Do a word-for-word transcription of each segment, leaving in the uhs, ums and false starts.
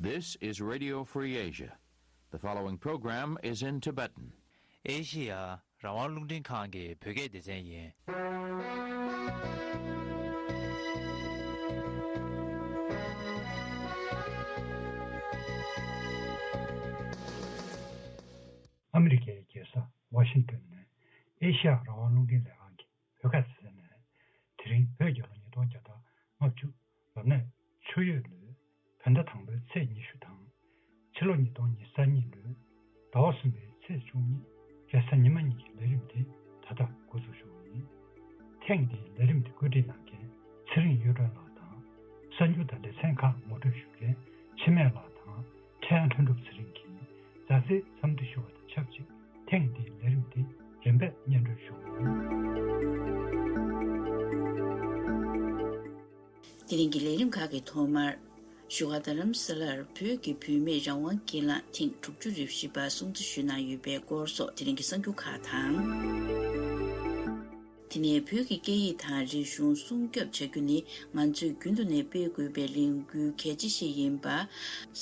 This is Radio Free Asia. The following program is in Tibetan. ཨེ་ཤི་ཡ་རང་དབང་རླུང་འཕྲིན་ཁང་གི་བོད་སྐད་སྡེ་ཚན་ཡིན། ཨ་མི་རི་ཀའི་རྒྱལ་ས་ཝ་ཤིང་ཏོན་ནས་ཨེ་ཤི་ཡ་རང་དབང་རླུང་འཕྲིན་ལས་ཁང་གི་བོད་སྐད་སྡེ་ཚན་ནས། དེ་རིང་བོད་རྒྱལ་ལོ་ཉིས་སྟོང་བརྒྱ་དང་ལྔ་བཅུ་ལོ་ནས་ཆུ་ཡོས་ལོའི་བོད་ཟླ་དང་པོའི་ཚེས་ཉི་ཤུ་དང་། ཕྱི་ལོ་ཉིས་སྟོང་ཉི་ཤུ་རྩ་གཉིས་ལོའི་ཟླ་བ་གསུམ་པའི་ཚེས་བཅུ་གཉིས་རེས་གཟའ་ཉི་མ་གཉིས་ཀྱི་ལས་རིམ་དེ་ད་ལྟ་འགོ་འཛུགས་ཞུ་བ་ཡིན། ཐེངས་འདིའི་ལས་རིམ་དེ་བཀོད་སྒྲིག་གནང་མཁན་ཚེ་རིང་གཡུ་སྒྲོན་ལགས་དང་། གསར་འགྱུར་དང་ལེ་ཚན་ཁག་ངོ་སྤྲོད་ཞུ་མཁན་འཆི་མེད་ལགས་དང་། ཕྲན་ལྷུན་གྲུབ་ཚེ་རིང་གིས་མཛའ་བརྩེའི་འཚམས་འདྲི་ཞུ་བ་དང་ཆབས་ཅིག་ཐེངས་འདིའི་ལས་རིམ་འདི་རིམ་པས་སྙན་སྒྲོན་ཞུ་གི་ཡིན། དེ་རིང་གི་ལས་རིམ་ཁག་གི་ཐོག་མར། བཞུགས་སྒར་རྡ་རམ་ས་ལར་བོད་ཀྱི་བུད་མེད་རང་དབང་སྒེར་ལངས་ཐེངས་དྲུག་ཅུ་རེ་བཞི་པ་སྲུང་བརྩི་ཞུས་གནང་ཡོད་པའི་སྐོར་སོགས་དེ་རིང་གི་གསར་འགྱུར་ཁག་དང་། དེ་ནས་བོད་ཀྱི་སྐད་ཡིག་དང་རིག་གཞུང་སྲུང་སྐྱོབ་བྱ་རྒྱུ་ནི་ང་ཚོས་རྒྱུན་དུ་ནས་སྤེལ་དགོས་པའི་ལས་འགུལ་གལ་ཆེ་ཞིག་ཡིན་པ།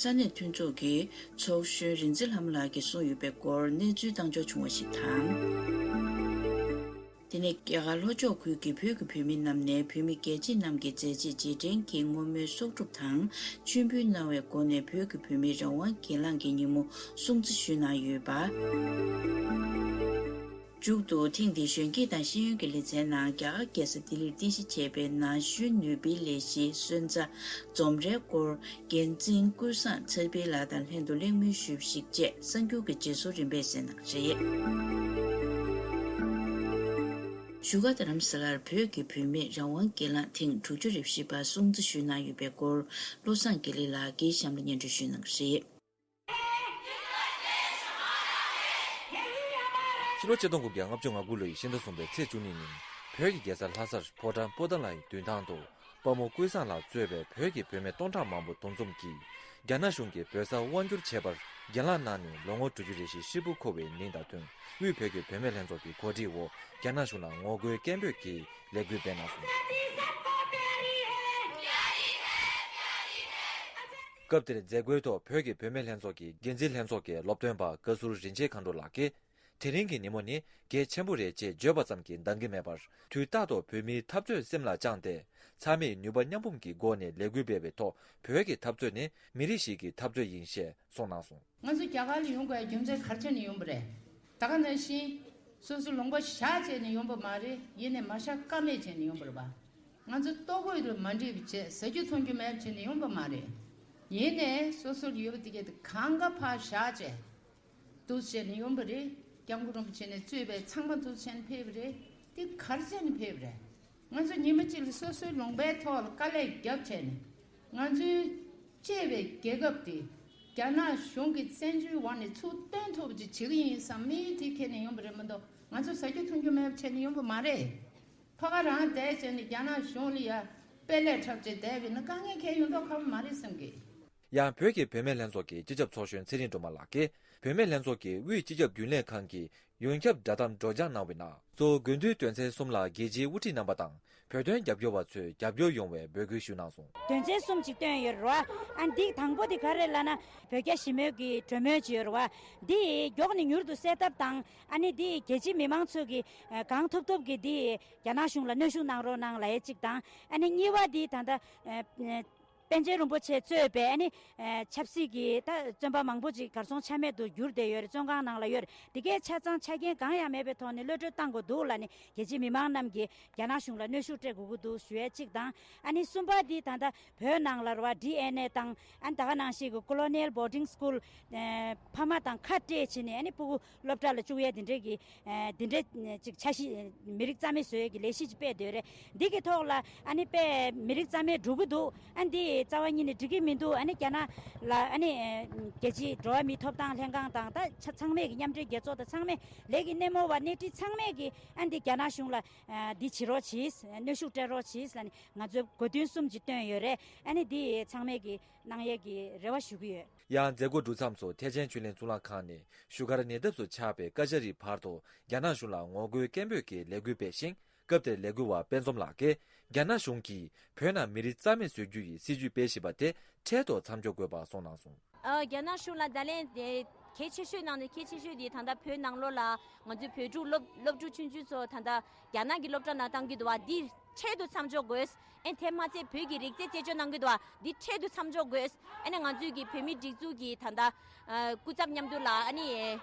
ས་གནས་མཐུན་ཚོགས་ཀྱི་ཚོགས་གཞོན་རིག་འཛིན་ལྷ་མོ་ལགས་ཀྱིས་གསུངས་ཡོད་པའི་སྐོར་གནས་ཚུལ་བཏང་འབྱོར་བྱུང་བ་ཞིག་དང་། དེ་ནས་རྒྱ་གར་ལྷོ་ཕྱོགས་ཁུལ་གྱི་བོད་ཀྱི་བུད་མེད་རྣམས་ནས་བུད་མེད་རྒྱལ་གཅེས་རྣམས་ཀྱི་མཛད་རྗེས་རྗེས་དྲན་གྱི་བསྔོ་སྨོན་གསོག་སྒྲུབ་དང་མཆོད་འབུལ་གནང་བའི་སྒོ་ནས་བོད་ཀྱི་བུད་མེད་རང་དབང་སྒེར་ལངས་ཀྱི་ཉིན་མོ་སྲུང་བརྩི་ཞུས་གནང་ཡོད་པ། མཇུག་ཏུ་ཐེངས་འདིའི་གཞོན་སྐྱེས་དང་ཤེས་ཡོན་གྱི་ལེ་ཚན་ནང་རྒྱ་གར་རྒྱལ་ས་ལྡི་ལིར་རྟེན་གཞི་བྱས་པའི་ན་གཞོན་ནུས་པའི་ལས་གཞིའི་སོན་རྩ་འཛོམས་རའི་སྐོར་འགན་འཛིན་ཀུན་བཟང་ཚེ་འཕེལ་ལགས་དང་ལྷན་དུ་གླེང་མོལ་ཞུས་པ་ཞིག་བཅས་གསར་འགྱུར་གྱི་རྗེས་སོར་རིམ་པས་གསན་གནང་གི་རེད། བཞུགས་སྒར་རྡ་རམ་ས་ལར་བོད་ཀྱི་བུད་མེད་རང་དབང་སྒེར་ལངས་ཐེངས་དྲུག་ཅུ་རེ་བཞི་པ་སྲུང་བརྩི་ཞུས་གནང་ཡོད་པའི་སྐོར་བློ་བཟང་དགེ་ལེགས་ལགས་ཀྱིས་གཤམ་ལ་སྙན་སྒྲོན་ཞུས་གནང་གི་རེད། ཕྱི་ལོ་ཆིག་སྟོང་དགུ་བརྒྱ་ལྔ་བཅུ་ང་དགུ་ལོའི་ཕྱི་ཟླ་གསུམ་པའི་ཚེས་བཅུ་གཉིས་ཉིན་བོད་ཀྱི་རྒྱལ་ས་ལྷ་སར་ཕོ་བྲང་པོ་ཏཱ་ལའི་མདུན་ཐང་དུ་དཔའ་མོ་ཀུན་བཟང་ལགས་གཙོས་པའི་བོད་ཀྱི་བུད་མེད་སྟོང་ཕྲག་མང་པོ་འདུ་འཛོམས་ཀྱིས་རྒྱ་ནག་གཞུང་གིས་བོད་ས་དབང་བསྒྱུར་བྱས་པར་སྒེར་ལངས་གནང་ནས་ལོ་ངོ་དྲུག་ཅུ་རེ་བཞི་ཧྲིལ་པོ་འཁོར་བའི་ཉིན་དང་བསྟུན་དབུས་བོད་ཀྱི་བུད་མེད་ལྷན་ཚོགས་ཀྱི་གོ་སྒྲིག་འོག་རྒྱ་ནག་གཞུང་ལ་ངོ་རྒོལ་སྐད་འབོད་ཀྱིས་ལས་འགུལ་སྤེལ་གནང་སོང་། སྐབས་དེར་མཛད་སྒོའི་ཐོག་བོད་ཀྱི་བུད་མེད་ལྷན་ཚོགས་ཀྱི་འགན་འཛིན་ལྷན་ཚོགས་ཀྱི་སློབ་སྟོན་པ་བཀའ་ཟུར་རིན་ཆེན་མཁའ་འགྲོ་ལགས་ཀྱིས། དེ་རིང་གི་ཉིན་མོ་ནི་གལ་ཆེན་པོ་རེད་ཅེས་བརྗོད་པ་ཙམ་གྱིས་འདང་གི་མེད་པར། དུས་རྟག་ཏུ་བོད་མིའི་འཐབ་རྩོད་སེམས་ལ་བཅངས་ཏེ། ཚང་མས་ནུས་པ་མཉམ་སྤུངས་ཀྱི་སྒོ་ནས་ལས་འགུལ་སྤེལ་བའི་ཐོག་བོད་ཀྱི་འཐབ་རྩོད་ནི་མི་རིགས་ཤིག་གི་འཐབ་རྩོད་ཡིན་ཞེས་གསུངས་གནང་སོང་། ང་ཚོ་རྒྱ་གར་ལ་ཡོང་དགོས་རྒྱུ་མཚན་ག་རེ་བྱས་ནས་ཡོང་པ་རེད། ད་ག་ནང་བཞིན་སོ་སོ་ལུང་པ་བཞག་བྱས་ནས་ཡོང་པ་མ་རེད། ཡིན་ནའི་མ་བཞག་ཀ་མེད་བྱས་ནས་ཡོང་པ་རེད་པ། ང་ཚོ་ལྟོ་གོས་ལ་མ་འགྲིག་པ་བྱས་ཟ་རྒྱུ་འཐུང་རྒྱུ་མེད་བྱས་ནས་ཡོང་པ་མ་རེད། ཡིན་ནའི་སོ་སོར་ཡོད་པ་དེ་གས་དེ་གང་ག་ཕར་བཞག་བྱས། འདུག་བྱས་ནས་ཡོང་པ་རེད། སྐྱབས་མགོན་རིན་པོ་ཆེ་ནས་གཙོས་པའི་ཚང་མ་འདུག་བྱས་ནས་ཕེབས་པ་རེད། འདི་ག་རེ་བྱས་ནས་ཕེབས་པ་རེད། ང་ཚོ་ཉི་མ་གཅིག་ལ་སོ་སོའི་ལུང་པའི་ཐོག་ལ་དཀའ་ལས་བརྒྱབ་བྱས་ནས། ང་ཚོའི་གཅེས་པའི་རྒྱལ་ཁབ་འདི་རྒྱ་ནག་གཞུང་གི་བཙན་བྱོལ་འོག་ནས་ཚུར་བཏོན་ཐུབ་པ་ཅིག་བྱེད་ཀྱི་ཡིན་བསམ་དམིགས་ཡུལ་དེ་འཁྱེར་ནས་ཡོང་པ་རེད་མ་གཏོགས། ང་ཚོ་ཟ་རྒྱུ་འཐུང་རྒྱུ་མེད་པ་བྱས་ནས་ཡོང་པ་མ་རེད། ཕ་ག་རང་བསྡད་བྱས་ནས་རྒྱ་ནག་གཞུང་ལ་ཡ་དཔེ་ལས་འཁྲབ་བྱས་བསྡད་པ་ཡིན་ན་དཀའ་ངལ་གང་ཡང་ཡོང་མདོག་ཁ་པོ་མ་རེད་བསམ་གི། ཡང་བོད་ཀྱི་བུད་མེད་ལྷན་ཚོགས་ཀྱི་སྤྱི་ཁྱབ་ཚོགས་གཞོན་ཚེ་རིང་སྒྲོལ་མ་ལགས་ཀྱིས། བུད་མེད་ལྷན་ཚོགས་ཀྱིས་དབུས་སྤྱི་ཁྱབ་རྒྱུན་ལས་ཁང་གི་ཡོངས་ཁྱབ་བསྒྲགས་གཏམ་སྒྲོག་སྦྱང་གནང་བའི་ནང་། གཙོ་བོ་དགུན་དུས་དོན་ཚན་གསུམ་ལ་རྒྱལ་སྤྱིའི་དབུ་ཁྲིད་རྣམ་པ་དང་བོད་དོན་རྒྱབ་སྐྱོར་བ་ཚོས་རྒྱབ་སྐྱོར་ཡོང་བའི་འབོད་སྐུལ་ཞུས་གནང་སོང་། དོན་ཚན་གསུམ་ཅིག་བཏོན་ཡོད་རེད་བ། ཨ་འདི་དང་པོ་དེ་ག་རེ་ལབ་ན། བོད་རྒྱ་ཞི་མོལ་གྱི་གྲོས་མོལ་ཅིག་ཡོད་རེད་བ། འདི་མགྱོགས་ནས་མྱུར་དུ་སེལ་ཐབས་དང་། ཨ་ནི་འདི་རྒྱལ་སྤྱིའི་མི་མང་ཚོས་ཀྱི་གང་ཐུབ་ཐུབ་ཀྱིས་འདི་རྒྱ་ནག་གཞུང་ལ་གནོན་ཤུགས་གནང་རོགས་གནང་ལབ་ཡས་གཅིག་དང་། ཨ་ནི་གཉིས་པ་འདི་ད་ལྟ། པཎ་ཆེན་རིན་པོ་ཆེ་གཙོས་པའི་ཨ་ནི། ཆབ་སྲིད་ཀྱི་ད་བཙོན་པ་མང་པོ་ཅིག་གར་སོང་ཆ་མེད་དུ་གྱུར་བསྡད་ཡོད་རེད། བཙོན་ཁང་ནང་ལ་ཡོད་རེད། འདི་གའི་ཆ་ཚང་ཆ་རྐྱེན་གང་ཡང་མེད་པའི་ཐོག་ནས་གློད་གྲོལ་བཏང་དགོས་འདུག་ལབ་ནས་རྒྱལ་སྤྱིའི་མི་མང་རྣམས་ཀྱིས་རྒྱ་ནག་གཞུང་ལ་གནོན་ཤུགས་སྤྲད་དགོས་ཀྱི་འདུག་ཞུ་ཡས་གཅིག་དང་། ཨ་ནི་གསུམ་པ་འདི་ད་ལྟ་བོད་ནང་ལ་རེད་བ། ཌི་ཨེན་ཨེ་དང་ཨ་ནི་ད་ག་ནང་བཞིན་གྱི་Colonial Boarding School ཕ་མ་དང་ཁ་སྤྲད་བྱས་ནས་ཨ་ནི་སྤུ་གུ་སློབ་གྲྭ་ལ་བཅུག་ཡས་འདི་འདྲས་ཀྱི་འདི་འདྲས་ཅིག་འཆར་གཞི་མི་རིགས་རྩ་མེད་བཟོ་ཡས་ཀྱི་ལས་གཞི་ཅིག་སྤེལ་བསྡད་ཡོད་རེད། འདི་གི་ཐོག་ལ་ཨ་ནི་དཔེ་མི་རིགས་རྩ་མེད་འགྲོ་གི་འདུག་ཨ་འདི་རྩ་བ་ཉིད་ནས་འགྲིག་གི་མི་འདུག་ཨ་ནི་རྒྱ་ནག་ལ་ཨ་ནི་རྒྱལ་སྤྱིའི་འགྲོ་བ་མིའི་ཐོབ་ཐང་ལྷན་ཁང་དང་ད་ཆ་ཚང་མས་ཀྱི་མཉམ་འབྲེལ་རྒྱལ་ཚོགས་དང་ཚང་མས་ལས་ཀྱི་སྣེ་མོ་བ་སྣེ་ཁྲིད་ཚང་མས་ཀྱི་ཨ་འདི་རྒྱ་ནག་གཞུང་ལ་འདི་བྱེད་རོགས་གྱིས། གནོན་ཤུགས་སྤྲད་རོགས་གྱིས་ལབ་ནས་ང་ཚོས་དགོས་འདུན་གསུམ་ཅིག་བཏོན་ཡོད་རེད། ཨ་ནི་འདི་ཚང་མས་ཀྱི་གནང་ཡས་ཀྱི་རེ་བ་ཞུ་གི་ཡོད། ཡང་མཛད་སྒོ་གྲུབ་མཚམས་སུ་ཐེག་ཆེན་ཆོས་གླིང་གཙུག་ལག་ཁང་ནས་བཞུགས་སྒར་ཉེ་འདབས་སུ་ཆགས་པའི་ཀ་ཇ་རིའི་བར་དུ་རྒྱ་ནག་གཞུང་ལ་ངོ་རྒོལ་སྐད་འབོད་ཀྱི་ལས་འགུལ་སྤེལ་ཞིང་། སྐབས་དེར་ལས་འགུལ་བ་དཔལ་འཛོམས་ལགས་ཀྱིས། རྒྱ་ནག་གཞུང་གིས་བོད་ནང་མི་རིགས་རྩ་མེད་བཟོ་རྒྱུ་ཡི་སྲིད་ཇུས་སྤེལ་བཞིན་པ་དེ་ འཕྲལ་དུ་མཚམས་འཇོག་དགོས་པ་གསུངས་གནང་སོང་། ཨ། རྒྱ་ནག་གཞུང་ལ་བརྡ་ལན་དེ་གལ་ཆེ་ཤོས་ནང་ནས་གལ་ཆེ་ཤོས་དེ་ད་ལྟ་བོད་ནང་ལོགས་ལ་ང་ཚོའི་བོད་ཕྲུག་སློབ་སློབ་ཕྲུག་ཆུང་ཆུང་ཚོ་ད་ལྟ་རྒྱ་ནག་གི་སློབ་གྲྭ་ནང་བཏང་གི་འདུག་བ། འདི་འཕྲལ་དུ་མཚམས་འཇོག་དགོས། ཨེ་དེ་མ་ཚད་བོད་ཀྱི་རིག་རྩལ་རྩད་གཅོད་གནང་གི་འདུག་བ། འདི་འཕྲལ་དུ་མཚམས་འཇོག་དགོས། ཨ་ནི་ང་ཚོའི་གི་བོད་མི་སྒྲིག་འཛུགས་ཀྱི་ད་ལྟ་ཨ་སྐུ་ཚབ་མཉམ་དུ་ལ་ཨ་ནི་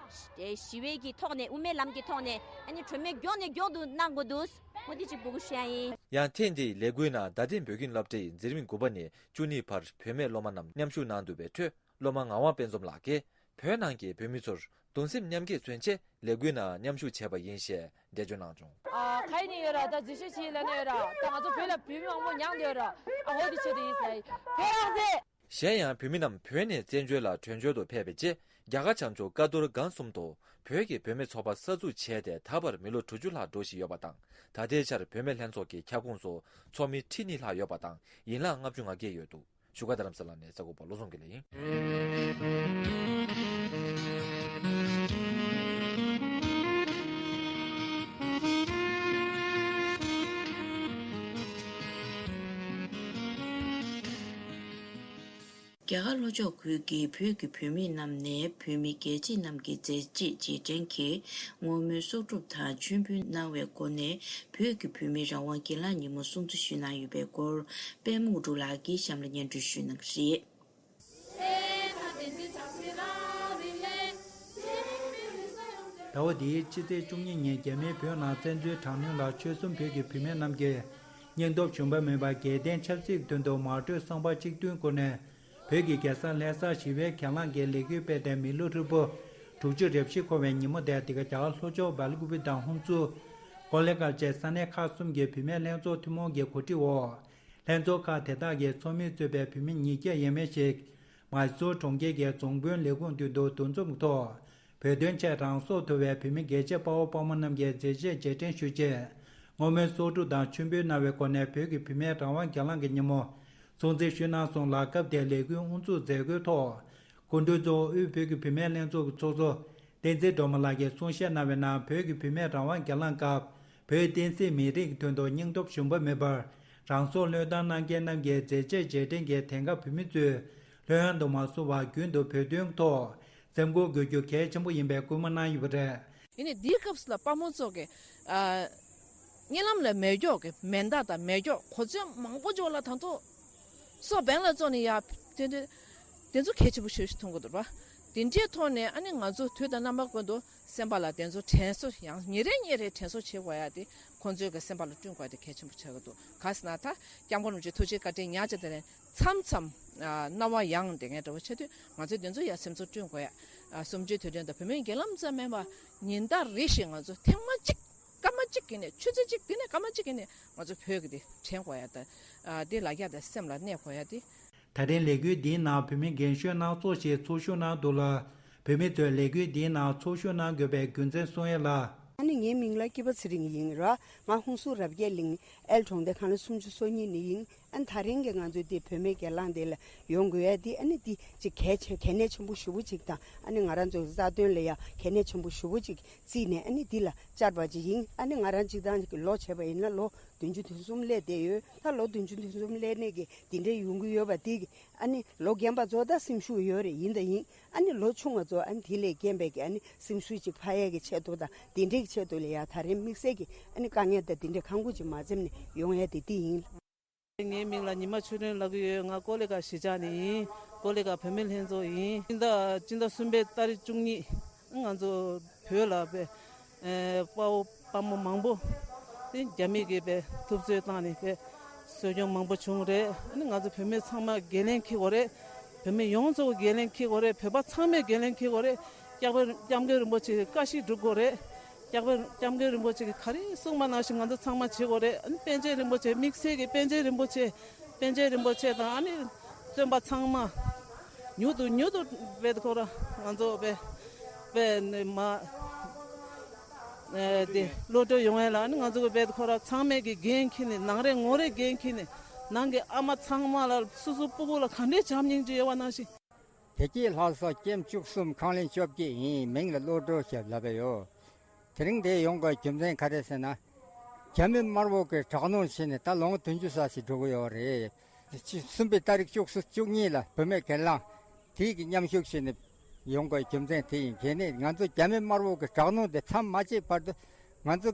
ཨེ་ཞི་བའི་གི་ཐོག་ནས་དབུ་མའི་ལམ་གྱི་ཐོག་ནས་ཨ་ནི་གྲོས་མོལ་མགྱོགས་ནས་མགྱོགས་དུ་གནང་དགོས་འདུག་འོ་འདི་ཅིག་འབོད་སྐུལ་ཞུ་ཡ་ཡིན། ཡང་ཐེངས་འདིའི་ལས་འགུལ་ནང་རྡ་སྟེང་བོད་ཁྱིམ་སློབ་གྲྭའི་འཛིན་རིམ་དགུ་པ་ནས་བཅུ་གཉིས་བར་བུད་མེད་སློབ་མ་རྣམས་མཉམ་ཞུགས་གནང་འདུག་པའི་ཁྲོད། སློབ་མ་ངག་དབང་དཔལ་འཛོམས་ལགས་ཀྱིས་བོད་ནང་གི་བོད་མི་ཚོར་གདུང་སེམས་མཉམ་སྐྱེད་མཚོན་ཆེད་ལས་འགུལ་ནང་མཉམ་ཞུགས་བྱས་པ་ཡིན་ཞེས་འགྲེལ་བརྗོད་གནང་བྱུང་། ཨ། ག་ཡིན་ཡོད་ར། ད་འཛིན་ཤེས་ཤིག་ལ་ནས་ཡོད་ར། ད་ང་ཚོ་བོད་ལ་བོད་མི་མང་པོ་མྱངས་འདོད་ར། ཨ། འོ་དེ་ཆེད་དུ་ཡིན་ཟེར་ཡ་ཡིན། བོད་རང་བཙན། གཞན་ཡང་བོད་མི་རྣམས་བོད་ནས་བཙན་བྱོལ་ལ་བྲོས་བྱོལ་དུ་ཕེབས་པའི་རྗེས། རྒྱ་གར་བྱང་ཕྱོགས་ཀ་རྡོར་སྒང་གསུམ་དུ་བོད་ཀྱི་བུད་མེད་ཚོགས་པ་གསར་འཛུགས་བྱས་ཏེ་ད་བར་མི་ལོ་དྲུག་ཅུ་ལྷག་འགྲོ་བཞིན་ཡོད་པ་དང་། ད་ལྟའི་ཆར་བུད་མེད་ལྷན་ཚོགས་ཀྱི་ཁྱབ་ཁོངས་སུ་ཚོགས་མི་ཁྲི་གཉིས་ལྷག་ཡོད་པ་དང་། ཡན་ལག་ལྔ་བཅུ་ང་བརྒྱད་ཡོད་འདུག་བཞུགས་སྒར་རྡ་རམ་ས་ལ་ནས་གསར་འགོད་པ་བློ་བཟང་དགེ་ལེགས་ཡིན། རྒྱ་གར་ལྷོ་ཕྱོགས་ཁུལ་གྱི་བོད་ཀྱི་བུད་མེད་རྣམས་ནས་བོད་མི་རྒྱལ་གཅེས་རྣམས་ཀྱི་མཛད་རྗེས་རྗེས་དྲན་གྱིས་བསྔོ་སྨོན་གསོག་སྒྲུབ་དང་མཆོད་འབུལ་གནང་བའི་སྒོ་ནས། བོད་ཀྱི་བུད་མེད་རང་དབང་སྒེར་ལངས་ཉིན་མོ་སྲུང་བརྩི་ཞུས་གནང་ཡོད་པའི་སྐོར། པད་མ་དངོས་གྲུབ་ལགས་ཀྱིས་གཤམ་ལ་སྙན་སྒྲོན་ཞུས་གནང་གི་རེད། ཟླ་བ་འདིའི་ཕྱི་ཚེས་བཅུ་གཉིས་ཉིན་རྒྱ་མིའི་བོད་ནང་བཙན་འཛུལ་དྲག་གནོན་ལ་ཆོལ་གསུམ་བོད་ཀྱི་བུད་མེད་རྣམས་ཀྱིས་སྙིང་སྟོབས་ཞུམ་པ་མེད་པར་རྒྱལ་བསྟན་ཆབ་སྲིད་དོན་དུ་མ་གྲོས་བསམ་པ་གཅིག་མཐུན་སྒོ་ནས། བོད་ཀྱི་རྒྱལ་ས་ལྷ་སར་ཞི་བའི་གྱེན་ལངས་ཀྱི་ལས་འགུལ་སྤེལ་ཏེ་མི་ལོ་ཧྲིལ་པོ་དྲུག་ཅུ་རེ་བཞི་འཁོར་བའི་ཉིན་མོ་དེར། འདི་ག་རྒྱ་གར་ལྷོ་ཕྱོགས་སྦེལ་ཀུ་པེ་དང་ཧུན་སུར། ཀོ་ལེ་གྷལ་བཅས་ས་གནས་ཁག་གསུམ་གྱི་བུད་མེད་ལྷན་ཚོགས་ཐུན་མོང་གི་གོ་སྒྲིག་འོག་ལྷན་ཚོགས་ཁག་དེ་དག་གི་ཚོགས་མིས་གཙོས་པའི་བུད་མེད་ཉིས་བརྒྱ་ཡས་མས་ཤིག་མཱི་སུར་གྲོང་ཁྱེར་གྱི་རྫོང་དཔོན་ལས་ཁུངས་མདུན་དུ་འདུ་འཛོམས་ཐོག་བོད་དོན་ཆེད་རང་སྲོག་དོར་བའི་བུད་མེད་རྒྱལ་གཅེས་དཔའ་བོ་དཔའ་མོ་རྣམས་ཀྱི་མཛད་རྗེས་རྗེས་དྲན་ཞུ་ཆེད། བསྔོ་སྨོན་གསོག་སྒྲུབ་དང་མཆོད་འབུལ་གནང་བའི་སྒོ་ནས་བོད་ཀྱི་བུད་མེད་རང་དབང་སྒེར་ལངས་ཀྱི་ཉིན་མོ་སྲུང་བརྩི་ཞུས་གནང་སོང་ལ། སྐབས་དེར་ལས་འགུལ་དབུ་འཛུགས་མཛད་སྒོའི་ཐོག་སྐུ་མགྲོན་གཙོ་བོ་དབུས་བོད་ཀྱི་བུད་མེད་ལྷན་ཚོགས་ཀྱི་ཚོགས་གཙོ་བསྟན་འཛིན་སྒྲོལ་མ་ལགས་ཀྱིས་གསུང་བཤད་གནང་བའི་ནང་། བོད་ཀྱི་བུད་མེད་རང་དབང་སྒེར་ལངས་སྐབས་བོད་བསྟན་སྲིད་མི་རིགས་ཀྱི་དོན་དུ་སྙིང་སྟོབས་ཞུམ་པ་མེད་པར་རང་སྲོག་བློས་བཏང་གནང་མཁན་རྣམས་ཀྱི་མཛད་རྗེས་རྗེས་དྲན་གྱིས། དེང་སྐབས་བུད་མེད་ཚོས་ལྷོད་ཡངས་དུ་མ་བཟུང་བར་རྒྱུན་དུ་བོད་དོན་ཐོག་སེམས་ཁུར་དགོས་རྒྱུ་གལ་ཆེན་པོ་ཡིན་པའི་སྐུལ་མ་གནང་ཡོད་པ་རེད། ཡིན་ནའི་འདིའི་སྐབས་སུ་ལ་དཔའ་མོ་ཚོ་གི་ཨ་གཉིད་ལམ་ལ་མེ་སྒྱོགས་ཀྱི་མེ་མདའ་དང་མེ་སྒྱོགས་གོ་མཚོན་མང་པོ་འཇོག་ལ་ད་དུང་སོ་བེང་ལ་བཙོང་ནས་ཡར་དེ་འདྲ་དེ་ཚོ་གལ་ཆེན་པོ་ཞེ་པོ་ཞིག་མཐོང་གི་འདུག་པ། དེ་འདྲའི་ཐོག་ནས་ཨ་ནི་ང་ཚོ་དུས་དང་རྣམ་པ་ཀུན་ཏུ་སེམས་པ་ལ་དེ་ཚོ་དྲན་གསོ་ཡང་ཉིན་རེ་ཉིན་རེ་དྲན་གསོ་བྱེད་དགོས་ཡ་དེ་ཁོང་ཚོའི་གི་སེམས་པ་ལ་བསྐྲུན་དགོས་ཡ་དེ་གལ་ཆེན་པོ་ཆགས་ཀྱི་འདུག་ག་ཟེར་ན་ད་སྐྱབས་མགོན་རིན་པོ་ཆེ་ཐུགས་རྗེ་བཀའ་དྲིན་ཉག་ཅིག་དེ་ནས་མཚམས་མཚམས་ཨ་རྣ་བ་ཡང་དེ་ངས་འདྲ་བོ་བྱེད་དུས། ང་ཚོས་དེ་ཚོ་ཡ་སེམས་ཚོར་བསྐྲུན་དགོས་ཡ། ཨ་གསུམ་བཅུའི་དུས་དྲན་དང་བུད་མེད་སྒེར་ལངས་ཙམ་མིན་པ་ཉིན་ལྟར་རེ་བཞིན་ང་ཚོ་ཐེངས་མ་གཅིག་སྐར་མ་གཅིག་གི་ནས་ཆུ་ཚོད་གཅིག་དེ་ནས་སྐར་མ་གཅིག་གི་ནས་ང་ཚོ་བོད་ཀྱི་དེ་དྲན་དགོས་ཡ་དང་། ཨ་དེ་ལ་རྒྱ་དང་སེམས་ལ་གནས་དགོས་ཡ་དེ། ད་རིང་ལས་འགུལ་འདིའི་ནང་བུད་མེད་རྒན་གཞོན་སྣ་ཚོགས་ཤིག་ཚོགས་ཞུགས་གནང་འདུག་ལ། བུད་མེད་ཚོས་ལས་འགུལ་འདིའི་ནང་ཚོགས་ཞུགས་གནང་དགོས་པའི་རྒྱུ་མཚན་གསུང་ཡས་ལ། ཨ་ནི་ངའི་མིང་ལ་སྐྱིད་པ་ཚེ་རིང་ཡིན་ར། ང་ཧུན་སུར་རབ་རྒྱས་གླིང་ཨེལ་གྲོང་སྡེ་ཁང་ལ་སུམ་ཅུ་སོ་གཉིས་ནས་ཡིན། ཨ་ནི་ད་རིང་གི་ང་ཚོའི་འདི་བུད་མེད་སྒེར་ལངས་འདི་ལ་ཡོང་དགོས་ཡ་འདི་ཨ་ནི་འདི་ཅིག་གལ་ཆེ་གལ་གནད་ཆེན་པོ་ཞེ་པོ་ཅིག་དང་། ཨ་ནི་ང་རང་ཚོའི་རྩ་དོན་ལ་ཡ་གལ་གནད་ཆེན་པོ་ཞེ་པོ་ཅིག་བརྩིས་ནས་ཨ་ནི་འདི་ལ་བཅར་བ་ཅིག་ཡིན། ཨ་ནི་ང་རང་སྤྱིར་བཏང་གི་ལོ་བྱས་པ་ཡིན་ན་ལོ་བདུན་ཅུ་དོན་གསུམ་སླེབས་བསྡད་ཡོད། ད་ལོ་བདུན་ཅུ་དོན་གསུམ་སླེབས་ནས་ཀྱི་འདི་འདྲའི་ཡོང་གི་ཡོད་པ་འདི་གི་ཨ་ནི་ལོ་རྒན་པ་ཚོ་ད་སེམས་ཤུགས་ཡོད་རེད། ཡིན་ད་ཡིན། ཨ་ནི་ལོ་ཆུང་བ་ཚོ་ཨ་ནི་དེ་ལས་རྒན་པའི་གི་ཨ་ནི་སེམས་ཤུགས་ཅིག་འཕར་ཡས་ཀྱི་ཆེད་དུ་དང་དེ་འདྲའི་གི་ཆེད་དུ་ལ་ཡ་ད་རིང་དམིགས་བསལ་གྱི་ཨ་ནི་དཀའ་ངལ་དང་དེ་འདྲའི་ཁག་ཁུར་ཅིག་མ་འཛེམས་ནས་ཡོང་ཡས་དེ་འདི་ཡིན། ངའི་མིང་ལ་ཉི་མ་ཆོས་སྒྲོན་ལབ་ཀྱི་ཡོད། ང་ཀོ་ལི་གྷལ་གཞིས་ཆགས་ནས་ཡིན། ཀོ་ལི་གྷལ་བུད་མེད་ལྷན་ཚོགས་ཡིན། སྤྱི་ཟླ་སྤྱི་ཟླ་གསུམ་པའི་ཏ་རིག་བཅུ་གཉིས་ང་ཚོ་བོད་ལ་དཔེ་ཨེ་དཔའ་བོ་དཔའ་མོ་མང་པོ་དེ་རྒྱ་མི་གིས་དཔེ་ཐུབ་ཚོད་བཏང་ནས་དཔེ་གསོད་སྐྱོན་མང་པོ་བྱུང་རེད། ཨ་ནི་ང་ཚོ་བུད་མེད་ཚང་མ་འགན་ལེན་འཁྱེར་དགོས་རེད། བུད་མེད་ཡོངས་རྫོགས་འགན་ལེན་འཁྱེར་དགོས་རེད། བོད་པ་ཚང་མས་འགན་ལེན་འཁྱེར་དགོས་རེད། སྐྱབས་སྐྱབས་མགོན་རིན་པོ་ཆེ་གི་བཀའ་བཞིན་སྒྲུབ་དགོས་རེད། སྐྱབས་སྐྱབས་མགོན་རིན་པོ་ཆེ་གིས་ག་རེ་གསུངས་པ་ནང་བཞིན་ང་ཚོ་ཚང་མ་བྱེད་དགོས་རེད། ཨ་ནི་པཎ་ཆེན་རིན་པོ་ཆེ། དམིགས་བསལ་གྱི་པཎ་ཆེན་རིན་པོ་ཆེ། པཎ་ཆེན་རིན་པོ་ཆེ་དང་ཨ་ནི་བཙོན་པ་ཚང་མ་མྱུར་དུ་མྱུར་དུ་བེད་ཁོ་ར་ང་ཚོ་བེད་བེད་ནས་མ་ཨེ་དེ་གློད་གྲོལ་ཡོང་ཡས་ལ་ཨ་ནི་ང་ཚོ་གི་བེད་ཁོ་ར་ཚང་མས་ཀྱི་འགན་འཁྱེར་ནས། ནང་རེ་ངོ་རེ་འགན་འཁྱེར་ནས། ནང་གི་ཨ་མ་ཚང་མ་ལ་སོ་སོ་སྤུ་གུ་ལ་ག་འདྲའི་བྱམས་སྙིང་རྗེ་ཡོད་པ་ནང་བཞིན། བདེ་སྐྱིད་ལྷ་ས་ཀེམ་བཅུ་གསུམ་ཁང་ལེན་བཅོ་བརྒྱད་ཡིན། མིང་ལ་གློད་གྲོལ་ཞེས་ལབ་པ་ཡོད། དེ་རིང་འདིར་ཡོང་དགོས་རྒྱུ་མཚན་ག་རེ་ཟེར་ན། རྒྱ་མི་དམར་པོ་གིས་དྲག་གནོན་བྱས་ནས་ད་ལོ་ངོ་བདུན་ཅུ་ཙམ་ཞིག་འགྲོ་གི་ཡོད་རེད། དེ་ཕྱི་གསུམ་པའི་ཏ་རིག་བཅུ་གསུམ་བཅུ་གཉིས་ལ་བུད་མེད་གྱེན་ལངས་དེ་གི་མཉམ་ཞུགས་བྱས་ནས་ཡོང་དགོས་རྒྱུ་མཚན་དེ་ཡིན། གལ་ནས་ང་ཚོ་རྒྱ་མི་དམར་པོ་གི་དྲག་གནོན་དེ་མཚམས་མ་ཆད་བར་དུ་ང་ཚོ་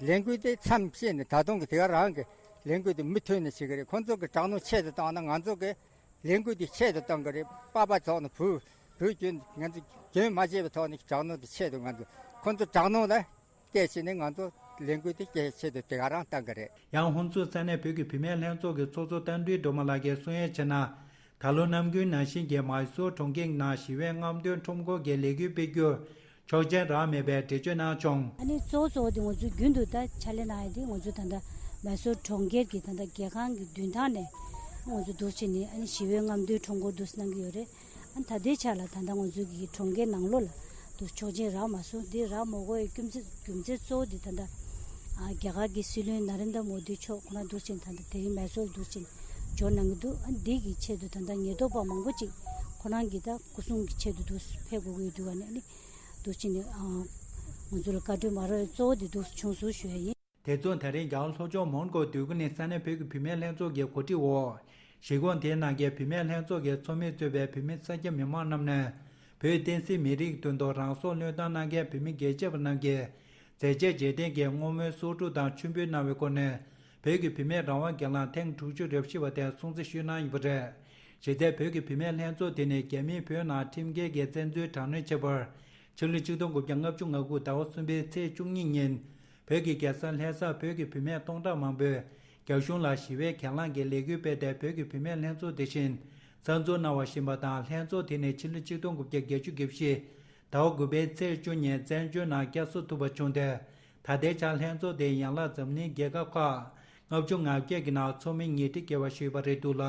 ལས་འགུལ་དེ་མཚམས་བཅད་ནས་ད་དུང་གི་དེ་ག་རང་གི་ལས་འགུལ་དེ་མུ་མཐུད་ནས་བྱེད་ཀྱི་རེད། ཁོང་ཚོ་གི་དྲག་གནོན་ཆེད་དུ་བཏང་ན་ང་ཚོ་གི་ལས་འགུལ་དེ་ཆེད་དུ་བཏང་གི་རེད། པ་ཕ་ཚོགས་ནས་བུ་བུ་རྒྱུན་ང་ཚོ་རྒྱུན་མ་ཆད་པའི་ཐོག་ནས་དྲག་གནོན་དེ་ཆེད་དུ་ང་ཚོ་ཁོང་ཚོ་དྲག་གནོན་ལ་བལྟས་བྱས་ནས་ང་ཚོ་ལས་འགུལ་དེ་སྐད་ཆེད་དུ་དེ་ག་རང་བཏང་གི་རེད། ཡང་ཧུན་སུར་ས་གནས་བོད་ཀྱི་བུད་མེད་ལྷན་ཚོགས་ཀྱི་ཚོགས་གཙོ་རྟ་མགྲིན་སྒྲོལ་མ་ལགས་ཀྱིས་གསུང་ཡས་བྱས་ན། ད་ལོ་ནམ་རྒྱུན་ནང་བཞིན་གྱི་མཱི་སུར་གྲོང་ཁྱེར་ནང་ཞི་བའི་རྔམ་སྟོན་ཁྲོམ་སྐོར་གྱི་ལས་འགུལ་སྤེལ་རྒྱུར་ཆོག་མཆན་རག་མེད་པའི་འགྲེལ་བརྗོད་གནང་བྱུང་། ཨ་ནི་གཙོ་བོ་གཙོ་བོ་དེ་ང་ཚོས་རྒྱུན་དུ་ད་ཕྱག་ལས་གནང་ཡ་དེ་ང་ཚོ་ད་ལྟ་མཱི་སུར་གྲོང་ཁྱེར་གྱི་ད་ལྟ་རྒྱལ་ཁང་གི་མདུན་ཐང་ནས་ང་ཚོ་འདུག་བྱས་ནས་ཨ་ནི་ཞི་བའི་རྔམ་སྟོན་ཁྲོམ་སྐོར་འདུག་གནང་གི་ཡོད་རེད། ཨ་ནི་ད་ལྟའི་ཆ་ལ་ད་ལྟ་ང་ཚོའི་གི་གྲོང་ཁྱེར་ནང་ལོགས་ལ་དུ་ཆོག་མཆན་རག་མ་སོང་། འདི་རག་མ་དགོས་པའི་རྒྱུ་མཚན་རྒྱུ་མཚན་གཙོ་བོ་འདི་ད་ལྟ་ཨ་རྒྱ་གར་གྱི་སྲིད་བློན་ན་རེན་དྲ་མོ་དི་མཆོག་ཁོ་རང་འདུག་ཕྱིན་ད་ལྟ་དེ་རིང་མཱི་སུར་འདུག་ཕྱིན་འབྱོར་གནང་གི་འདུག་ཨ་འདི་གི་ཆེད་དུ་ད་ལྟ་ཉེན་རྟོག་པ་མང་པོ་ཅིག་ཁོ་རང་གི་ད་སྐུ་སྲུང་གི་ཆེད་དུ་འདུག་ཕེབས་དགོས་ཀྱི་འདུག་ཨ་ནི་ཨ་ནི་འདུག་ཕྱིན་ཨ་ང་ཚོ་ལ་བཀའ་འཁྲོལ་མ་རག་པའི་གཙོ་བོ་འདི་འདུག་བྱུང་སོང་ཞུ་ཡ་ཡིན། དེ་མཚུངས་ད་རེས་རྒྱ་གར་ལྷོ་ཕྱོགས་མོན་གྷོ་འདོད་རྒུ་ནི་ས་གནས་བོད་ཀྱི་བུད་མེད་ལྷན་ཚོགས་ཀྱི་གོ་སྒྲིག་འོག་གཞིས་ཁོངས་དེའི་ནང་གི་བུད་མེད་ལྷན་ཚོགས་ཀྱི་ཚོགས་མི་གཙོས་པའི་བུད་མེད་ས་སྐྱ་མི་མང་རྣམས་ནས་བོད་བསྟན་སྲིད་མི་རིགས་དོན་ཐོག་རང་སྲོག་བློས་བཏང་གནང་མཁན་བུད་མེད་རྒྱལ་གཅེས་པ་རྣམས་ཀྱི་མཛད་རྗེས་རྗེས་དྲན་གྱི་བསྔོ་སྨོན་གསོག་སྒྲུབ་དང་མཆོད་འབུལ་གནང་བའི་སྐོར་ནས་བོད་ཀྱི་བུད་མེད་རང་དབང་སྒེར་ལངས་ཐེངས་དྲུག་ཅུ་རེ་བཞི་པ་དེ་སྲུང་བརྩི་ཞུས་གནང་ཡོད་པ་རེད། གཞི་རྩའི་བོད་ཀྱི་བུད་མེད་ལྷན་ཚོགས་དེ་ནི་རྒྱ་མིས་བོད་ནང་ཁྲིམས་འགལ་གྱི་བཙན་འཛུལ་དྲག་གནོན་བྱས་པར་ཕྱི་ལོ་ཆིག་སྟོང་དགུ་བརྒྱ་ལྔ་བཅུ་ང་དགུ་ཟླ་བ་གསུམ་པའི་ཚེས་བཅུ་གཉིས་ཉིན་བོད་ཀྱི་རྒྱལ་ས་ལྷ་སར་བོད་ཀྱི་བུད་མེད་སྟོང་ཕྲག་མང་པོས་རྒྱ་གཞུང་ལ་ཞི་བའི་གྱེན་ལངས་ཀྱི་ལས་འགུལ་སྤེལ་ཏེ་བོད་ཀྱི་བུད་མེད་ལྷན་ཚོགས་དེ་བཞིན་གསར་འཛུགས་གནང་བ་བཞིན་པ་དང་། ལྷན་ཚོགས་དེ་ནི་ཕྱི་ལོ་ཆིག་སྟོང་དགུ་བརྒྱ་བརྒྱད་ཅུ་གྱ་བཞི་ཟླ་བ་དགུ་པའི་ཚེས་བཅུ་ཉིན་བཙན་བྱོལ་ནང་བསྐྱར་གསོ་ཐུབ་པ་བྱུང་སྟེ། ད་ལྟའི་ཆར་ལྷན་ཚོགས་དེ་ཡན་ལག་འཛམ་གླིང་རྒྱལ་ཁབ་ཁག་ལྔ་བཅུ་ང་བརྒྱད་ཀྱི་ནང་ཚོགས་མི་ཉིས་ཁྲི་བརྒལ་བ་ཞིག་ཡོད་པ་རེད་འདུག་ལ།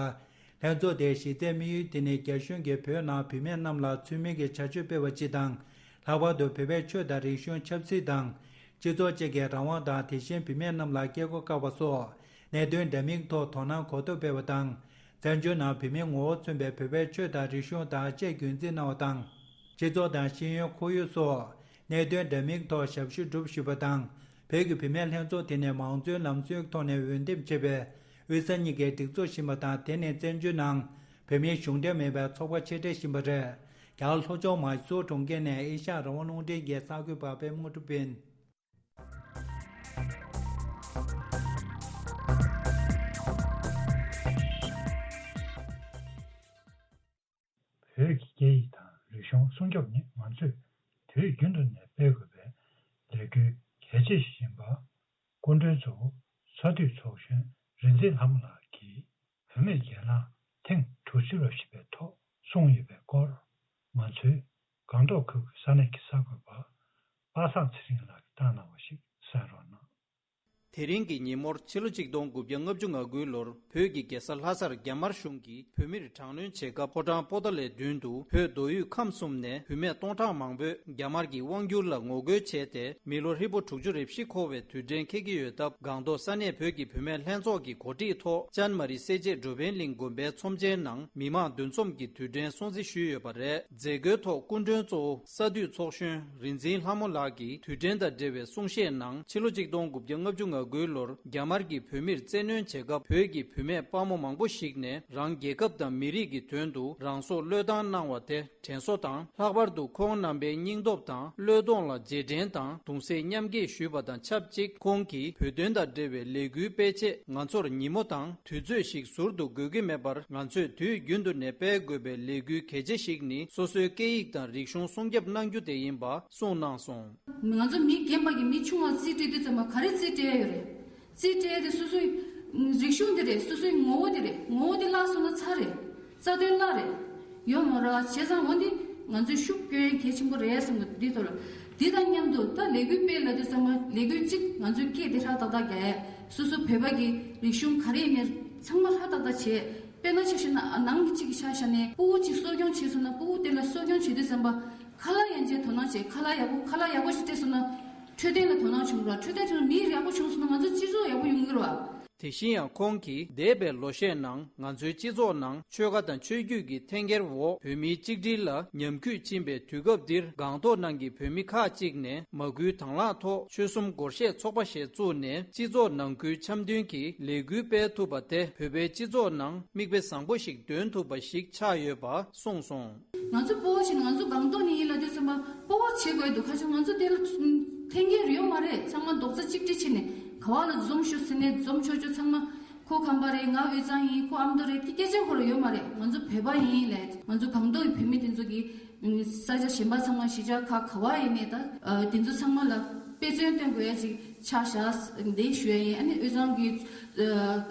ལྷན་ཚོགས་དེའི་གཞི་རྩའི་དམིགས་ཡུལ་དེ་ནི་རྒྱ་གཞུང་གིས་བོད་ནང་བུད་མེད་རྣམས་ལ་ཚུལ་མིན་གྱི་བྱ་སྤྱོད་སྤེལ་བ་སྤྱི་དང་། ལྷག་པར་དུ་བོད་པའི་ཆོས་དང་རིག་གཞུང་ཆབ་སྲིད་དང་། སྤྱི་ཚོགས་བཅས་ཀྱི་རང་དབང་དང་། དེ་བཞིན་བུད་མེད་རྣམས་ལ་སྐད་གོ་བཀག་པ་སོགས་གནད་དོན་འདྲ་མིན་ཐོག་དོ་སྣང་གོ་རྟོགས་སྤེལ་བ་དང་། བཙན་བྱོལ་ནང་བོད་མིའི་ངོ་བོ་མཚོན་པའི་བོད་པའི་ཆོས་དང་རིག་གཞུང་དང་བཅས་རྒྱུན་འཛིན་གནང་བ་དང་། སྤྱི་ཚོགས་དང་ཤེས་ཡོན་ཁོར་ཡུག་སོགས་གནད་དོན་འདྲ་མིན་ཐོག་ཞབས་ཞུ་བསྒྲུབས་ཞུས་པ་དང་། བོད་ཀྱི་བུད་མེད་ལྷན་ཚོགས་དེ་ནི་མང་གཙོའི་ལམ་སྲོལ་ཐོག་ནས་འོས་འདེམས་བྱས་པའི་དབུས་ས་གཉིས་ཀའི་སྒྲིག་འཛུགས་ཡིན་པ་དང་། དེ་ནི་བཙན་བྱོལ་ནང་བོད་མིའི་གཞུང་འབྲེལ་མིན་པའི་ཚོགས་པ་ཆེ་གྲས་ཡིན་པ་རེད། རྒྱ་གར་ལྷོ་ཕྱོགས་མཱི་སུར་གྲོང་ཁྱེར་ནས་ཨེ་ཤ་ཡ་རང་དབང་རླུང་འཕྲིན་གྱི་གསར་འགོད་པ་པད་མ་གྲུབ་ཡིན། བོད་ཀྱི་སྐད་ཡིག་དང་རིག་གཞུང་སྲུང་སྐྱོབ་ནི་ང་ཚོས་དུས་རྒྱུན་དུ་ནས་སྤེལ་དགོས་པའི་ལས་འགུལ་གལ་ཆེ་ཞིག་ཡིན་པ། སྐུ་མགྲོན་གཙོ་བོ་ས་འཐུས་ཚོགས་གཞོན་རིག་འཛིན་ལྷ་མོ་ལགས་ཀྱིས་བུད་མེད་གྱེན་ལངས་ཐེངས་དྲུག་ཅུ་རེ་བཞི་པའི་ཐོག་གསུངས་ཡོད་པའི་སྐོར། ང་ཚོའི་སྒང་ཏོག་ཁུལ་གྱི་ས་གནས་ཀྱི་གསར་འགོད་པ་པ་སངས་ཚེ་རིང་ལགས་ཀྱིས་བཏང་གནང་བ་ཞིག་གསན་རོགས་གནང་། དེ་རིང་གི་ཉིན་མོར་ཕྱི་ལོ་ཆིག་སྟོང་དགུ་བརྒྱ་ལྔ་བཅུ་ང་དགུའི་ལོར་བོད་ཀྱི་རྒྱལ་ས་ལྷ་སར་རྒྱ་དམར་གཞུང་གིས་བོད་མིར་དྲག་གནོན་བྱེད་སྐབས་ཕོ་བྲང་པོ་ཏཱ་ལའི་མདུན་དུ་བོད་མདོ་དབུས་ཁམས་གསུམ་ནས་བུད་མེད་སྟོང་ཕྲག་མང་པོས་རྒྱ་དམར་གྱི་དབང་སྒྱུར་ལ་ངོ་རྒོལ་བྱས་ཏེ། མི་ལོ་ཧྲིལ་པོ་དྲུག་ཅུ་རེ་བཞི་འཁོར་བའི་དུས་དྲན་འཁེལ་གྱི་ཡོད་སྟབས། སྒང་ཏོག་ས་གནས་བོད་ཀྱི་བུད་མེད་ལྷན་ཚོགས་ཀྱི་གོ་སྒྲིག་ཐོག་ཅན་མ་རི་སེར་བྱེས་འགྲོ་ཕན་གླིང་དགོན་པའི་ཚོམས་ཆེན་ནང་མི་མང་འདུ་འཛོམས་ཀྱི་དུས་དྲན་སྲུང་བརྩི་ཞུས་ཡོད་པ་རེད། མཛད་སྒོའི་ཐོག་སྐུ་མགྲོན་གཙོ་བོ་ས་འཐུས་ཚོགས་གཞོན་རིག་འཛིན་ལྷ་མོ་ལགས་ཀྱིས་དུས་དྲན་དང་འབྲེལ་བའི་གསུང་བཤད་ནང་། ཕྱི་ལོ་ཆིག་སྟོང་དགུ་བརྒྱ་ལྔ་བཅུ་ང་དགུའི་ལོར་རྒྱ་དམར་གྱིས་བོད་མིར་བཙན་གནོན་བྱེད་སྐབས། བོད་ཀྱི་བུད་མེད་དཔའ་མོ་མང་པོ་ཞིག་ནས་རང་རྒྱལ་ཁབ་དང་མི་རིགས་ཀྱི་དོན་དུ་རང་སྲོག་བློས་བཏང་གནང་བ་དེ་དྲན་གསོ་དང་། ལྷག་པར་དུ་ཁོང་རྣམ་པའི་སྙིང་སྟོབས་དང་བློས་གཏོང་ལ་རྗེས་དྲན་དང་གདུང་སེམས་མཉམ་སྐྱེད་ཞུས་པ་དང་ཆབས་ཅིག། ཁོང་གིས་བོད་དོན་དང་འབྲེལ་བའི་ལས་འགུལ་སྤེལ་ཆེད་ང་ཚོར་ཉིན་མོ་དང་དུས་ཚོད་ཞིག་ཟུར་དུ་དགོས་ཀྱི་མེད་པར། ང་ཚོས་དུས་རྒྱུན་དུ་ནས་སྤེལ་དགོས་པའི་ལས་འགུལ་གལ་ཆེ་ཞིག་ནི་སོ་སོའི་སྐད་ཡིག་དང་རིག་གཞུང་སྲུང་སྐྱོབ་གནང་རྒྱུ་དེ་ཡིན་པ་གསུངས་གནང་སོང་། ང་ཚོ་མི་རྒན་པ་གི་མི་ཆུང་བ་རྩིས་སྤྲད་དུས་ཙམ་པ་ག་རེ་རྩིས་སྤྲད་ཡ་ཡོད་རེད། རྩིས་སྤྲད་དེ་སོ་སོའི་རིག་གཞུང་དེ་རེད། སོ་སོའི་ངོ་བོ་དེ་རེད། ངོ་བོ་དེ་བརླག་སོང་ན་ཚར་རེད། རྩ་དོན་བརླག་རེད། ཡོད་མ་རེད་བ། བྱས་ཙང་འོ་འདི་ང་ཚོས་ཤུགས་སྐྱོན་གལ་ཆེན་པོ་རེད་བསམ་གི་འདུག་འདི་ཐོག་ལ། འདི་དང་མཉམ་དུ་ད་ལས་འགུལ་སྤེལ་ལབ་དུས་ཙམ་པ་ལས་འགུལ་གཅིག་ང་ཚོའི་སྐད་དེ་ཧྲག་ཏག་ཏག་རྒྱག་ཡ། སོ་སོ་བོད་པ་གི་རིག་གཞུང་ག་རེ་ཡིན་ནའི་ཚང་མ་ཧྲག་ཏག་ཏག་བྱས། དཔེར་ན་ཆ་བཞག་ན་ནང་གི་གཅིག་གི་ཆ་བཞག་ནས་སྤུ་གུ་གཅིག་གསོ་སྐྱོང་བྱས་སོང་ན། སྤུ་གུ་དེ་ལ་གསོ་སྐྱོང་བྱེད་དུས་ཙམ་པ་ཁ་ལག་ཡན་ཆད་དོ་སྣང་བྱེད། ཁ་ལག་ཡག་པོ་ཁ་ལག་ཡག་པོ་ཞིག་སྤྲད་སོང་ན་འཕྲོད་བསྟེན་ལ་དོ་སྣང་བྱུང་ར། འཕྲོད་བསྟེན་བྱུང་ན་མི་ཡག་པོ་བྱུང་སོང་ན་ང་ཚོ་སྤྱི་ཚོགས་ཡག་པོ་ཡོང་གི་རེད་བ། དེ་བཞིན་ཡང་ཁོང་གིས་འདས་པའི་ལོ་ཤས་ནང་ང་ཚོའི་སྤྱི་ཚོགས་ནང་ཆོལ་ཁ་དང་ཆོས་བརྒྱུད་ཀྱི་འཐེན་འཁྱེར་འོག་བོད་མིའི་གཅིག་སྒྲིལ་ལ་ཉམས་རྒུད་ཕྱིན་པའི་དུས་སྐབས་འདིར་སྒང་ཏོག་ནང་གི་བོད་མི་ཁག་ཅིག་ནས་མ་སྐུལ་དང་བླངས་ཐོག་ཆོལ་གསུམ་སྒོར་གཞས་ཚོགས་པ་ཞིག་བཙུགས་ནས་སྤྱི་ཚོགས་ནང་ཁུལ་འཆམ་མཐུན་གྱི་ལས་འགུལ་སྤེལ་ཐུབ་པ་དེ་བོད་པའི་སྤྱི་ཚོགས་ནང་མིག་དཔེ་བཟང་པོ་ཞིག་སྟོན་ཐུབ་པ་ཞིག་ཆགས་ཡོད་པ་གསུངས་སོང་། ང་ཚོ་སྤོ་བོ་ཞིག་ང་ཚོ་སྒང་ཏོག་ནས་ཡིན་ལབ་དུས་ཙམ་པ་སྤོ་བོ་བྱེད་དགོས་འདུག་ཁ་ཤས་ང་ཚོ་དེ་ལ་འཐེན་འཁྱེར་ཡོད་མ་རེད། ཚང་མ་རྡོག་རྩ་གཅིག་སྒྲིལ་བྱས་ནས་ག་བ་ལ་འཛོམས་ཤོག་ཟེར་ནས་འཛོམས་ཆོག་ཆོག་ཚང་མ་ཁོ་ཁམས་པ་རེད། ང་དབུས་གཙང་ཡིན། ཁོ་ཨ་མདོ་རེད། དེ་སྐད་ཆ་ཁོ་རང་ཡོད་མ་རེད། ང་ཚོ་བོད་པ་ཡིན་ལས་ང་ཚོ་སྒང་ཏོག་གི་བོད་མི་དེ་ཚོ་གི་ས་ཆ་གཞན་པ་ཚང་མ་གཞིས་ཆགས་ཁག་ག་བ་ཡིན་ནས་ད་དེ་ཚོ་ཚང་མ་ལ་དཔེ་མཚོན་སྟོན་དགོས་ཡ་ཅིག་ཆགས་བཞག་འདི་ཞུ་ཡ་ཡིན། ཨ་ནི་དབུས་གཙང་གི་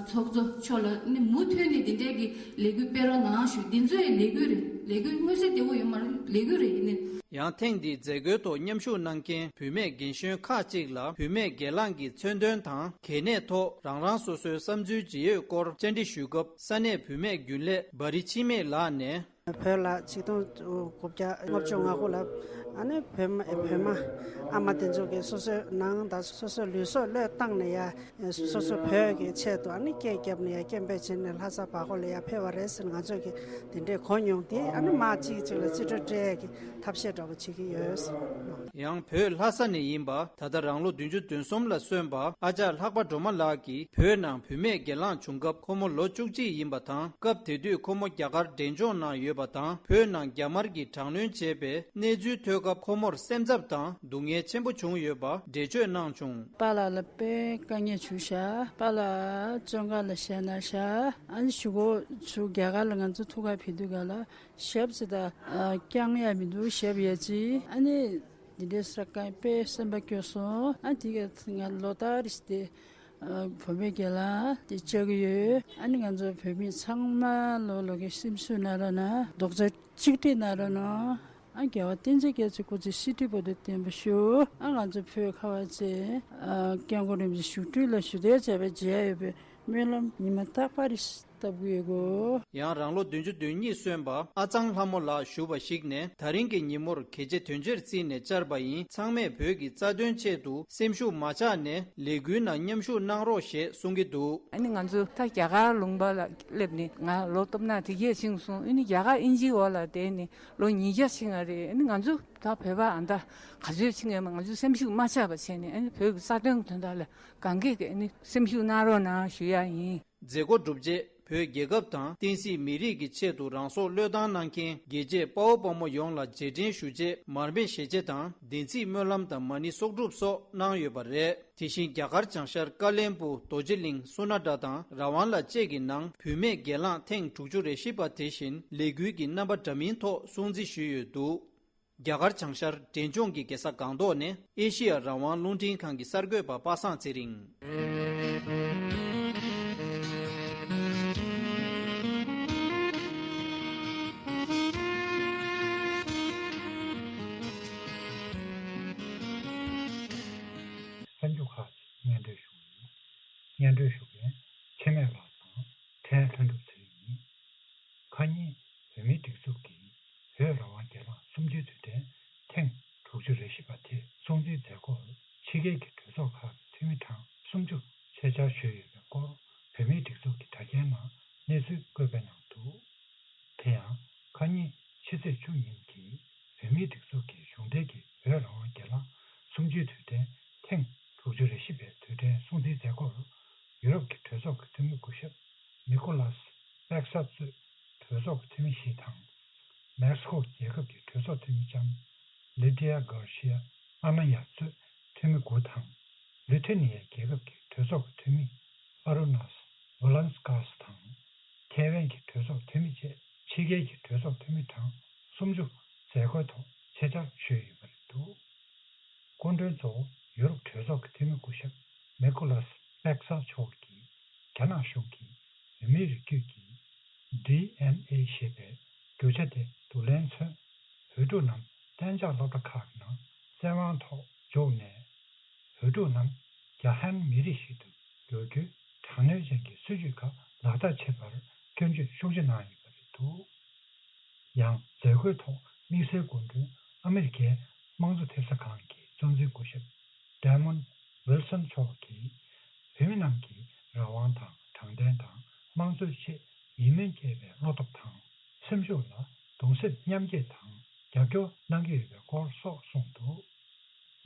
ཚོགས་གཙོ་མཆོག་ལ་ནི་མུ་མཐུད་ནས་འདི་འདྲའི་གི་ལས་འགུལ་སྤེལ་རོགས་གནང་ཞུ། འདི་ཚོའི་ལས་འགུལ་རེད། ལས་འགུལ་མངོན་གསལ་དོད་པོ་ཡོད་མ་རེད། ལས་འགུལ་རེད་ཡིན་ནི། ཡང་ཐེངས་འདིའི་མཛད་སྒོའི་ཐོག་མཉམ་ཞུགས་གནང་མཁན་བུད་མེད་རྒན་གཞོན་ཁག་ཅིག་ལ་བུད་མེད་སྒེར་ལངས་ཀྱི་མཚོན་དོན་དང་གལ་གནད་ཐོག་རང་རང་སོ་སོའི་བསམ་ཚུལ་ཇི་ཡོད་སྐོར་བཅར་འདྲི་ཞུས་སྐབས་ས་གནས་བུད་མེད་རྒྱུན་ལས་བ་རི་འཆི་མེད་ལགས་ནས། བོད་ལ་ཆིག་སྟོང་དགུ་བརྒྱ་ལྔ་བཅུ་ང་དགུ་ལ་ཨ་ནི་བོད་མ་བོད་མ་ཨ་མ་དེ་ཚོ་གིས་སོ་སོའི་ནང་དང་སོ་སོའི་ལུས་སྲོག་བློས་བཏང་ནས་ཡ་སོ་སོ་བོད་ཀྱི་ཆེད་དུ་ཨ་ནི་སྐད་བརྒྱབ་ནས་ཡ་སྐད་འབོད་བྱས་ནས་ལྷ་ས་བར་སྐོར་ལ་ཡ་ཕེབས་པ་རེད་ཟེར་ང་ཚོ་གིས་དེ་འདྲས་གོ་མྱོང་། དེ་ཨ་ནི་མ་གཅིག་གཅིག་ལ་རྩིས་སྤྲོད་སྤྲད་ཀྱི་ཐབས་ཤེས་འདྲ་པོ་བྱེད་ཀྱི་ཡོད། ཡང་བོད་ལྷ་ས་ནས་ཡིན་པ་ད་ལྟ་རང་ལོ་བདུན་ཅུ་དོན་གསུམ་ལ་སོན་པ་ཨ་ཅག་ལྷག་པ་སྒྲོལ་མ་ལགས་ཀྱིས་བོད་ནང་བུད་མེད་སྒེར་ལངས་བྱུང་སྐབས་ཁོ་མོ་ལོ་བཅུ་གཅིག་ཡིན་པ་དང་སྐབས་དེ་དུས་ཁོ་མོ་རྒྱ་གར་འབྲས་ལྗོངས་ནང་ཡོད་པ་དང་བོད་ནང་རྒྱ་དམར་གྱིས་དྲག་གནོན་བྱས་པའི་གནས་ཚུལ་ཐོས་སྐབས་ཁོ་མོར་སེམས་འཚབ་དང་སྡུག་བསྔལ་ཆེན་པོ་བྱུང་ཡོད་པ་འགྲེལ་བརྗོད་གནང་བྱུང་། པཱ་ལགས་ལ་དཔེ་དཀའ་ངལ་བྱུང་ཤག་པཱ་ལགས་བཙོན་ཁང་ལ་བཞག་གནང་ཤག་ཨ་ནི་གཞུག་གུ་ཚུར་རྒྱ་གར་ལ་ང་ཚོ་ཐུག་ག་ཕེབས་དུས་ག་ལ་ཞབས་ཟེར་ད་བརྐྱང་ཡ་མི་འདུག་ཞབས་ཡ་ཅི་ཨ་ནི་འདི་འདྲའི་ས་ག་དཔེ་སེམས་པ་སྐྱོ་སོང་། ཨ་འདི་ག་ང་ལོ་ལྟར་རེ་དེ་བུད་མེད་སྒེར་ལངས་དེ་བཅར་གི་ཡོད། ཨ་ནི་ང་ཚོ་བོད་མི་ཚང་མ་ལོ་ལོ་གི་སེམས་ཤུགས་གནང་རོགས་གནང་། རྡོག་རྩ་གཅིག་སྒྲིལ་གནང་རོགས་གནང་། ཨ་རྒྱལ་བ་བསྟན་འཛིན་རྒྱ་མཚོ་སྐུ་ཚེ་བསིལ་དྲིན་བར་དུ་བརྟན་པར་ཤོག་ཨ་ང་ཚོ་བོད་ཁ་བ་ཚེ་ཨ་སྐྱབས་མགོན་རིན་པོ་ཆེ་བཞུགས་ཁྲི་ལ་ཞུ་གཏུག་བྱས་པའི་མཇལ་ཡོད་པའི་སྨོན་ལམ་ཉི་མ་རྟག་པར་བཏབ་ཀྱི་ཡོད་གོ། ཡང་རང་ལོ་བདུན་ཅུ་དོན་གཉིས་སོན་པ་ཨ་ཚང་ལྷ་མོ་ལགས་ཞུ་བ་ཞིག་ནས་ད་རིང་གི་ཉིན་མོར་གལ་ཆེ་དོན་ཆེར་བརྩིས་ནས་བཅར་བ་ཡིན། ཚང་མས་བོད་ཀྱི་རྩ་དོན་ཆེད་དུ་སེམས་ཤུགས་མ་ཆག་ནས་ལས་འགུལ་ནང་མཉམ་ཞུགས་གནང་རོགས་ཞེས་གསུང་གི་འདུག་ཨ་ནི་ང་ཚོ་ད་རྒྱ་གར་ལུང་པ་ལ་སླེབས་ནས་ང་ལོ་སྟོབས་ན་དེ་གས་ཕྱིན་སོང་། ཨ་ནི་རྒྱ་གར་ཨིན་ཇིའི་འོག་ལ་བསྡད་ནས་ལོ་ཉིས་བརྒྱ་ཕྱིན་པ་རེད། ཨ་ནི་ང་ཚོ་ད་བོད་པ་ཨ་ད་ག་ཚོད་ཕྱིན་ཡོད་མ་ང་ཚོ་སེམས་ཤུགས་མ་ཆག་པ་བྱས་ནས་ཨ་ནི་བོད་ཀྱི་རྩ་དོན་གྱི་དོན་དག་ལ་གང་གས་ཀྱི་ཨ་ནི་སེམས་ཤུགས་གནང་རོགས་གནང་ཞུ་ཡ་ཡིན། མཛད་སྒོ་གྲུབ་རྗེས་བོད་རྒྱལ་ཁབ་དང་བསྟན་སྲིད་མི་རིགས་ཀྱི་ཆེད་དུ་རང་སྲོག་བློས་བཏང་གནང་མཁན་རྒྱལ་གཅེས་དཔའ་བོ་དཔའ་མོ་ཡོངས་ལ་རྗེས་དྲན་ཞུ་ཆེད་མར་མེ་ཞེ་བཅད་དང་བདེན་ཚིག་སྨོན་ལམ་དང་མ་ཎི་གསོག་སྒྲུབ་སོགས་གནང་ཡོད་པ་རེད། དེ་བཞིན་རྒྱ་གར་བྱང་ཤར་ཀ་ལན་པུར་རྡོ་རྗེ་གླིང་སུ་ན་དྲ་དང་ར་ཝང་ལ་བཅས་ཀྱི་ནང་བུད་མེད་སྒེར་ལངས་ཐེངས་དྲུག་ཅུ་རེ་བཞི་པ་དེ་བཞིན་ལས་འགུལ་གྱི་རྣམ་པ་འདྲ་མིན་ཐོག་སྲུང་བརྩི་ཞུས་ཡོད་འདུག་རྒྱ་གར་བྱང་ཤར་འབྲས་ལྗོངས་ཀྱི་རྒྱལ་ས་སྒང་ཏོག་ནས་ཨེ་ཤི་ཡ་རང་དབང་རླུང་འཕྲིན་ཁང་གི་གསར་འགོད་པ་པ་སངས་ཚེ་རིང་། གསར་འགྱུར་ཁག་ཅིག་སྙན་སྒྲོན་ཞུ་གི་ཡིན། སྙན་སྒྲོན་ཞུ་མཁན་འཆི་མེད་ལགས་དང་ཕྲན་ལྷུན་གྲུབ་ཚེ་རིང་ཡིན། ཁ་ཉིན་བོད་མིའི་སྒྲིག་འཛུགས་ཀྱི་བོད་རང་དབང་སྒེར་ལངས་གསུམ་བཅུའི་དུས་དྲན་ཐེངས་དྲུག་ཅུ་རེ་བཞི་པ་དེ་སྲུང་བརྩིའི་མཛད་སྒོར་ཕྱི་རྒྱལ་གྱི་གྲོས་ཚོགས་ཁག་གི་འཐུས་མི་གྲངས་སུམ་ཅུ་ཆེད་བཅར་ཞུས་ཡོད་པའི་སྐོར་བོད་མིའི་སྒྲིག་འཛུགས་ཀྱི་དྲ་རྒྱའི་ནང་གནས་ཚུལ་བཀོད་སྤེལ་གནང་འདུག་དེ་ཡང་ཁ་ཉིན་ཕྱི་ཚེས་བཅུ་ཉིན་གྱི་བོད་མིའི་སྒྲིག་འཛུགས་ཀྱི་གཞུང་འབྲེལ་གྱི་བོད་རང་དབང་སྒེར་ལངས་གསུམ་བཅུའི་དུས་དྲན་ཐེངས་དྲུག་ཅུ་རེ་བཞི་པའི་དུས་དྲན་སྲུང་བརྩིའི་མཛད་སྒོར་ཡུ་རོབ་ཀྱི་གྲོས་ཚོགས་ཀྱི་འཐུས་མི་སྐུ་ཞབས་ནི་ཀོ་ལཱས་པེག་ས་གཙོས་གྲོས་ཚོགས་ཀྱི་འཐུས་མི་བཞི་དང་། མེག་སི་ཁོ་རྒྱལ་ཁབ་ཀྱི་གྲོས་ཚོགས་འཐུས་མི་ལྕམ་ལི་ཏི་ཡ་གར་ཤི་ཡ་ཨ་མ་ཡ་གཙོས་འཐུས་མི་དགུ་དང་། ལི་ཐུ་ནི་ཡའི་རྒྱལ་ཁབ་ཀྱི་གྲོས་ཚོགས་ཀྱི་འཐུས་མི་ཨ་རུ་ནཱས་ཝོ་ལན་སི་ཀཱས་དང་། ཐའེ་ཝན་གྱི་གྲོས་ཚོགས་འཐུས་མི་བཅས་ཕྱི་རྒྱལ་གྱི་གྲོས་ཚོགས་འཐུས་མི་གྲངས་སུམ་ཅུ་མཛད་སྒོའི་ཐོག་ཆེད་བཅར་ཞུས་ཡོད་པ་རེད་འདུག་སྐུ་མགྲོན་གཙོ་བོ་ཡུ་རོབ་གྲོས་ཚོགས་ཀྱི་འཐུས་མི་སྐུ་ཞབས་ནི་ཀོ་ལཱས་པེག་ས་མཆོག་གིས་རྒྱ་ནག་གཞུང་གིས་བོད་མིའི་རིགས་རྒྱུད་ཀྱི་ཌི་ཨེན་ཨེ་ཞེས་པའི་རྒྱུ་ཆ་དེ་བསྡུ་ལེན་མཚོན། བོད་ཕྲུག་རྣམས་གཏན་འཇགས་སློབ་གྲྭ་ཁག་གི་ནང་བཙན་དབང་ཐོག་འཇུག་ནས། བོད་ཕྲུག་རྣམས་རྒྱ་ཧན་མི་རིགས་ཤིག་ཏུ་འགྱུར་རྒྱུའི་དྲག་གནོན་ཅན་གྱི་སྲིད་བྱུས་ཁག་ལག་བསྟར་བྱེད་པར་སྐྱོན་བརྗོད་ཤུགས་ཆེ་གནང་ཡོད་པ་རེད་འདུག་ཡང་མཛད་སྒོའི་ཐོག་དམིགས་བསལ་སྐུ་མགྲོན་ཨ་མི་རི་ཀའི་དམངས་གཙོ་ཐེབས་རྩ་ཁང་གི་གཙོ་འཛིན་སྐུ་ཞབས་ཌའི་མོན་ཝིལ་སོན་མཆོག་གིས་བོད་མི་རྣམས་ཀྱིས་ རང་དབང་དང་དྲང་བདེན་དང་དམངས་གཙོའི་ཆེད་ཡིད་སྨོན་སྐྱེས་པའི་བློ་སྟོབས་དང་། སེམས་ཤུགས་ལ་གདུང་སེམས་མཉམ་སྐྱེད་དང་རྒྱབ་སྐྱོར་གནང་གི་ཡོད་པའི་སྐོར་སོགས་གསུངས་འདུག།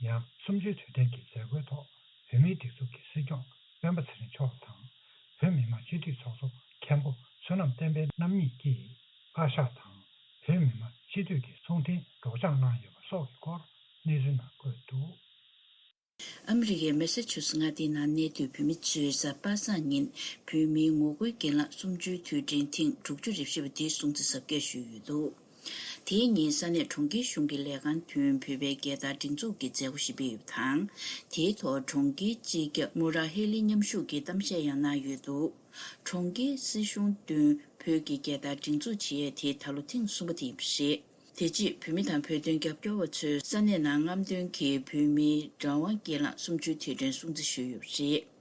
ཡང་གསུམ་བཅུའི་དུས་དྲན་གྱི་མཛད་སྒོའི་ཐོག་བོད་མིའི་སྒྲིག་འཛུགས་ཀྱི་སྲིད་སྐྱོང་སྤེན་པ་ཚེ་རིང་མཆོག་དང་། བོད་མི་མང་སྤྱི་འཐུས་ཚོགས་གཙོ་མཁན་པོ་བསོད་ནམས་བསྟན་འཕེལ་རྣམ་གཉིས་ཀྱིས་བཀའ་ཤག་དང་བོད་མི་མང་སྤྱི་འཐུས་ཀྱི་གསུང་འཕྲིན་སྒྲོག་སྦྱང་གནང་ཡོད་པ་སོགས་ཀྱི་སྐོར་གནས་ཚུལ་ནང་བཀོད་འདུག། ཨ་མི་རི་ཀའི་མེ་ས་ཆུ་སི་མངའ་སྡེའི་ནང་གནས་སྡོད་བོད་མི་ཚོས་གཟའ་པ་སངས་ཉིན་བོད་མིའི་ངོ་རྒོལ་གྱེན་ལངས་གསུམ་བཅུའི་དུས་དྲན་ཐེངས་དྲུག་ཅུ་རེ་བཞི་པ་དེའི་སྲུང་བརྩི་གཟབ་རྒྱས་ཞུས་ཡོད་འདུག། དེའི་ཉིན་ས་གནས་གྲོང་ཁྱེར་གཞུང་གི་ལས་ཁང་མདུན་བོད་པའི་རྒྱལ་དར་སྒྲེང་འཛུགས་ཀྱི་མཛད་སྒོ་ཞིག་སྤེལ་ཡོད་པ་དང་། དེའི་ཐོག་གྲོང་ཁྱེར་སྤྱི་ཁྱབ་མུ་ར་ཧེ་ལི་མཉམ་ཞུགས་ཀྱིས་གཏམ་བཤད་ཡང་གནང་ཡོད་འདུག། གྲོང་ཁྱེར་སྲིད་གཞུང་མདུན་བོད་ཀྱི་རྒྱལ་དར་སྒྲེང་འཛུགས་བྱེད་ཡས་དེ་ད་ལོ་ཐེངས་གསུམ་པ་དེ་ཡིན་པ་རེད། དེ་རྗེས་བོད་མི་དང་བོད་དོན་རྒྱབ་སྐྱོར་བ་ཚོས་ས་གནས་ནང་རྔམ་སྟོན་གྱིས་བོད་མིའི་རང་དབང་གྱེན་ལངས་གསུམ་བཅུའི་དུས་དྲན་སྲུང་བརྩི་ཞུས་ཡོད་པ་རེད།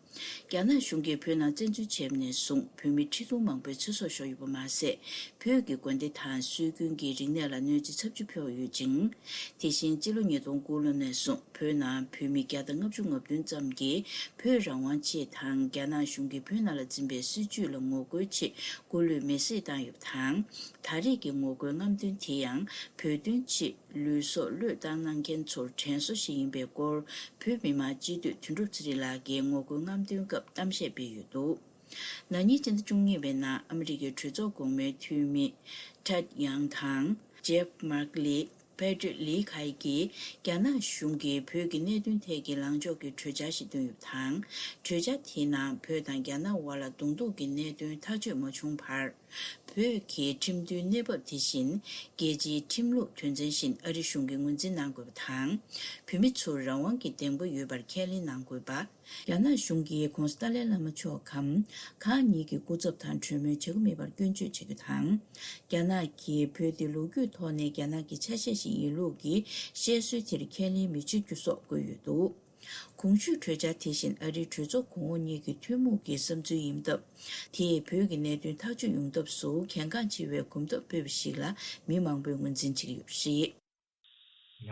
རྒྱ་ནག་གཞུང་གིས་བོད་ནང་བཙན་འཛུལ་བྱས་པ་ནས་བཟུང་བོད་མི་ཁྲི་སྟོང་མང་པོའི་ཚེ་སྲོག་ཤོར་ཡོད་པ་མ་ཟད། བོད་ཀྱི་དགོན་སྡེ་དང་སྲོལ་རྒྱུན་གྱི་རིག་གནས་ལ་གནོད་འཚེ་ཚབས་ཆེ་ཕོག་ཡོད་ཅིང་། དེ་བཞིན་སྤྱི་ལོ་ཉིས་སྟོང་དགུ་ལོ་ནས་བཟུང་བོད་ནང་བོད་མི་བརྒྱ་དང་ལྔ་བཅུ་ང་བདུན་ཙམ་གྱིས་བོད་རང་དབང་ཆེད་དང་རྒྱ་ནག་གཞུང་གིས་བོད་ནང་ལ་འཛིན་པའི་སྲིད་བྱུས་ལ་ངོ་རྒོལ་ཆེད་སྐུ་ལུས་མེར་སྲེག་བཏང་ཡོད་པ་དང་། ད་རེས་ཀྱི་ངོ་རྒོལ་རྔམ་སྟོན་དེ་ཡང་བོད་དོན་ཆེད་ལུས་སྲོག་བློས་བཏང་གནང་མཁན་ཚོར་དྲན་གསོ་ཞིག་ཡིན་པའི་སྐོར་བོད་མི་མང་སྤྱི་འཐུས་དོན་གྲུབ་ཚེ་རིང་ལགས་ཀྱིས་ངོ་རྒོལ་རྔམ་སྟོན་སྐབས་གཏམ་བཤད་སྤེལ་ཡོད་འདུག། ན་ནིང་སྤྱི་ཟླ་བཅུ་གཉིས་པའི་ནང་ཨ་མི་རི་ཀའི་གྲོས་ཚོགས་གོང་མའི་འཐུས་མི་Ted Young་དང་Jeff Merkley། Patrick Lee་ཁ་ཡི་གིས་རྒྱ་ནག་གཞུང་གིས་བོད་ཀྱི་གནད་དོན་ཐད་ཀྱི་ལངས་ཕྱོགས་ཀྱི་གྲོས་འཆར་ཞིག་བཏོན་ཡོད་པ་དང་། གྲོས་འཆར་དེའི་ནང་བོད་དང་རྒྱ་ནག་དབར་ལ་གདོང་ཐུག་གི་གནད་དོན་ཐག་གཅོད་མ་བྱུང་བར། བོད་ཀྱི་ཁྲིམས་མཐུན་གནས་བབ་དེ་བཞིན་རྒྱལ་སྤྱིའི་ཁྲིམས་ལུགས་དོན་ཚན་བཞིན་ཨ་རི་གཞུང་གིས་ངོས་འཛིན་གནང་དགོས་པ་དང་། བོད་མི་ཚོར་རང་དབང་གི་གདེང་པ་ཡོད་པར་ཁས་ལེན་གནང་དགོས་པ། རྒྱ་ནག་གཞུང་གིས་༧གོང་ས་ཏཱ་ལའི་བླ་མ་མཆོག་གམ། གང་ཉིད་ཀྱི་སྐུ་ཚབ་དང་གྲོས་མོལ་བྱེད་ཀྱི་མེད་པར་སྐྱོན་བརྗོད་བྱེད་རྒྱུ་དང་། རྒྱ་ནག་གིས་བོད་དེ་ལོ་རྒྱུས་ཐོག་ནས་རྒྱ་ནག་གི་ཆ་ཤས་ཤིག་ཡིན་ལུགས་ཀྱི་བཤད་སྲོལ་དེར་ཁས་ལེན་མི་བྱེད་རྒྱུ་སོགས་བཀོད་ཡོད་འདུག། གོང་ཞུས་གྲོས་འཆར་དེ་བཞིན་ཨ་རིའི་གྲོས་ཚོགས་གོང་འོག་གཉིས་ཀྱི་ཐུན་མོང་གི་བསམ་ཚུལ་ཡིན་སྟབས། དེས་བོད་ཀྱི་གནད་དོན་ཐག་གཅོད་ཡོང་ཐབས་སུ་གལ་འགངས་ཆེ་བའི་གོམ་སྟབས་སྤོས་པ་ཞིག་ལ་མི་མང་པོས་ངོས་འཛིན་བྱེད་ཀྱི་ཡོད་པ་རེད།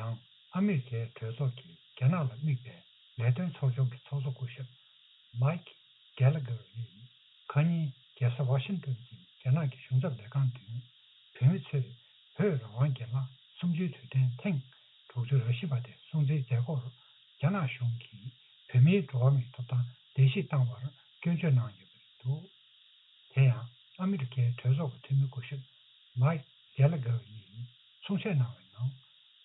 ཡང་ཨ་མི་རི་ཀའི་གྲོས་ཚོགས་ཀྱི་རྒྱ་ནག་ལ་དམིགས་པའི་ལས་དོན་ཚོགས་ཆུང་གི་ཚོགས་གཙོ་སྐུ་ཞབས་Mike Gallagher་ཡིས་ཁ་ཉིན་རྒྱལ་ས་ཝ་ཤིང་ཏོན་གྱི་རྒྱ་ནག་གི་གཞུང་ཚབ་ལས་ཁང་མདུན་བོད་མི་ཚོས་བོད་རང་དབང་སྒེར་ལངས་གསུམ་བཅུའི་དུས་དྲན་ཐེངས་དྲུག་ཅུ་རེ་བཞི་པ་དེ་སྲུང་བརྩིའི་མཛད་སྒོར་རྒྱ་ནག་གཞུང་གིས་བོད་མིའི་འགྲོ་བ་མིའི་ཐོབ་ཐང་བརྡལ་བཤིག་བཏང་བར་སྐྱོན་བརྗོད་གནང་ཡོད་པ་རེད་འདུག། དེ་ཡང་ཨ་མི་རི་ཀའི་གྲོས་ཚོགས་ཀྱི་འཐུས་མི་སྐུ་ཞབས་Mike Gallagher་ཡིས་གསུང་བཤད་གནང་བའི་ནང་།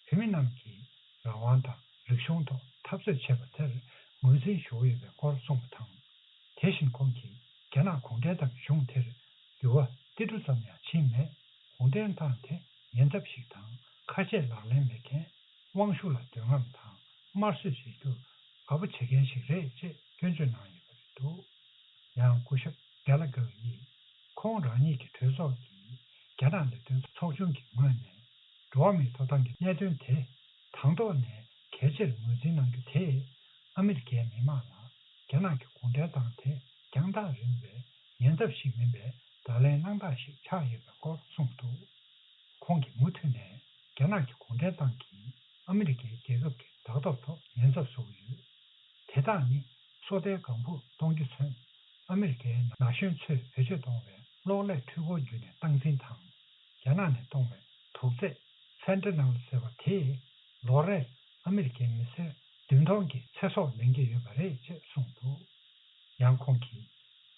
བོད་མི་རྣམས་ཀྱིས་རང་དབང་དང་རིག་གཞུང་ཐོག་འཐབ་རྩོད་བྱས་པ་དེར་ངོས་འཛིན་ཞུ་གི་ཡོད་པའི་སྐོར་གསུངས་པ་དང་། དེ་བཞིན་ཁོང་གིས་རྒྱ་ནག་གུང་ཁྲན་ཏང་གི་གཞུང་དེར་འགྱུར་བ་ཏིལ་འབྲུ་ཙམ་ཡང་ཕྱིན་མེད། གུང་ཁྲན་ཏང་དེ་ཉེན་ཚབས་ཤིག་དང་ཁ་ཆད་ལག་ལེན་མེད་མཁན། དབང་ཤུགས་ལ་འདོད་རྔམ་དང་དམར་གསོད་བྱེད་རྒྱུར་དགའ་པོ་བྱེད་མཁན་ཞིག་རེད་ཅེས་སྐྱོན་བརྗོད་གནང་ཡོད་པ་རེད་འདུག། ཡང་སྐུ་ཞབས་Gallagher་ཡིས་ཁོང་རང་ཉིད་ཀྱི་གྲོས་ཚོགས་ཀྱིས་རྒྱ་ནག་ལས་དོན་ཚོགས་ཆུང་གི་ངོས་ནས་འགྲོ་བ་མིའི་ཐོབ་ཐང་གི་གནད་དོན་དེ་དང་ཐོག་ནས་གལ་ཆེར་ངོས་འཛིན་གནང་རྒྱུ་དེས་ཨ་མི་རི་ཀའི་མི་མང་ལ་རྒྱ་ནག་གི་གུང་ཁྲན་ཏང་དེ་རྒྱང་ཐག་རིང་བའི་ཉེན་ཚབས་ཤིག་མིན་པའི་བརྡ་ལན་བླངས་སྟངས་ཤིག་ཆགས་ཡོད་པའི་སྐོར་གསུངས་འདུག། ཁོང་གིས་མུ་མཐུད་ནས་རྒྱ་ནག་གི་གུང་ཁྲན་ཏང་གིས་ཨ་མི་རི་ཀའི་རྒྱལ་ཁབ་ཀྱི་བདག་ཐོབ་ཐོག་ཉེན་ཚབས་བཟོ་གི་ཡོད། དེ་དག་ནི་སོ་ལྟའི་ལྒང་ཕུ་གཏོང་རྒྱུ་མཚོན། ཨ་མི་རི་ཀའི་ན་གཞོན་ཚོས་བེད་སྤྱོད་གཏོང་བའི་གློག་ཀླད་འཕྲུལ་འཁོར་བརྒྱུད་ནས་སྟངས་འཛིན་དང་། རྒྱ་ནག་ནས་གཏོང་བའི་དུག་རྫས་Fentanyl་ཟེར་བ་དེས་ལོ་རེར་ཨ་མི་རི་ཀའི་མི་སེར་བདུན་སྟོང་གི་ཚེ་སྲོག་ལེན་གྱི་ཡོད་པ་རེད་ཅེས་གསུངས་འདུག། ཡང་ཁོང་གིས་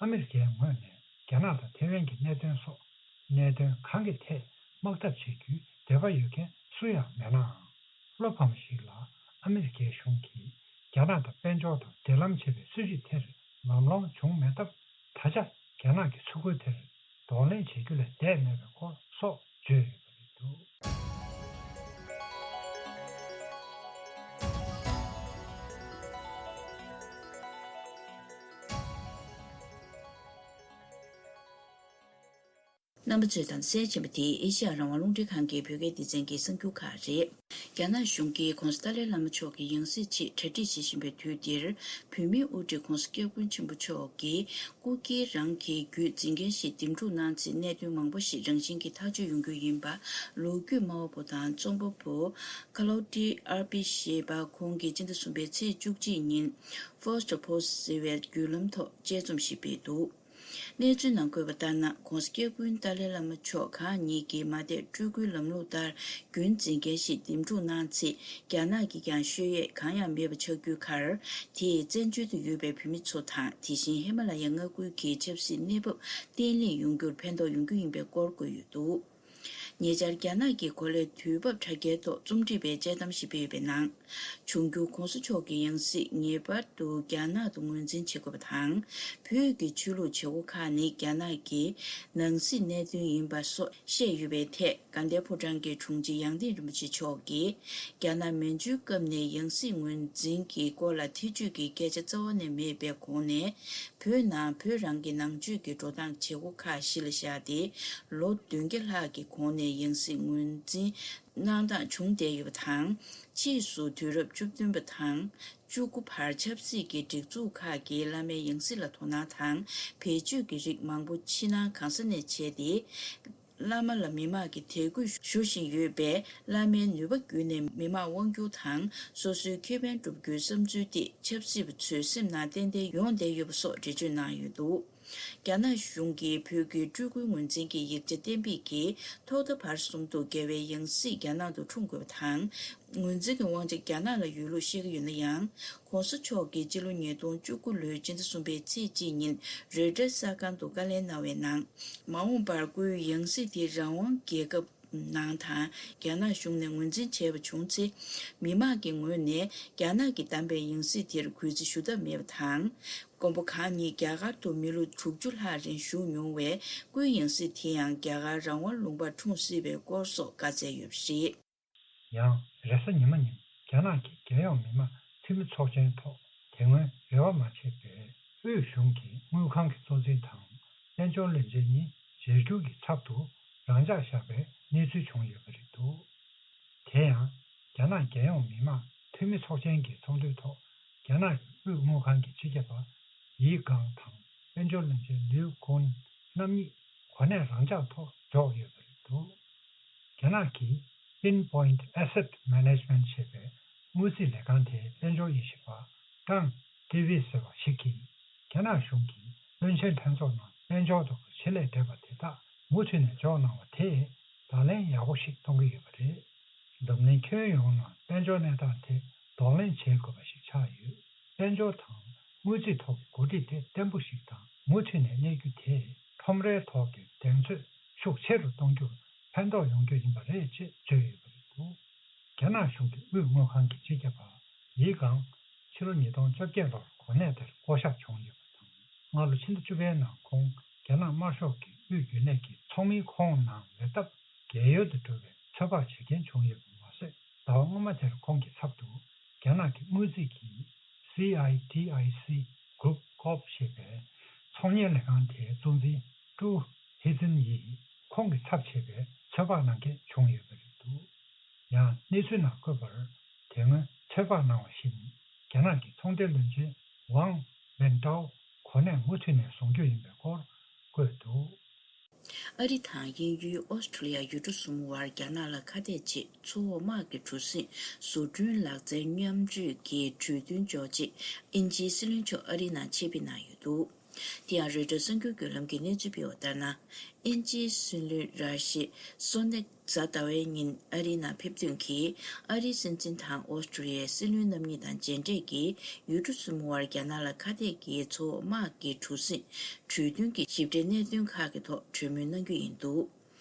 ཨ་མི་རི་ཀའི་ངོས་ནས་རྒྱ་ནག་དང་ཐེ་ཝན་གྱི་གནད་དོན་སོགས་གནད་དོན་གང་གི་ཐད་དམག་འཐབ་བྱེད་རྒྱུའི་འདོད་པ་ཡོད་མཁན་སུ་ཡང་མེད་ནའང་། བློ་ཕམ་ཞིག་ལ་ཨ་མི་རི་ཀའི་གཞུང་གིས་རྒྱ་ནག་དང་དཔལ་འབྱོར་དང་འབྲེལ་ལམ་བྱེད་པའི་སྲིད་བྱུས་དེར་ལམ་ལྷོང་བྱུང་མེད་སྟབས། ད་ཆ་རྒྱ་ནག་གི་ཚུར་རྒོལ་དེར་གདོང་ལེན་བྱེད་རྒྱུ་ལས་འདས་མེད་པའི་སྐོར་སོགས་བརྗོད་ཡོད་པ་རེད་འདུག། རྣམ་པ་ཚོས་དང་གསན་བཞིན་པ་དེ་ཨེ་ཤ་ཡ་རང་དབང་རླུང་འཕྲིན་ཁང་གི་བོད་སྐད་སྡེ་ཚན་གྱི་གསར་འགྱུར་ཁག་རེད། རྒྱ་ནག་གཞུང་གིས་༧གོང་ས་ཏཱ་ལའི་བླ་མ་མཆོག་གི་ཡང་སྲིད་ཆེད་གྲ་སྒྲིག་བྱེད་བཞིན་པའི་དུས་འདིར། བོད་མིའི་དབུ་ཁྲིད་༧གོང་ས་སྐྱབས་མགོན་ཆེན་པོ་མཆོག་གིས་སྐུ་སྒེར་རང་གི་བརྒྱུད་འཛིན་མཁན་ཞིག་འདེམས་སྒྲུག་གནང་ཚེ། གནད་དོན་མང་པོ་ཞིག་རང་བཞིན་གྱིས་ཐག་གཅོད་ཡོང་རྒྱུ་ཡིན་པ། ལོ་རྒྱུས་སྨྲ་བ་པོ་དང་རྩོམ་པ་པོ་ཁ་ལོ་ཏི་ཨར་པི་ཞེས་པ་ཁོང་གིས་སྤྱི་ཟླ་གསུམ་པའི་ཚེས་བཅུ་གཅིག་ཉིན་First Post ཟེར་བའི་བརྒྱུད་ལམ་ཐོག་དཔྱད་རྩོམ་ཞིག་སྤེལ་འདུག་གནས་ཚུལ་ནང་འཁོད་པ་ལྟར་ན། ༧གོང་ས་སྐྱབས་མགོན་ཏཱ་ལའི་བླ་མ་མཆོག་གང་ཉིད་ཀྱིས་མ་མཐའི་སྤྲུལ་སྐུའི་ལམ་ལུགས་ལྟར་རྒྱུན་འཛིན་མཁན་ཞིག་འདེམས་སྒྲུག་གནང་ཚེ། རྒྱ་ནག་གིས་ཀྱང་ཤོད་ཡས་གང་ཡང་མེད་པ་ཆགས་རྒྱུའི་ཁར། དེས་བཙན་བྱོལ་དུ་ཡོད་པའི་བོད་མི་ཚོ་དང་། དེ་བཞིན་ཧི་མ་ལ་ཡའི་མངའ་ཁུལ་གྱི་ཆབ་སྲིད་གནས་བབ་བརྟན་ལྷིང་ཡོང་རྒྱུར་ཕན་ཐོགས་ཡོང་རྒྱུ་ཡིན་པའི་སྐོར་བཀོད་ཡོད་འདུག་ཉེ་ཆར་རྒྱ་ནག་གི་གོ་ལའི་དུས་བབ་དྲ་རྒྱའི་ཐོག་རྩོམ་སྒྲིག་པས་དཔྱད་གཏམ་ཞིག་སྤེལ་ཡོད་པའི་ནང་། འབྱུང་འགྱུར་༧གོང་ས་མཆོག་གི་ཡང་སྲིད་ངེས་པར་དུ་རྒྱ་ནག་ཏུ་ངོས་འཛིན་བྱེད་དགོས་པ་དང་། བོད་ཀྱི་ཆོས་ལུགས་བྱེད་སྒོ་ཁག་ནི་རྒྱ་ནག་གི་ནང་སྲིད་གནད་དོན་ཡིན་པ་སོགས་བཤད་ཡོད་པའི་ཐད། དགའ་ལྡན་ཕོ་བྲང་གི་དྲུང་ཆེ་ཡང་སྟེང་རིན་པོ་ཆེ་མཆོག་གིས། རྒྱ་ནག་མན་ཇུའི་སྐབས་ནས་ཡང་སྲིད་ངོས་འཛིན་གྱི་སྐོར་ལ་ཐེ་བྱུས་ཀྱི་སྐད་ཆ་རྩ་བ་ནས་མེད་པའི་གོང་ནས། བོད་ནང་བོད་རང་གི་ནང་ཆོས་ཀྱི་འགྲོ་སྟངས་བྱེད་སྒོ་ཁག་གཞི་ལ་བཞག་སྟེ། ལོ་བདུན་བརྒྱ་ལྷག་གི་གོང་ནས་ཡང་སྲིད་ངོས་འཛིན་གནང་སྟངས་བྱུང་བསྡད་ཡོད་པ་དང་། ཕྱིས་སུ་དུས་རབས་བཅུ་བདུན་པ་དང་བཅུ་དགུ་བར་ཆབ་སྲིད་ཀྱི་སྒྲིག་འཛུགས་ཁག་གིས་བླ་མའི་ཡང་སྲིད་ལ་དོ་སྣང་དང་། བེད་སྤྱོད་ཀྱི་རིགས་མང་པོ་ཕྱི་ནང་གང་ས་ནས་བྱས་ཏེ། བླ་མ་ལ་མི་མང་གིས་དད་གུས་ཞུ་བཞིན་ཡོད་པས། བླ་མའི་ནུས་པ་བརྒྱུད་ནས་མི་མང་དབང་སྒྱུར་དང་། སོ་སོའི་ཁེ་ཕན་སྒྲུབ་རྒྱུའི་བསམ་ཚུལ་དེ་ཆབ་སྲིད་པ་ཚོའི་སེམས་ནང་ཏན་ཏན་ཡོང་བསྡད་ཡོད་པ་སོགས་འགྲེལ་བརྗོད་གནང་ཡོད་འདུག་རྒྱ་ནག་གཞུང་གིས་བོད་ཀྱི་སྤྲུལ་སྐུའི་ངོས་འཛིན་གྱི་ཡིག་ཆ་གཏན་འབེབས་ཀྱིས། ཐོག་མཐའ་བར་གསུམ་དུ་རྒྱལ་བའི་ཡང་སྲིད་རྒྱ་ནག་ཏུ་འཁྲུངས་དགོས་པ་དང་། ངོས་འཛིན་གྱི་དབང་ཆ་རྒྱ་ནག་ལ་ཡོད་ལུགས་བཤད་ཀྱི་ཡོད་ན་ཡང་། ༧གོང་ས་མཆོག་གིས་སྤྱི་ལོ་ཉིས་སྟོང་བཅུ་དགུ་ལོའི་སྤྱི་ཟླ་གསུམ་པའི་ཚེས་གཅིག་ཉིན་རོའི་ཊར་གསར་ཁང་དུ་བཀའ་ལན་གནང་བའི་ནང་། མ་འོངས་པར་སྐུའི་ཡང་སྲིད་དེ་རང་དབང་རྒྱལ་ཁབ་ནང་དང་རྒྱ་ནག་གཞུང་ནས་ངོས་འཛིན་བྱས་པ་བྱུང་ཚེ། མི་མང་གི་ངོས་ནས་རྒྱ་ནག་གིས་བདམས་པའི་ཡང་སྲིད་དེར་གུས་བརྩི་ཞུ་ཐབས་མེད་པ་དང་། མགོན་པོ་གང་ཉིད་རྒྱ་གར་དུ་མི་ལོ་དྲུག་ཅུ་ལྷག་རིང་བཞུགས་མྱོང་བས། སྐུའི་ཡང་སྲིད་དེ་ཡང་རྒྱ་གར་རང་དབང་ལུང་པར་འཁྲུངས་སྲིད་པའི་སྐོར་སོགས་བཀའ་སྩལ་ཡོད་པ་རེད། ཡང་། རེས་གཟའ་ཉི་མ་ཉིན་རྒྱ་ནག་གི་རྒྱལ་ཡོངས་མི་དམངས་འཐུས་མི་ཚོགས་ཆེན་ཐོག་དེ་སྔོན་རེ་བ་མ་བྱས་པའི་དབུས་གཞུང་གི་དངུལ་ཁང་གི་གཙོ་འཛིན་དང་། དཔལ་འབྱོར་བློན་ཆེན་གཉིས་བརྗེ་བསྒྱུར་གྱི་ཚབ་ཏུ་རང་འཇགས་བཞག་པའི་གནས་ཚུལ་བྱུང་ཡོད་པ་རེད་འདུག་དེ་ཡང་། རྒྱ་ནག་རྒྱལ་ཡོངས་མི་དམངས་འཐུས་མི་ཚོགས་ཆེན་གྱི་ཚོགས་འདུའི་ཐོག་རྒྱ་ནག་གི་དབུས་དངུལ་ཁང་གི་སྤྱི་ཁྱབ་པ་ཡི་ཀང་དང་། དཔལ་འབྱོར་བློན་ཆེན་ལིའུ་ཀུན་རྣམ་གཉིས་གོ་གནས་རང་འཇགས་ཐོག་འཇོག་ཡོད་པ་རེད་འདུག་རྒྱ་ནག་གི་Pinpoint Asset Management ཞེས་པའི་དངུལ་རྩིས་ལས་ཁང་དེའི་དཔལ་འབྱོར་དབྱེ་ཞིབ་པ་ཀང་ཀེ་ཝི་ཟེར་བ་ཞིག་གིས། རྒྱ་ནག་གཞུང་གིས་བློན་ཆེན་ལྷན་ཚོགས་ནང་དཔལ་འབྱོར་དང་ཆེད་ལས་འབྲེལ་བ་དེ་དག་མུ་མཐུད་ནས་འཇོག་གནང་བ་དེས་ལག་ལེན་ཡག་པོ་ཞིག་གཏོང་གི་ཡོད་པ་རེད། འཛམ་གླིང་ཁྱོན་ཡོངས་ནང་དཔལ་འབྱོར་གནས་སྟངས་དེ་གདོང་ལེན་བྱེད་དགོས་པ་ཞིག་ཆགས་ཡོད། དཔལ་འབྱོར་དང་དངུལ་རྩིས་ཐོག་གི་འགོ་ཁྲིད་དེ་བརྟན་པོ་ཞིག་དང་མུ་མཐུད་ནས་གནས་རྒྱུ་དེས་ཁྲོམ་རའི་ཐོག་གི་གདེང་ཚོད་ཤུགས་ཆེ་རུ་གཏོང་རྒྱུར་ཕན་ཐོགས་ཡོང་རྒྱུ་ཡིན་པ་རེད་ཅེས་བརྗོད་ཡོད་པ་རེད་འདུག་རྒྱ་ནག་གཞུང་གི་དབུས་དངུལ་ཁང་གི་སྤྱི་ཁྱབ་པ་ཡི་ཀང་ཕྱི་ལོ་ཉིས་སྟོང་བཅོ་བརྒྱད་ལོར་གོ་གནས་དེར་བསྐོ་གཞག་བྱུང་ཡོད་པ་དང་། སྔ་ལོ་ཕྱི་ཟླ་བཅུ་པའི་ནང་ཁོང་རྒྱ་ནག་དམར་ཤོག་གི་དབུས་རྒྱུན་ལས་ཀྱི་ཚོགས་མིའི་ཁོངས་ནང་མེད་སྟབས། རྒས་ཡོལ་དུ་འགྲོ་བའི་ཚོད་དཔག་བྱེད་མཁན་བྱུང་ཡོད་པ་མ་ཟད། ཟླ་བ་སྔོན་མ་དེར་ཁོང་གི་ཚབ་ཏུ་རྒྱ་ནག་གི་དངུལ་རྩིས་ཀྱི་སི་ཨའི་ཏི་ཨའི་སི་Group Corp ཞེས་པའི་ཚོང་གཉེར་ལས་ཁང་དེའི་གཙོ་འཛིན་ཀྲུའུ་ཧི་ཙིན་ཡིས་ཁོང་གི་ཚབ་བྱེད་པའི་ཚོད་དཔག་གནང་མཁན་བྱུང་ཡོད་པ་རེད་འདུག་ཡང་གནས་ཚུལ་ནང་འཁོད་པར། དེ་སྔོན་ཚོད་དཔག་གནང་བ་བཞིན། རྒྱ་ནག་གི་ཚོང་འབྲེལ་བློན་ཆེན་ཝང་ཝེན་ཀྲའོ་གོ་གནས་མུ་མཐུད་ནས་བཟུང་རྒྱུ་ཡིན་པའི་སྐོར་བཀོད་འདུག་ཨ་རི་དང་དབྱིན་ཡུལ་ཨོ་སི་ཁྲུ་ལི་ཡ་ཡུལ་གྲུ་གསུམ་དབར་རྒྱ་ནག་ལ་ཁ་གཏད་ཆེད་མཚོ་འོག་དམག་གི་གྲུ་གཟིངས་བཟོ་སྐྲུན་ལག་རྩལ་མཉམ་སྤྱོད་ཀྱི་གྲོས་མཐུན་འཇོག་ཆེད་དབྱིན་ཇིའི་སྲིད་བློན་མཆོག་ཨ་རིའི་ནང་ཆེད་ཕེབས་གནང་ཡོད་འདུག་དེ་ཡང་རོའི་ཊར་གསར་འགྱུར་བརྒྱུད་ལམ་གྱིས་གནས་ཚུལ་སྤེལ་བ་ལྟར་ན། དབྱིན་ཇིའི་སྲིད་བློན་ར་ཤི་སུ་ནེག་གཟའ་ཟླ་བའི་ཉིན་ཨ་རིའི་ནང་ཕེབས་ཐོན་གྱིས། ཨ་རིའི་སྲིད་འཛིན་དང་ཨོ་སི་ཁྲུ་ལི་ཡའི་སྲིད་བློན་རྣམ་གཉིས་དང་མཇལ་འཕྲད་ཀྱིས། ཡུལ་གྲུ་གསུམ་དབར་རྒྱ་ནག་ལ་ཁ་གཏད་ཀྱི་མཚོ་འོག་དམག་གི་གྲུ་གཟིངས་གྲོས་མཐུན་གྱི་ཞིབ་ཕྲའི་གནད་དོན་ཁག་གི་ཐོག་གྲོས་མོལ་གནང་རྒྱུ་ཡིན་འདུག་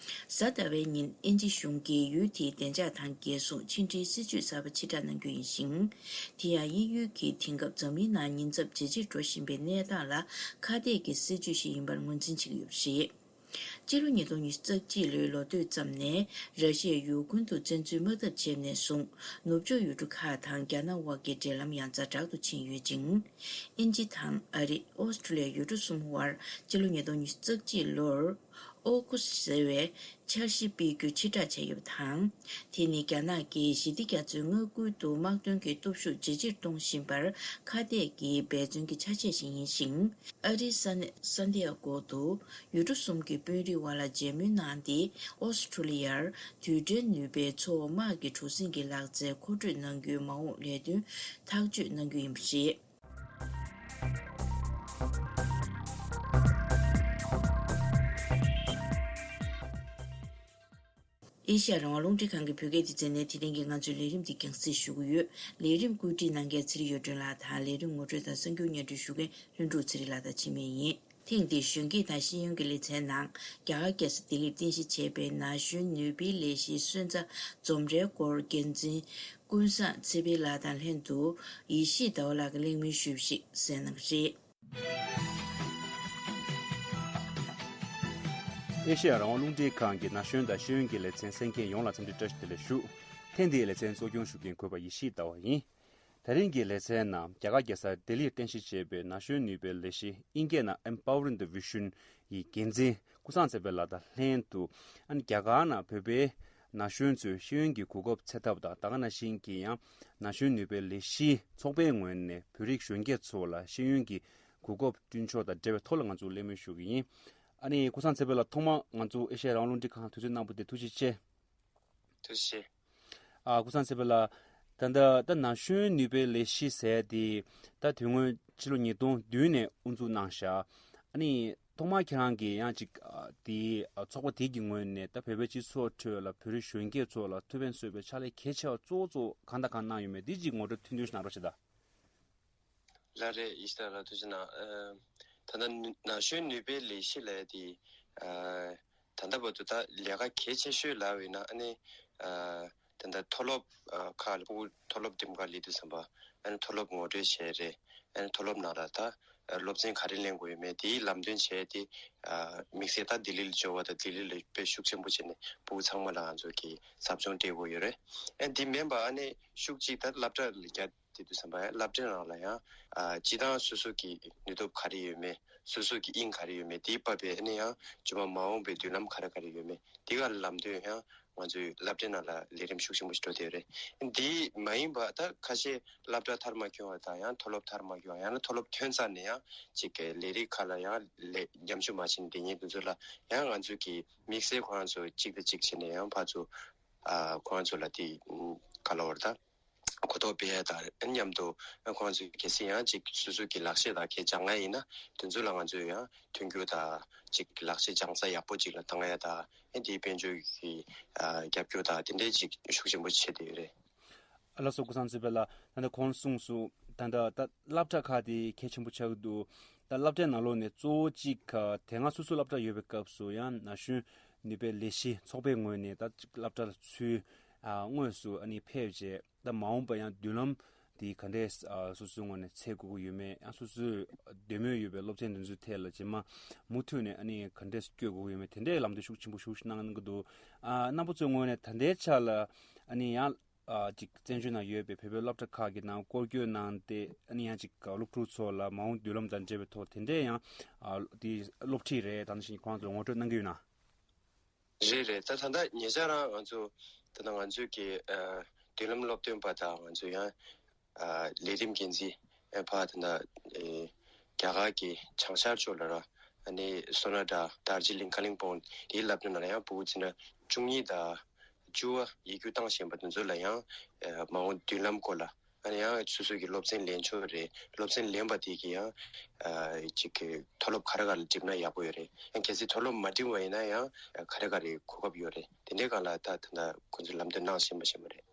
གཟའ་ཟླ་བའི་ཉིན་དབྱིན་ཇི་གཞུང་གིས་ཡུལ་དེའི་བདེ་འཇགས་དང་རྒྱལ་སྲུང་ཕྱི་འབྲེལ་སྲིད་ཇུས་གསར་པ་ཕྱིར་བསྒྲགས་གནང་རྒྱུ་ཡིན་ཞིང་། དེ་ཡང་དབྱིན་ཡུལ་གྱིས་དེང་སྐབས་འཛམ་གླིང་ནང་ཉེན་ཚབས་ཇེ་ཆེར་འགྲོ་བཞིན་པའི་གནས་སྟངས་ལ་ཁ་གཏད་ཀྱི་སྲིད་ཇུས་ཤིག་ཡིན་པར་ངོས་འཛིན་བྱེད་ཀྱི་ཡོད་པ་རེད། སྤྱི་ལོ་ཉིས་སྟོང་ཉི་ཤུ་རྩ་གཅིག་ལོའི་ལོ་སྟོད་ཙམ་ནས་ར་ཤི་ཡས་ཡུ་ཁུན་དུ་བཙན་འཛུལ་དམག་འཐབ་བྱས་ནས་བཟུང་། ནུབ་ཕྱོགས་ཡུལ་གྲུ་ཁག་དང་རྒྱ་ནག་དབར་གྱི་འབྲེལ་ལམ་ཡང་ཛ་དྲག་ཏུ་ཕྱིན་ཡོད་ཅིང་། དབྱིན་ཇི་དང་ཨ་རི། ཨོ་སི་ཁྲུ་ལི་ཡ་ཡུལ་གྲུ་གསུམ་དབར་སྤྱི་ལོ་ཉིས་སྟོང་ཉི་ཤུ་རྩ་གཅིག་ལོར། ཨོ་ཁུ་ཟེར་བའི་འཆར་གཞི་སྤེལ་རྒྱུ་ཕྱིར་བསྒྲགས་བྱས་ཡོད་པ་དང་། དེ་ནི་རྒྱ་ནག་གིས་ཞི་བདེ་རྒྱ་མཚོའི་མངའ་ཁུལ་དུ་དམག་དོན་གྱི་སྟོབས་ཤུགས་ཇེ་ཆེར་གཏོང་བཞིན་པར་ཁ་གཏད་ཀྱིས་འབད་བརྩོན་གྱི་ཆ་ཤས་ཤིག་ཡིན་ཞིང་། ཨ་རིའི་ས་གནས་སན་ཏི་ཨ་གོ་དུ་ཡུལ་གྲུ་གསུམ་གྱི་དཔོན་རིགས་དབར་ལ་མཇལ་མོལ་གནང་སྟེ། ཨོ་སི་ཁྲུ་ལི་ཡར་རྡུལ་ཕྲན་ནུས་པའི་མཚོ་དམག་གི་གྲུ་གཟིངས་ཀྱི་ལག་རྩལ་མཁོ་སྤྲོད་གནང་རྒྱུའི་མ་འོངས་ལས་དོན་ཐག་གཅོད་གནང་རྒྱུ་ཡིན་པ་རེད། ཨེ་ཤ་ཡ་རང་དབང་རླུང་འཕྲིན་ཁང་གི་བོད་སྐད་སྡེ་ཚན་ནས་དེ་རིང་གི་ང་ཚོའི་ལས་རིམ་འདི་རྒྱང་སྲིང་ཞུ་གི་ཡོད། ལས་རིམ་བཀོད་སྒྲིག་གནང་མཁན་ཚེ་རིང་ཡོད་སྒྲོན་ལགས་དང་། ལས་རིམ་ངོ་སྤྲོད་དང་གསར་འགྱུར་སྙན་སྒྲོན་ཞུ་མཁན་ལྷུན་གྲུབ་ཚེ་རིང་ལགས་དང་འཆི་མེད་ཡིན། ཐེངས་འདིའི་གཞོན་སྐྱེས་དང་ཤེས་ཡོན་གྱི་ལེ་ཚན་ནང་རྒྱ་གར་རྒྱལ་ས་ལྡི་ལིར་རྟེན་གཞི་བྱས་པའི་ན་གཞོན་ནུས་པའི་ལས་གཞིའི་སོན་རྩ་འཛོམས་གྲྭའི་སྐོར་འགན་འཛིན་ཀུན་བཟང་ཚེ་འཕེལ་ལགས་དང་ལྷན་དུ་ཡེ་ཤེས་ཟླ་བ་ལགས་ཀྱིས་གླེང་མོལ་ཞུས་པ་ཞིག་གསན་གནང་གི་རེད། ཨེ་ཤེ་ཡ་རང་དབང་རླུང་འཕྲིན་ཁང་གི་ན་གཞོན་དང་ཤེས་ཡོན་གྱི་ལེ་ཚན་གསན་མཁན་ཡོངས་ལ་འཚམས་འདྲི་བཀྲ་ཤིས་བདེ་ལེགས་ཞུ། ཐེངས་འདིའི་ལེ་ཚན་གཙོ་སྐྱོང་ཞུ་མཁན་གུས་པ་ཡེ་ཤེས་ཟླ་བ་ཡིན། དེ་རིང་གི་ལེ་ཚན་ནང་རྒྱ་གར་རྒྱལ་ས་ལྡི་ལིར་རྟེན་གཞི་བྱས་པའི་ན་གཞོན་ནུས་པའི་ལས་གཞི་ཨིན་སྐད་ནང་Empowering the Vision ཡི་འགན་འཛིན་ཀུན་བཟང་ཚེ་འཕེལ་ལགས་དང་ལྷན་དུ། ཨ་ནི་རྒྱ་གར་ནང་བོད་པའི་ན་གཞོན་ཚོས་ཤེས་ཡོན་གྱི་གོ་སྐབས་འཚོལ་ཐབས་དང་། ད་ག་ནང་བཞིན་གྱི་ཡང་ན་གཞོན་ནུས་པའི་ལས་གཞིའི་ཚོགས་པའི་ངོས་ནས་བོད་རིགས་གཞོན་སྐྱེས་ཚོ་ལ་ཤེས་ཡོན་གྱི་གོ་སྐབས་བསྐྲུན་ཕྱོགས་དང་འབྲེལ་བའི་ཐོག་ལ་ང་ཚོ་གླེང་མོལ་ཞུ་གི་ཡིན། ཨ་ནི་ཀུན་བཟང་ཚེ་འཕེལ་ལགས། ཐོག་མར་ང་ཚོ་ཨེ་ཤེ་ཡ་རང་དབང་རླུང་འཕྲིན་ཁང་དུས་ཚོད་གནང་བ་དེ་ཐུགས་རྗེ་ཆེ། ཐུགས་རྗེ་ཆེ། ཨ། ཀུན་བཟང་ཚེ་འཕེལ་ལགས། ད་ལྟ་ད་ན་གཞོན་ནུས་པའི་ལས་གཞི་ཟེར་དེ་ད་དེ་སྔོན་ཕྱི་ལོ་ཉིས་སྟོང་བདུན་ནས་དབུ་འཛུགས་གནང་བཞག་ཨ་ནི་ཐོག་མར་ཁྱེད་རང་གིས་ཡང་ཅིག་ཨ། དེའི་ཨ། ཚོགས་པ་དེ་གི་ངོས་ནས་ད་བོད་པའི་སྤྱི་ཚོགས་ཁྲོད་ལ་བོད་རིགས་གཞོན་སྐྱེས་ཚོ་ལ་ཐུགས་ཕན་གསོས་པའི་ཕྱག་ལས་གལ་ཆེ་བ་གཙོ་བོ་གཙོ་བོ་གང་དང་གང་གནང་ཡོད་མེད་འདི་ཅིག་ངོ་སྤྲོད་ཐུང་ཐུང་ཞིག་གནང་རོགས་བྱེད་དང་། ལགས་རེད། ཡེ་ཤེས་ཟླ་བ་ལགས་ཐུགས་རྗེ་གནང་། ཨ། ད་ལྟ་ན་གཞོན་ནུས་པའི་ལས་གཞི་ལབ་ཡ་དེ། ཨ། ད་ལྟ་བར་དུ་ད་ལས་ཀ་གལ་ཆེ་ཤོས་ལབ་ཡིན་ན་ཨ་ནི། ཨ། ད་ལྟ་མཐོ་སློབ། ཨ། ཁག་ལ་ཕྲུ་གུ་མཐོ་སློབ་འགྲིམ་ག་སླེབས་དུས་ཙམ་པ། ཨ་ནི་མཐོ་སློབ་ངོ་སྤྲོད་བྱས་རེད། ཨ་ནི་མཐོ་སློབ་ནང་ལ་ད་སློབ་ཚན་ག་རེ་ལེན་དགོས་ཡོད་མེད་དེའི་ལམ་སྟོན་བྱས་ཏེ། ཨ། དམིགས་བསལ་ད་ལྡི་ལི་ལ་འབྱོར་བ་དང་ལྡི་ལི་ལ་དཔེ་ཤུགས་ཆེན་པོ་བྱས་ནས་ཕྲུ་གུ་ཚང་མ་ལ་ང་ཚོ་གིས་ཟབ་སྦྱོང་སྤྲད་དགོས་ཡོད་རེད། ཨ་ནི་དེ་མིན་པ་ཨ་ནི་ཤུགས་གཅིག་ད་སློབ་གྲྭ་ལ་རྒྱ། དེ་དུས་ཙམ་པ་ཡང་སློབ་གྲྭའི་ནང་ལ་ཡང་། ཨ། སྤྱི་བཏང་སོ་སོ་གི་ནུས་སྟོབས་ག་རེ་ཡོད་མེད། སོ་སོ་གི་དབྱིངས་ག་རེ་ཡོད་མེད་དེའི་བབ་པའི་ཨ་ནི་ཡང་རྗེས་མ་མ་འོངས་པའི་མདུན་ལམ་ག་རེ་ག་རེ་ཡོད་མེད་དེ་ག་ལ་ལམ་སྟོན་ཡང་ང་ཚོའི་སློབ་གྲྭའི་ནང་ལ་ལས་རིམ་ཤུགས་ཆེན་པོ་ཞིག་འགྲོ་བསྡད་ཡོད་རེད། འདི་མ་ཡིན་པ་ད་ཁ་ཤས་སློབ་གྲྭ་མཐར་མ་འཁྱོལ་བ་དང་ཡང་མཐོ་སློབ་མཐར་མ་འཁྱོལ་བ་ཡང་ན་མཐོ་སློབ་ཐོན་ཚར་ནས་ཡང་ཅིག་གི་ལས་རིགས་ཁག་ལ་ཡང་ལས་མཉམ་ཞུགས་མ་བྱས་ནས་བསྡད་མཁན་དེ་ཚོ་ལ་ཡང་ང་ཚོས་ཀྱི་དམིགས་བསལ་ཁོ་རང་ཚོ་གཅིག་དང་གཅིག་བྱས་ནས་ཡང་ཕར་ཚུར། ཨ། ཁོ་རང་ཚོ་ལ་དེ་ག་ལ་བར་ད། གོ་རྟོགས་སྤེལ་ཡ་དང་མཉམ་དུ་ཁོང་ཚོས་གལ་སྲིད་ཡང་ཅིག་སོ་སོ་གི་ལག་ཤེས་དང་གལ་སྦྱང་ཡ་ཡིན་ན་དེ་ཚོ་ལ་ང་ཚོས་ཡང་མཐུན་འགྱུར་དང་ཅིག་ལག་ཤེས་སྦྱང་ས་ཡག་པོ་ཅིག་ལ་བཏང་ཡ་དང་དེའི་དཔལ་འབྱོར་གྱི་ཨ། རྒྱབ་སྐྱོར་དང་དེ་འདྲའི་ཅིག་ཤུགས་ཆེན་པོ་བྱེད་བསྡད་ཡོད་རེད། ལགས་སོ། ཀུན་བཟང་ཚེ་འཕེལ་ལགས། ད་ལྟ་ཁོང་གསུངས་སོང་། ད་ལྟ་ད་སློབ་གྲྭ་ཁག་དེ་གལ་ཆེན་པོ་ཆགས་ཀྱི་འདུག་ད་སློབ་གྲྭའི་ནང་ལོགས་ནས་གཙོ་བོ་གཅིག་དེ་སྔ་སོ་སོའི་སློབ་གྲྭ་ཡོད་པའི་སྐབས་སུ་ཡང་ན་གཞོན་ནུས་པའི་ལས་གཞི་ཚོགས་པའི་ངོས་ནས་ད་ཅིག་སློབ་གྲྭ་ལ་ཚུར། ཨ། དངོས་སུ་ཨ་ནི་ཕེབས་རྗེས་ད་མ་འོངས་པ་ཡང་མདུན་ལམ་དེ་ག་འདྲས། ཨ། སོ་སོའི་ངོས་ནས་འཚོལ་དགོས་ཀྱི་ཡོད་མེད། ཡང་སོ་སོའི་འདོད་མོས་ཡོད་པའི་སློབ་ཚན་དེ་ཚོའི་ཐད་ལ་རྗེས་མ་མུ་མཐུད་ནས་ཨ་ནི་ག་འདྲས་སྐྱོད་དགོས་ཀྱི་ཡོད་མེད་དེ་འདྲའི་ལམ་སྟོན་ཤུགས་ཆེན་པོ་ཞིག་གནང་གི་འདུག་ཨ། རྣམ་པ་ཚོའི་ངོས་ནས་ད་ལྟའི་ཆ་ལ་ཨ་ནི་ཡང་། ཨ། ཅིག་བཙན་བྱོལ་ནང་ཡོད་པའི་བོད་པའི་སློབ་གྲྭ་ཁག་གི་ནང་སྐོར་སྐྱོད་གནང་སྟེ་ཨ་ནི་ཡང་ཅིག་སློབ་ཕྲུག་ཚོ་ལ་མ་འོངས་མདུན་ལམ་དང་འབྲེལ་བའི་ཐོག་དེ་འདྲའི་ཡང་། ཨ། དེ་སློབ་ཁྲིད་རེད། ད་ནང་བཞིན་ཁོང་ཚོ་ངོ་སྤྲོད་གནང་གི་ཡོད་ན། རེད་རེད། ད་ད་ལྟ་ཉེ་ཆར་རང་ང་ཚོ་ད་ལྟ་ང་ཚོས་ཀྱི་ཨ། མདུན་ལམ་སློབ་སྟོན་པ་དང་ང་ཚོ་ཡང་ཨ། ལས་རིམ་འགན་འཛིན་ཨ། ཕ་ད་ལྟ་ཨེ། རྒྱ་གར་གྱི་བྱང་ཤར་ཕྱོགས་ལ་ར་ཨ་ནི་སོ་ན་ཌ་དར་ཇི་ལིང་ཀ་ལིང་པོང་དེའི་སློབ་གྲྭ་ནང་ལ་ཡང་ཕྲུ་གུ་ཚོ་ན་བཅུ་གཉིས་དང་བཅུ་པ་ཡིག་རྒྱུགས་བཏང་བཞིན་པ་དེ་ཚོ་ལ་ཡང་ཨ། མ་འོངས་མདུན་ལམ་སྐོར་ལ། ཨ་ནི་ཡང་སོ་སོ་གི་སློབ་ཚན་ལེན་ཆོག་རེད། སློབ་ཚན་ལེན་པ་དེ་གི་ཡང་ཨ། ཅིག་གི་མཐོ་སློབ་ག་རེ་ག་རེ་འགྲིམ་ན་ཡག་པོ་ཡོད་རེད། ཡང་གལ་སྲིད་མཐོ་སློབ་མ་འགྲིམ་པ་ཡིན་ན་ཡང་ག་རེ་ག་རེ་གོ་སྐབས་ཡོད་རེད། དེ་འདྲའི་སྒང་ལ་ད་ད་ལྟ་ཁོང་ཚོས་ལམ་སྟོན་གནང་བཞིན་པ་བཞིན་པ་རེད།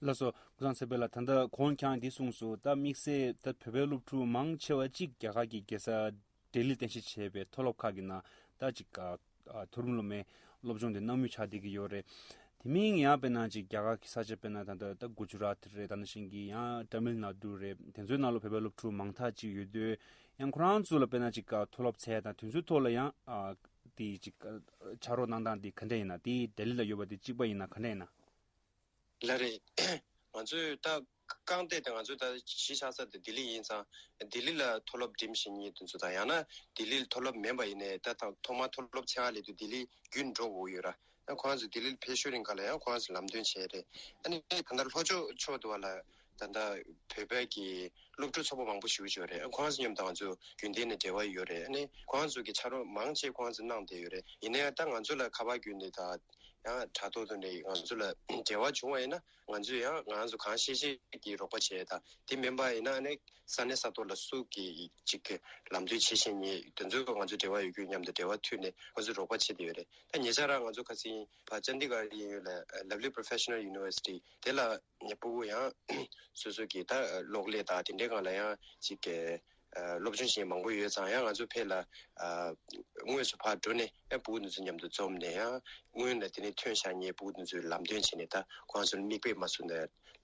ལགས་སོ། ཀུན་བཟང་ཚེ་འཕེལ་ལགས། ད་ལྟ་ཁོང་ཁྱེད་རང་འདི་གསུངས་སོང་། ད་དམིགས་བསལ་ད་བོད་པའི་སློབ་ཕྲུག་མང་ཆེ་བ་གཅིག་རྒྱ་གར་གྱི་རྒྱལ་ས་ལྡི་ལིར་རྟེན་གཞི་བྱས་པའི་མཐོ་སློབ་ཁག་གི་ནང་ད་ཅིག་ཨ། ཨ། མཐོ་རིམ་སློབ་མའི་སློབ་སྦྱོང་དེ་གནང་མུས་ཆགས་བསྡད་ཀྱི་ཡོད་རེད། དེ་མིན་ཡང་དཔེར་ན་ཅིག་རྒྱ་གར་གྱི་ས་ཆ་དཔེར་ན་ད་ལྟ་ད་གུ་ཇུ་རཱཏ་རེད། ད་ནང་བཞིན་གྱི་ཡང་ཏ་མིལ་ནཱ་ཌུ་རེད། དེ་ཚོའི་ནང་ལོགས་བོད་པའི་སློབ་ཕྲུག་མང་དག་ཅིག་ཡོད་དུས་ཡང་ཁོ་རང་ཚོ་ལ་དཔེར་ན་ཅིག་ཨ། མཐོ་སློབ་འཚོལ་དང་དེ་ཚོའི་ཐོག་ལ་ཡང་ཨ། དེ་ཅིག་ཨ། ཕྱག་རོགས་གནང་སྟངས་དེ་ག་འདྲ་ཡིན་ན། དེ་ལྡི་ལི་ལ་ཡོད་པ་དེ་གཅིག་པ་ཡིན་ན་ག་འདྲ་ཡིན་ན། ལགས་རེད། ང་ཚོས་ད་ རྐང་སྟེགས་དེ་ང་ཚོ་ད་གཞིས་ཆགས་ས་དེ་ལྡི་ལི་ཡིན་ཙང་ལྡི་ལི་ལ་མཐོ་སློབ་འགྲིམ་ཤེས་མཁན་དེ་ཚོ་དང་། ཡང་ན་ལྡི་ལི་ལ་མཐོ་སློབ་མེད་པ་ཡིན་ནའི་ད་ཐ་ཐོག་མར་མཐོ་སློབ་ཆེ་ཁག་སླེབས་དུས་ལྡི་ལི་བརྒྱུད་འགྲོ་དགོས་ཡོད་ར། ཡང་ཁོང་ཚོ་ལྡི་ལི་ལ་ཕེབས་ཤོར་རིང་ག་ལ་ཡང་ཁོང་ཚོ་ལམ་སྟོན་བྱས་རེད། ཨ་ནི་ད་ལྟ་ལྷོ་ཕྱོགས་ཕྱོགས་དུ་བ་ལ་ད་ལྟ་བོད་པའི་གི་སློབ་ཕྲུག་ཚོགས་པ་མང་པོ་ཞིག་ཡོད་རེད། ཁོང་ཚོ་མཉམ་དུ་ང་ཚོ་རྒྱུན་ལྡན་ནས་འབྲེལ་བ་ཡོད་རེད། ཨ་ནི་ཁོང་ཚོ་གི་ཕྱག་རོགས་མང་ཆེ་ཁོང་ཚོ་གནང་བསྡད་ཡོད་རེད། ཡིན་ནའི་ད་ང་ཚོ་ལ་ཁ་པར་བརྒྱུད་ནས་ད་ཡང་དྲ་ཐོག་ཏུ་ནས་ང་ཚོ་ལ་འབྲེལ་བ་བྱུང་བ་ཡིན་ན། ང་ཚོས་ཡང་ང་ཚོ་གང་ཤེས་ཤེས་ཀྱིས་རོགས་པ་བྱས་དང་། དེ་མིན་པ་ཡིན་ན་ཨ་ནི་ས་གནས་ས་ཐོག་ལ་སུ་གིས་ཅིག་གི་ལམ་སྟོན་བྱེད་ཤེས་མཁན་དེ་ཚོ་ང་ཚོ་འབྲེལ་བ་ཡོད་རྒྱུ་མཉམ་དུ་འབྲེལ་བ་མཐུད་ནས་ང་ཚོ་རོགས་པ་བྱེད་བསྡད་ཡོད་རེད། ད་ཉེ་ཆར་རང་ང་ཚོ་ཁ་སང་ཕར་ཅན་ཌི་གྷར་གཡས་གཡོན་ལ་Lovely Professional University དེ་ལ་ཕྲུ་གུ་ཡང་སོ་སོ་གི་ད་གློག་ཀླད་དང་དེ་འདྲའི་སྒང་ལ་ཡང་ཅིག་གི་སློབ་སྦྱོང་བྱེད་མཁན་མང་པོ་ཡོད་ཙང་། ཡང་ང་ཚོ་ཕར་ལ་དངོས་སུ་ཕར་འགྲོ་ནས་ཡང་ཕྲུ་གུ་དེ་ཚོ་མཉམ་དུ་འཛོམས་ནས་ཡང་སྔོན་ལ་དེ་ནས་ཐོན་བཞག་མཁན་ཕྲུ་གུ་དེ་ཚོའི་ལམ་སྟོན་བྱས་ནས། ད་ཁོང་ཚོར་མིག་དཔེ་མ་བཟོ་ནས་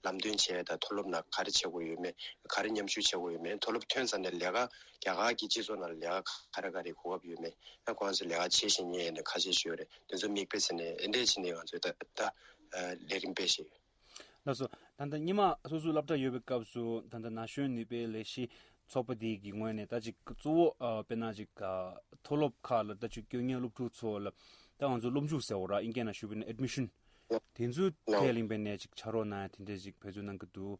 ལམ་སྟོན་བྱས། ད་མཐོ་སློབ་ནང་ག་རེ་བྱེད་དགོས་ཡོད་མེད། ག་རེ་མཉམ་ཞུགས་བྱེད་དགོས་ཡོད་མེད། མཐོ་སློབ་ཐོན་ཚར་ནས་ལས་ཀ་རྒྱ་གར་གྱི་སྤྱི་ཚོགས་ནང་ལ་ལས་ཀ་ག་རེ་ག་རེ་གོ་སྐབས་ཡོད་མེད། ཡང་ཁོང་ཚོ་ལས་ཀ་བྱེད་བཞིན་ཡོད་ནས་ཁ་ཤས་ཤིག་ཡོད་རེད། དེ་ཚོ་མིག་དཔེ་བྱས་ནས་འདི་འདྲས་བྱས་ནས་ང་ཚོས་ད་ད་ལས་རིམ་སྤེལ་བཞིན་ཡོད། ལགས་སོ། ད་ལྟ་སྔོན་མ་སོ་སོའི་སློབ་གྲྭ་ཡོད་པའི་སྐབས་སུ་ད་ལྟ་ན་གཞོན་ནུས་པའི་ལས་གཞི་ཚོགས་པ་འདི་གི་ངོས་ནས་ད་ཅིག་གཙོ་བོ་ཨ་དཔེར་ན་ཅིག་ཨ་མཐོ་སློབ་ཁག་ལ་ད་ཅིག་སྐྱོད་མཁན་སློབ་ཕྲུག་ཚོ་ལ་ད་ང་ཚོ་སློབ་འཇུག་ཟེར་བ་ར། ཨིན་སྐད་ནང་ཞུས་པ་ཡིན་ན་ཨེཌ་མི་ཤན། དེ་ཚོའི་ཐད་ལ་ཡིན་པའི་ནས་ཅིག་ཕྱག་རོགས་གནང་ཡ་དེ་འདྲས་ཅིག་འབད་བརྩོན་གནང་གི་འདུག་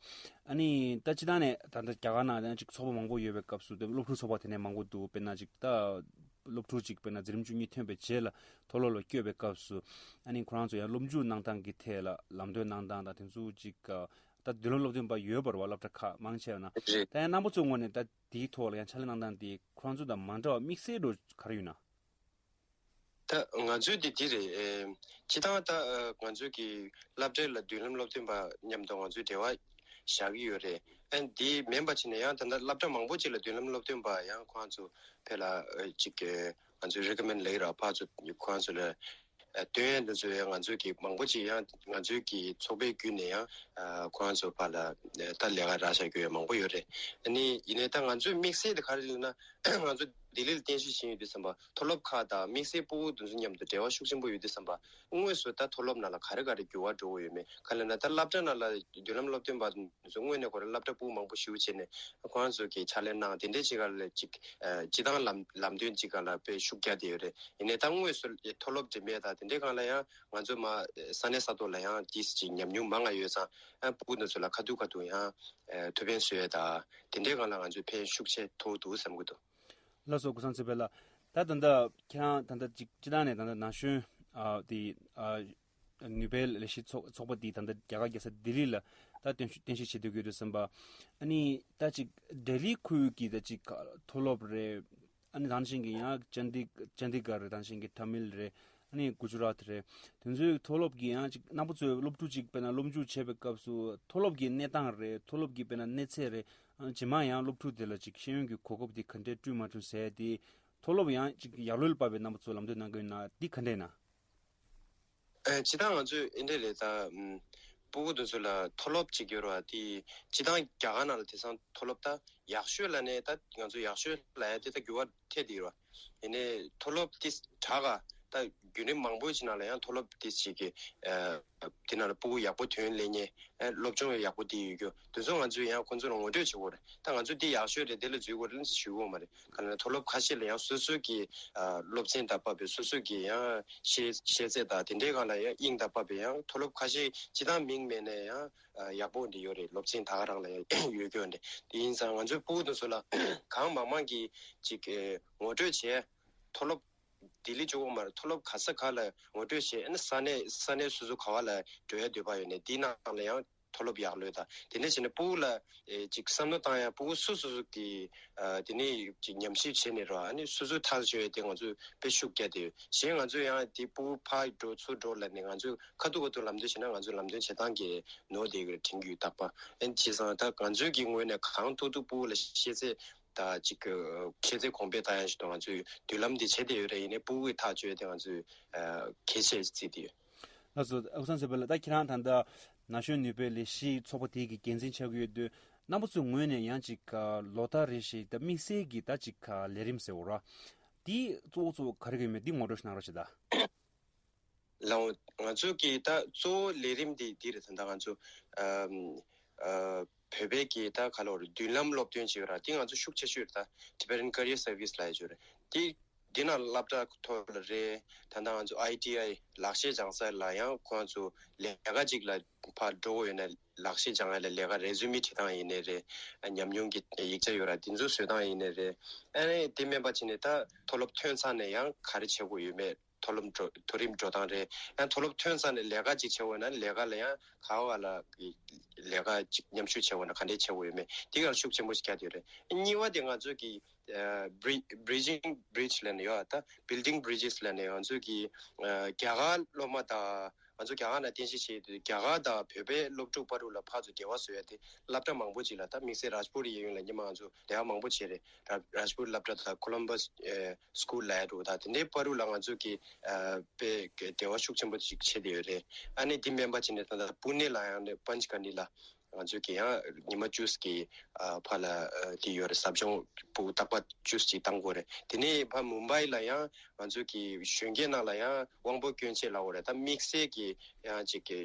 ཨ་ནི་ད་སྤྱིར་བཏང་ནས་ད་ལྟ་རྒྱ་གར་ནང་ད་ཅིག་ཚོགས་པ་མང་པོ་ཡོད་པའི་སྐབས་སུ་དེ་སློབ་ཕྲུག་ཚོགས་པ་དེ་ནས་མང་པོ་འདུག་དཔེར་ན་ཅིག་ད་སློབ་ཕྲུག་ཅིག་དཔེར་ན་འཛིན་རིམ་བཅུ་གཉིས་ཐོན་པའི་རྗེས་ལ་མཐོ་སློབ་ལ་བསྐྱོད་པའི་སྐབས་སུ་ཨ་ནི་ཁོ་རང་ཚོ་ཡང་སློབ་འཇུག་གནང་སྟངས་ཀྱི་ཐད་ལ་ལམ་སྟོན་གནང་སྟངས་དང་དེ་ཚོ་ཅིག་ད་མདུན་ལམ་སློབ་སྟོན་པ་ཡོད་པ་རེད་བ། སློབ་གྲྭ་ཁག་མང་ཆེ་བ་ན། རེད། ད་ཡང་རྣམ་པ་ཚོའི་ངོས་ནས་ད་དེའི་ཐོག་ལ་ཡང་ཕྱག་ལས་གནང་སྟངས་དེ་ཁོ་རང་ཚོ་དང་མ་འདྲ་བ་དམིགས་བསལ་འགྲོ་ག་རེ་ཡོད་ན། ད་ང་ཚོའི་དེ་འདི་རེད། ཨེ། སྤྱིར་བཏང་ད་ཨ་ང་ཚོའི་གི་སློབ་གྲྭའི་ལ་མདུན་ལམ་སློབ་སྟོན་པ་མཉམ་དུ་ང་ཚོའི་འབྲེལ་བ་བཞག་གི་ཡོད་རེད། ཨ་འདི་མིན་པ་བྱས་ནས་ཡང་ད་ལྟ་སློབ་གྲྭ་མང་པོ་ཅིག་ལ་མདུན་ལམ་སློབ་སྟོན་པ་ཡང་ཁོང་ཚོ་ཕར་ལ་ཨ་ཅིག་གི་ང་ཚོའི་རི་ཀོ་མེན་ཌི་ལབ་ཀྱི་ར། ཕར་ཚུར་ཁོང་ཚོ་ལ་ཨ་སྟོན་ཡ་འདི་ཚོ་ཡང་ང་ཚོའི་གི་མང་པོ་ཅིག་ཡང་ང་ཚོའི་གི་ཚོགས་པའི་བརྒྱུད་ནས་ཡང་ཨ་ཁོང་ཚོ་ཕར་ལ་ད་ལས་ཀ་རག་བཞག་རྒྱུ་ཡང་མང་པོ་ཡོད་རེད། ཨ་ནི་ཡིན་ནའི་ད་ང་ཚོའི་དམིགས་བསལ་དེ་ག་རེ་ལབ་ན། ང་ཚོ་ལྡི་ལི་ལ་རྟེན་གཞི་བྱས་ཡོད་དུས་ཙམ་པ་མཐོ་སློབ་ཁག་དང་དམིགས་བསལ་ཕྲུ་གུ་དེ་ཚོ་མཉམ་དུ་འབྲེལ་བ་ཤུགས་ཆེན་པོ་ཡོད་དུས་ཙམ་པ། དངོས་སུ་ད་མཐོ་སློབ་ནང་ལ་ག་རེ་ག་རེ་འགྱུར་བ་འགྲོ་གི་ཡོད་མེད། ག་ལབ་ན་ད་སློབ་གྲྭ་ནང་ལ་མདུན་ལམ་སློབ་སྟོན་པ་དེ་ཚོ་དངོས་གནས་ཁོ་རང་སློབ་གྲྭ་ཕྲུ་གུ་མང་པོ་ཞེ་པོ་བྱས་ནས་ཁོང་ཚོ་གིས་ཕྱག་ལས་གནང་། དེ་འདྲའི་ཅིག་ག་ལ་ཅིག་ཨ་སྤྱིར་བཏང་ལམ་ལམ་སྟོན་ཅིག་ག་ལ་དཔེ་ཤུགས་རྒྱག་བསྡད་ཡོད་རེད། ཡིན་ནའི་ད་དངོས་སུ་མཐོ་སློབ་འགྲིམ་ཡས་དང་དེ་འདྲའི་སྒང་ལ་ཡང་ང་ཚོ་མར་ས་གནས་ས་ཐོག་ལ་ཡང་དེ་ཅིག་ཉམས་མྱོང་མང་ང་ཡོད་ཙང་། ཨ་ཕྲུ་གུ་དེ་ཚོ་ལ་ཁ་ཐུག་ཁ་ཐུག་ཡང་ཨ་ཐུགས་ཕན་གསོས་ཡས་དང་དེ་འདྲའི་སྒང་ལ་ང་ཚོས་ཕན་ཤུགས་ཆེ་ཐོགས་འདུག་བསམ་གྱི་འདུག་ལགས་སོ། ཀུན་བཟང་ཚེ་འཕེལ་ལགས། ད་ད་ལྟ་ཁྱེད་རང་ད་ལྟ་ཅིག་སྤྱིར་བཏང་ནས་ད་ལྟ་ན་གཞོན་ཨ་དེ་ཨ་ནུས་པའི་ལས་གཞི་ཚོགས་ཚོགས་པ་དེ་ད་ལྟ་རྒྱ་གར་རྒྱལ་ས་ལྡི་ལི་ལ་ད་རྟེན་གཞི་རྟེན་གཞི་བྱེད་སྡོད་ཀྱི་ཡོད་དུས་ཙམ་པ། ཨ་ནི་ད་ཅིག་ལྡི་ལི་ཁུལ་གྱི་ད་ཅིག་མཐོ་སློབ་རེད། ཨ་ནི་དེ་བཞིན་གྱི་ཡང་ཅན་ཌི་ཅན་ཌི་གྷར་རེད། དེ་བཞིན་གྱི་ཐ་མིལ་རེད། ཨ་ནི་གུ་ཇུ་རཱཏ་རེད། དེ་ཚོའི་མཐོ་སློབ་ཀྱི་ཡང་ཅིག་རྣམ་པ་ཚོའི་སློབ་ཕྲུག་ཅིག་དཔེར་ན་སློབ་འཇུག་བྱེད་པའི་སྐབས་སུ་མཐོ་སློབ་ཀྱི་གནས་སྟངས་རེད། མཐོ་སློབ་ཀྱི་དཔེར་ན་གནས་ཚད་རེད། ཨ་ནི་རྗེས་མ་ཡང་སློབ་ཕྲུག་དེ་ལ་ཅིག་ཤེས་ཡོན་གྱི་གོ་སྐབས་དེ་ག་འདྲས་བསྐྲུན་མ་བསྐྲུན་ཟེར་ཡ་དེ་མཐོ་སློབ་ཡང་ཅིག་ཡར་སློབ་ལ་བབས་པའི་རྣམ་པ་ཚོ་ལམ་སྟོན་གནང་གི་ཡོད་ན་འདི་ག་འདྲས་ན། ཨ་སྤྱིར་བཏང་ང་ཚོས་འདི་འདྲས་རེད། ད་ཨམ་ཕྲུ་གུ་དེ་ཚོ་ལ་མཐོ་སློབ་ཅིག་ཡོད་རེད་བ། དེ་སྤྱིར་བཏང་རྒྱ་གར་ནང་ལ་དེང་སང་མཐོ་སློབ་ད་ཡག་ཤོས་ལབ་ནས་ད་ང་ཚོ་ཡག་ཤོས་ལབ་ཡ་དེ་ད་འགྱུར་བ་ཐེབས་བསྡད་ཡོད་རེད་བ། ཡིན་ནའི་མཐོ་སློབ་དེ་དྲག་ག་ད་བརྒྱུད་རིམ་མང་པོའི་ཕྱི་ནང་ལ་ཡང་མཐོ་སློབ་དེ་ཅིག་གི་ཨ་དེ་ནང་ལ་ཕྲུ་གུ་ཡག་པོ་ཐོན་སླེབས་མཁན། ཨ་སློབ་སྦྱོང་ཡག་པོ་དེ་ཡོད་རྒྱུ་དེ་ཚོ་ང་ཚོས་ཡང་ཁོང་ཚོ་ལ་ངོ་སྤྲོད་བྱེད་དགོས་རེད། ད་ང་ཚོ་འདི་ཡག་ཤོས་རེད། འདི་ལ་འཛུལ་དགོས་རེད་ལབ་ཞུ་གི་ཡོད་མ་རེད། ག་ལབ་ན་མཐོ་སློབ་ཁ་ཤས་ལ་ཡང་སོ་སོ་གི་ཨ་སློབ་ཚན་དང་བབས་པའི་སོ་སོ་གི་ཡང་ཤེས་ཤེས་ཚད་དང་དེ་འདྲའི་སྒང་ལ་ཡང་དབྱིངས་དང་བབས་པའི་ཡང་མཐོ་སློབ་ཁ་ཤས་སྤྱིར་བཏང་མིང་མེད་ནས་ཡང་ཨ་ཡག་པོ་འདི་ཡོད་རེད། སློབ་ཚན་ད་ག་རང་ལ་ཡང་ཡོད་རྒྱུ་འདི། དེ་ཡིན་ཙང་ང་ཚོའི་ཕྲུ་གུ་དེ་ཚོ་ལ་གང་མང་མང་གི་ཅིག་ཨེ་ངོ་སྤྲོད་བྱས། མཐོ་སློབ་ལྡི་ལི་གཅིག་པོ་མ་རེད། མཐོ་སློབ་ག་ས་ག་ལ་ངོ་སྤྲོད་བྱས། ཨ་ནི་ས་གནས་ས་གནས་སོ་སོ་ག་བ་ལ་འགྲོ་ཡ་འདོད་པ་ཡོད་ནའི་དེའི་ནང་ལ་ཡང་མཐོ་སློབ་ཡག་ལོས་དང་དེ་འདྲ་བྱས་ནས་ཕྲུ་གུ་ལ་ཨེ་ཅིག་བསམ་བློ་བཏང་ཡ། ཕྲུ་གུ་སོ་སོ་སོ་གི་ཨ་དེ་ནས་ཅིག་ཉམས་ཞིབ་བྱས་ནས་རོ། ཨ་ནི་སོ་སོ་ཐག་གཅོད་ཡ་དེ་ང་ཚོས་དཔེ་ཤུགས་རྒྱག་བསྡད་ཡོད། གཞན་ང་ཚོས་ཡང་དེ་ཕྲུ་གུ་ཕར་འགྲོ་ཚུར་འགྲོ་ལབ་ནས་ང་ཚོས་ཁ་ཐུག་ཁ་ཐུག་ལམ་སྟོན་བྱས་ན་ང་ཚོས་ལམ་སྟོན་བྱེད་སྟངས་ཀྱི་ནོར་བསྡད་ཀྱི་རེད་དྲན་གྱི་ཡོད། རྟག་པར་ཨ་ནི་བྱས་ཙང་ད་ང་ཚོའི་གི་ངོས་ནས་གང་ཐུབ་ཐུབ་ཕྲུ་གུ་ལ་ཤེས་ཚད་ད་ཅིག་གི་ཤེས་ཚད་གོང་འཕེལ་བཏང་ཡ་ཞིག་ཏུ་ང་ཚོས་མདུན་ལམ་འདི་བྱེད་བསྡད་ཡོད་རེད། ཡིན་ནའི་ཕྲུ་གུའི་ཐག་གཅོད་དེ་ང་ཚོས་ཨ་གལ་ཆེ་བརྩིས་བསྡད་ཡོད། ལགས་སོ། ཨ་ཀུན་བཟང་ཚེ་འཕེལ་ལགས། ད་ཁྱེད་རང་ད་ལྟ་ན་གཞོན་ནུས་པའི་ལས་གཞི་ཚོགས་པ་དེ་གི་འགན་འཛིན་ཆགས་ཀྱི་ཡོད་དུས་རྣམ་པ་ཚོའི་ངོས་ནས་ཡང་ཅིག་ལོ་ལྟར་རེ་བཞིན་ད་དམིགས་བསལ་གྱི་ད་ཅིག་ལས་རིམ་ཟེར་བ་ར། འདི་གཙོ་བོ་གཙོ་བོ་ག་རེ་ག་ཡོད་མེད་འདི་ངོ་སྤྲོད་ཞིག་གནང་རོགས་བྱེད་ད། ལགས་འོང་། ང་ཚོ་གི་ད་གཙོ་བོ་ལས་རིམ་དེ་འདི་རེད། ད་ལྟ་ང་ཚོ་ཨམ་ ཨ་བོད་པའི་གི་ད་ག་ལོར་མདུན་ལམ་སློབ་སྟོན་བྱེད་ཡོད་ར། དེ་ང་ཚོ་ཤུགས་ཆེ་ཤོས་རེད། ད་Tibetan Career Service ལབ་ཡ་ཅིག་ཡོད་རེད། དེ་འདི་ན་སློབ་གྲྭ་ཐོག་ལ་རེད། ད་ལྟ་ང་ཚོ་ཨའི་ཊི་ཨའི་ལག་ཤེས་སྦྱང་ས་ལ་ཡང་ཁོང་ཚོ་ལས་ཀ་ཅིག་ལ་ཕར་འགྲོ་དགོས་ཡོད་ན། ལག་ཤེས་སྦྱང་ཡ་ལ་ལས་ཀ་རེ་ཟུ་མི་བྲིས་སྟངས་ཡིན་ནའི་རེད། ཉམས་མྱོང་གི་ཡིག་ཆ་ཡོད་ར། དེ་ཚོ་བཟོ་སྟངས་ཡིན་ནའི་རེད། ཨ་ནི་དེ་མིན་པ་བྱས་ནས་ད་མཐོ་སློབ་ཐོན་ཚར་ནས་ཡང་ག་རེ་བྱེད་དགོས་ཡོད་མེད། མཐོ་སློབ་འགྲོ་མཐོ་རིམ་འགྲོ་སྟངས་རེད། ཡང་མཐོ་སློབ་ཐོན་ཚར་ནས་ལས་ཀ་ཅིག་བྱེད་འོས་ན་ལས་ཀ་ལ་ཡང་ག་བ་ལ་ལས་ཀ་ཅིག་མཉམ་ཞུགས་བྱེད་འོས་ན་ག་འདྲས་བྱེད་དགོས་ཡོད་མེད། དེ་ག་ལ་ཤུགས་ཆེན་པོ་ཞིག་རྒྱག་གི་ཡོད་རེད། གཉིས་པ་དེ་ང་ཚོ་གི་ཨ་Bri- Bridging Bridge ལབ་ནས་ཡོད། ད་Building Bridges ལབ་ནས་ང་ཚོ་གི་ཨ་རྒྱ་གར་སློབ་མ་དང་། ང་ཚོ་རྒྱ་གར་ནང་རྟེན་གཞི་བྱས་ཏེ་རྒྱ་གར་དང་བོད་པའི་སློབ་ཕྲུག་བར་དུ་ལ་ཕར་ཚུར་འབྲེལ་བ་བཟོ་ཡ་དེ་སློབ་གྲྭ་མང་པོ་ཅིག་ལ། ད་དམིགས་བསལ་རཱཇ་པུར་གཡས་གཡོན་ལ་སྔོན་མ་ང་ཚོ་འབྲེལ་བ་མང་པོ་བྱས་རེད། ར- རཱཇ་པུར་སློབ་གྲྭ་དང་ཁོ་ལམ་བྷ་སི་ཨེ་སི་ཀུལ་ལབ་ཡ་འདྲ་བོ་དང་དེ་འདྲའི་བར་དུ་ལ་ང་ཚོ་གི་ཨ་དཔེ་འབྲེལ་བ་ཤུགས་ཆེན་པོ་ཅིག་བྱས་ཏེ་ཡོད་རེད། ཨ་ནི་འདི་མིན་པ་བྱས་ནས་ད་ལྟ་པུ་ནེ་ལ་ཡང་ནས་པན་ཅ་ག་ནི་ལ་ང་ཚོ་གི་ཡང་ཉི་མ་བཅུ་གི་ཨ་ཕར་ལ་ཨ་དེ་ཡོད་རེད། ཟབ་སྦྱོང་ཕྲུ་གུ་རྟག་པར་བཅུ་ཅིག་བཏང་དགོས་རེད། དེ་ནས་ཕར་མུམ་བྷའི་ལ་ཡང་ང་ཚོ་གི་གཞོན་སྐྱེས་ནང་ལ་ཡང་དབང་པོ་སྐྱོན་ཅན་ལབ་དགོས་རེད། ད་དམིགས་བསལ་གྱི་ཡང་ཅིག་གི་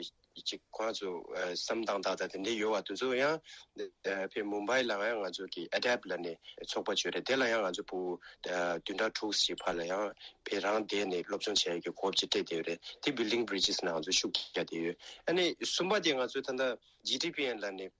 ཅིག་ཁོང་ཚོ་ཨ་བསམ་སྟངས་དག་དང་དེ་འདྲའི་ཡོད་པ་དེ་ཚོ་ཡང་ཨ་ཕར་མུམ་བྷའི་ལ་ཡང་ང་ཚོ་གི་ཨེ་ཌེབ་ལབ་ནས་ཚོགས་པ་ཅིག་ཡོད་རེད། དེ་ལ་ཡང་ང་ཚོ་ཕྲུ་གུ་ཨ་བདུན་ཕྲག་དྲུག་ཅིག་ཕར་ལ་ཡང་ཕར་རང་བསྡད་ནས་སློབ་སྦྱོང་བྱེད་ཡ་གི་གོ་སྐབས་ཅིག་སྤྲད་བསྡད་ཡོད་རེད། དེ་Building Bridges ནང་ང་ཚོ་ཤུགས་རྒྱག་བསྡད་ཡོད། ཨ་ནི་གསུམ་པ་དེ་ང་ཚོ་ད་ལྟ་ཇི་ཊི་པི་ཨེན་ལབ་ནས།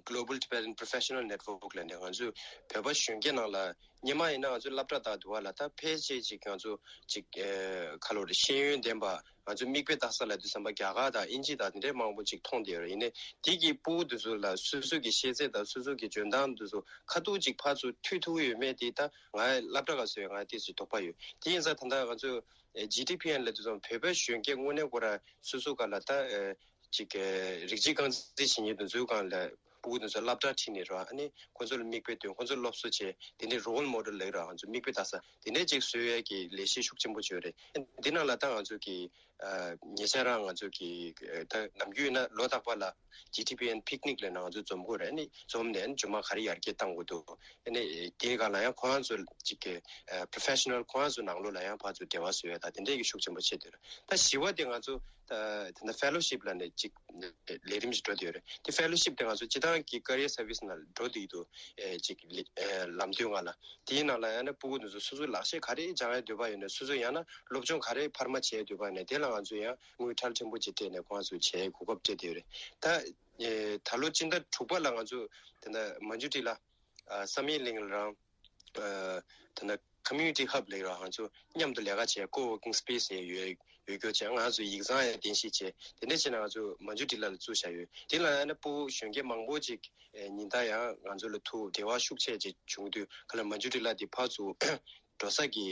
Global Tibetan Professional Network ལབ་ནས་ང་ཚོས་བོད་པ་གཞོན་སྐྱེས་ནང་ལ་སྔོན་མ་ཡིན་ན་ང་ཚོ་སློབ་གྲྭ་དང་དུ་བ་ལ་ད་ཕལ་ཆེར་ཅིག་ང་ཚོ་ཅིག་ཨེ་ག་ལབ་རེད། ཤེས་ཡོན་ལྡན་པ་ང་ཚོ་མིག་དཔེ་ལྟ་ས་ལ་དུས་ཙམ་པ་རྒྱ་གར་དང་དབྱིན་ཇི་དང་དེ་འདྲའི་མང་པོ་ཅིག་མཐོང་བསྡད་ཡོད་རེད། ཡིན་ནའི་དེ་གི་ཕྲུ་གུ་དེ་ཚོ་ལ་སོ་སོ་གི་ཤེས་ཚད་དང་སོ་སོ་གི་འཇོན་ཐང་དེ་ཚོ་ཁ་ཐུག་ཅིག་ཕར་ཚུར་ཐུག་ཐུབ་ཡོད་མེད་དེ་ད་ང་སློབ་གྲྭ་ག་ཚོད་ང་ཏོག་ཙམ་དོགས་པ་ཡོད། དེ་ཡིན་ཙང་ད་ལྟ་ང་ཚོ་ཨེ་ཇི་ཊི་པི་ཨེན་ལབ་དུས་ཙམ་བོད་པའི་གཞོན་སྐྱེས་དངོས་གནས་ཁོ་རང་སོ་སོ་ག་ལ་ད་ཨེ། ཅིག་གི་རིགས་གཅིག་རྐང་འཛིན་བྱེད་མཁན་དེ་ཚོའི་སྒང་ལ་ཕྲུ་གུ་དེ་ཚོ་སློབ་གྲྭར་ཁྲིད་ནས་ར། ཨ་ནི་ཁོ་ཚོ་ལ་མིག་དཔེ་སྟོན། ཁོ་ཚོ་སློབ་གསོ་བྱེད། དེ་ནས་རོལ་མོ་ཌེལ་ལབ་ར། ང་ཚོ་མིག་དཔེ་ལྟ་ས་དེ་འདྲས་ཅིག་བཟོ་ཡས་ཀྱི་ལས་གཞི་ཤུགས་ཆེན་པོ་བྱས་ཡོད་རེད། འདི་ནང་ལ་ད་ང་ཚོ་གི་ཨ་ཉེ་ཆར་རང་ང་ཚོ་གི་ཨ་ད་ནམ་རྒྱུན་ཡིན་ན་ལོ་རྟག་པར་ལ་ཇི་ཊི་པི་ཨེན་པིག་ནིག་ལབ་ནས་ང་ཚོ་འཛོམས་དགོས་རེད། ཨ་ནི་འཛོམས་ནས་ཨ་ནི་རྗེས་མ་ག་རེ་ཡར་རྒྱས་གཏང་དགོས་འདུག་ཨ་ནི་དེའི་སྒང་ལ་ཡང་ཁོ་རང་ཚོ་ཅིག་གི་ཨ་པོ་རོ་ཕེ་ཤ་ནལ་ཁོ་རང་ཚོ་ནང་ལོགས་ལ་ཡང་ཕར་ཚུར་འབྲེལ་བ་བཟོ་ཡས་དང་དེ་འདྲས་ཀྱི་ཤུགས་ཆེན་པོ་བྱས་ཡོད་རེད། ད་བཞི་པ་དེ་ང་ཚོ་ད་ད་ལྟ་ཕེ་ལོ་ཤིབ་ལབ་ནས་ཅིག་ལས་རིམ་ཞིག་འགྲོ་བསྡད་ཡོད་རེད། དེ་ཕེ་ལོ་ཤིབ་དེ་ང་ཚོ་སྤྱི་བཏང་གི་ཀེ་རི་ཡར་སར་བིས་ནང་འགྲོ་བསྡད་ཡོད་དུས་ཨེ་ཅིག་ལས་ཨེ་ལམ་སྟོན་སྒང་ལ་དེའི་ནང་ལ་ཡང་ན་ཕྲུ་གུ་དེ་ཚོ་སོ་སོའི་ལག་ཤེས་ག་རེ་སྦྱང་ཡས་འདོད་པ་ཡོད་ན། སོ་སོ་ཡང་ན་སློབ་སྦྱོང་ག་རེ་འཕར་མ་བྱེད་ཡས་འདོད་པ་ཡོད་ན་དེ་ལ་ང་ཚོ་ཡང་དངུལ་ཁྲལ་ཕྲན་བུ་ཅིག་སྤྲད་ནས་ཁོང་ཚོ་བྱེད་ཡས་གོ་སྐབས་སྤྲད་བསྡད་ཡོད་རེད། ད་ཨེ་ད་ལོ་སྤྱི་ཟླ་དྲུག་པ་ལ་ང་ཚོ་དེ་འདྲ་མ་ཇུ་ཊི་ལ་ཨ་བསམ་ཡས་གླིང་ལ་རང་ཨ་དེ་འདྲ་ཁོ་མུ་ནི་ཊི་ཧབ་ལབ་ར། ང་ཚོ་མཉམ་དུ་ལས་ཀ་བྱེད། ཀོ་ཝོར་ཀིང་སི་པེ་སི་ཡོད་ཡོད་རྒྱུ་བྱས། ང་ཚོ་ཡིག་ཚང་ཡང་རྟེན་གཞི་བྱས། དེ་འདྲ་བྱས་ན་ང་ཚོ་མ་ཇུ་ཊི་ལ་ལ་བཙུགས་བཞག་ཡོད། དེ་ལ་ཡང་ན་ཕྲུ་གུ་གཞོན་སྐྱེས་མང་པོ་ཅིག་ཨེ་ཉིན་ལྟར་ཡང་ང་ཚོ་ལ་ཐུག་འབྲེལ་བ་ཤུགས་ཆེ་ཅིག་བྱུང་དུས་ག་ལ་མ་ཇུ་ཊི་ལ་དེ་ཕར་ཚུར་འགྲོ་ས་གི་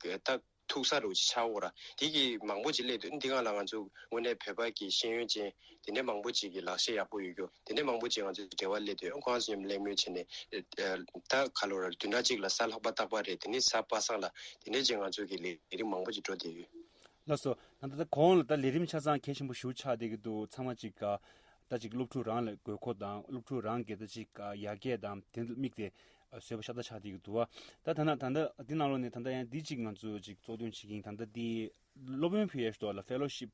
ཨེ་ད་ཐུག་ས་རུ་ཅིག་ཆགས་འོ་ར། དེ་གི་མང་པོ་ཅིག་སླེབས་དུས་འདི་སྒང་ལ་ང་ཚོ་དངོས་གནས་བོད་པ་གི་ཤེས་ཡོན་ཅན་དེ་འདྲའི་མང་པོ་ཅིག་གི་ལག་ཤེས་ཡག་པོ་ཡོད་རྒྱུ་དེ་འདྲའི་མང་པོ་ཅིག་ང་ཚོ་འབྲེལ་བ་སླེབས་དུས་ཁོང་ཚོ་མཉམ་གླེང་མོལ་བྱས་ནས་ཨེ་ཨེ་ད་ག་ལོ་ར་བདུན་ཕྲག་གཅིག་ལ་གཟའ་ལྷག་པ་རྟག་པར་རེད། དེ་ནས་གཟའ་པ་སངས་ལ་དེ་འདྲའི་ཅིག་ང་ཚོ་གི་ལས་རིམ་མང་པོ་ཅིག་འགྲོ་བསྡད་ཡོད། ལགས་སོ། ད་ལྟ་གོང་ལ་ད་ལས་རིམ་ཆ་ཚང་གལ་ཆེན་པོ་ཞེ་པོ་ཆགས་བསྡད་ཀྱི་འདུག་ཚང་མ་ཅིག་ག་ད་ཅིག་སློབ་ཕྲུག་རང་ལ་དགོས་མཁོ་དང་སློབ་ཕྲུག་རང་གི་ད་ཅིག་ག་ཡར་རྒྱས་དང་དེ་དམིགས་ཏེ་བཟོས་པ་ཤ་སྟག་ཆགས་བསྡད་ཀྱི་འདུག་བ། ད་ད་ན་ད་ལྟ་འདི་ནང་ལོགས་ནས་ད་ལྟ་ཡང་འདི་ཅིག་ང་ཚོ་ཅིག་གཙོ་འདོན་བྱེད་ཀྱིན། ད་ལྟ་འདི་སློབ་ཡོན་ཕུལ་ཡས་ཤོག་ལ་ཕེ་ལོ་ཤིབ་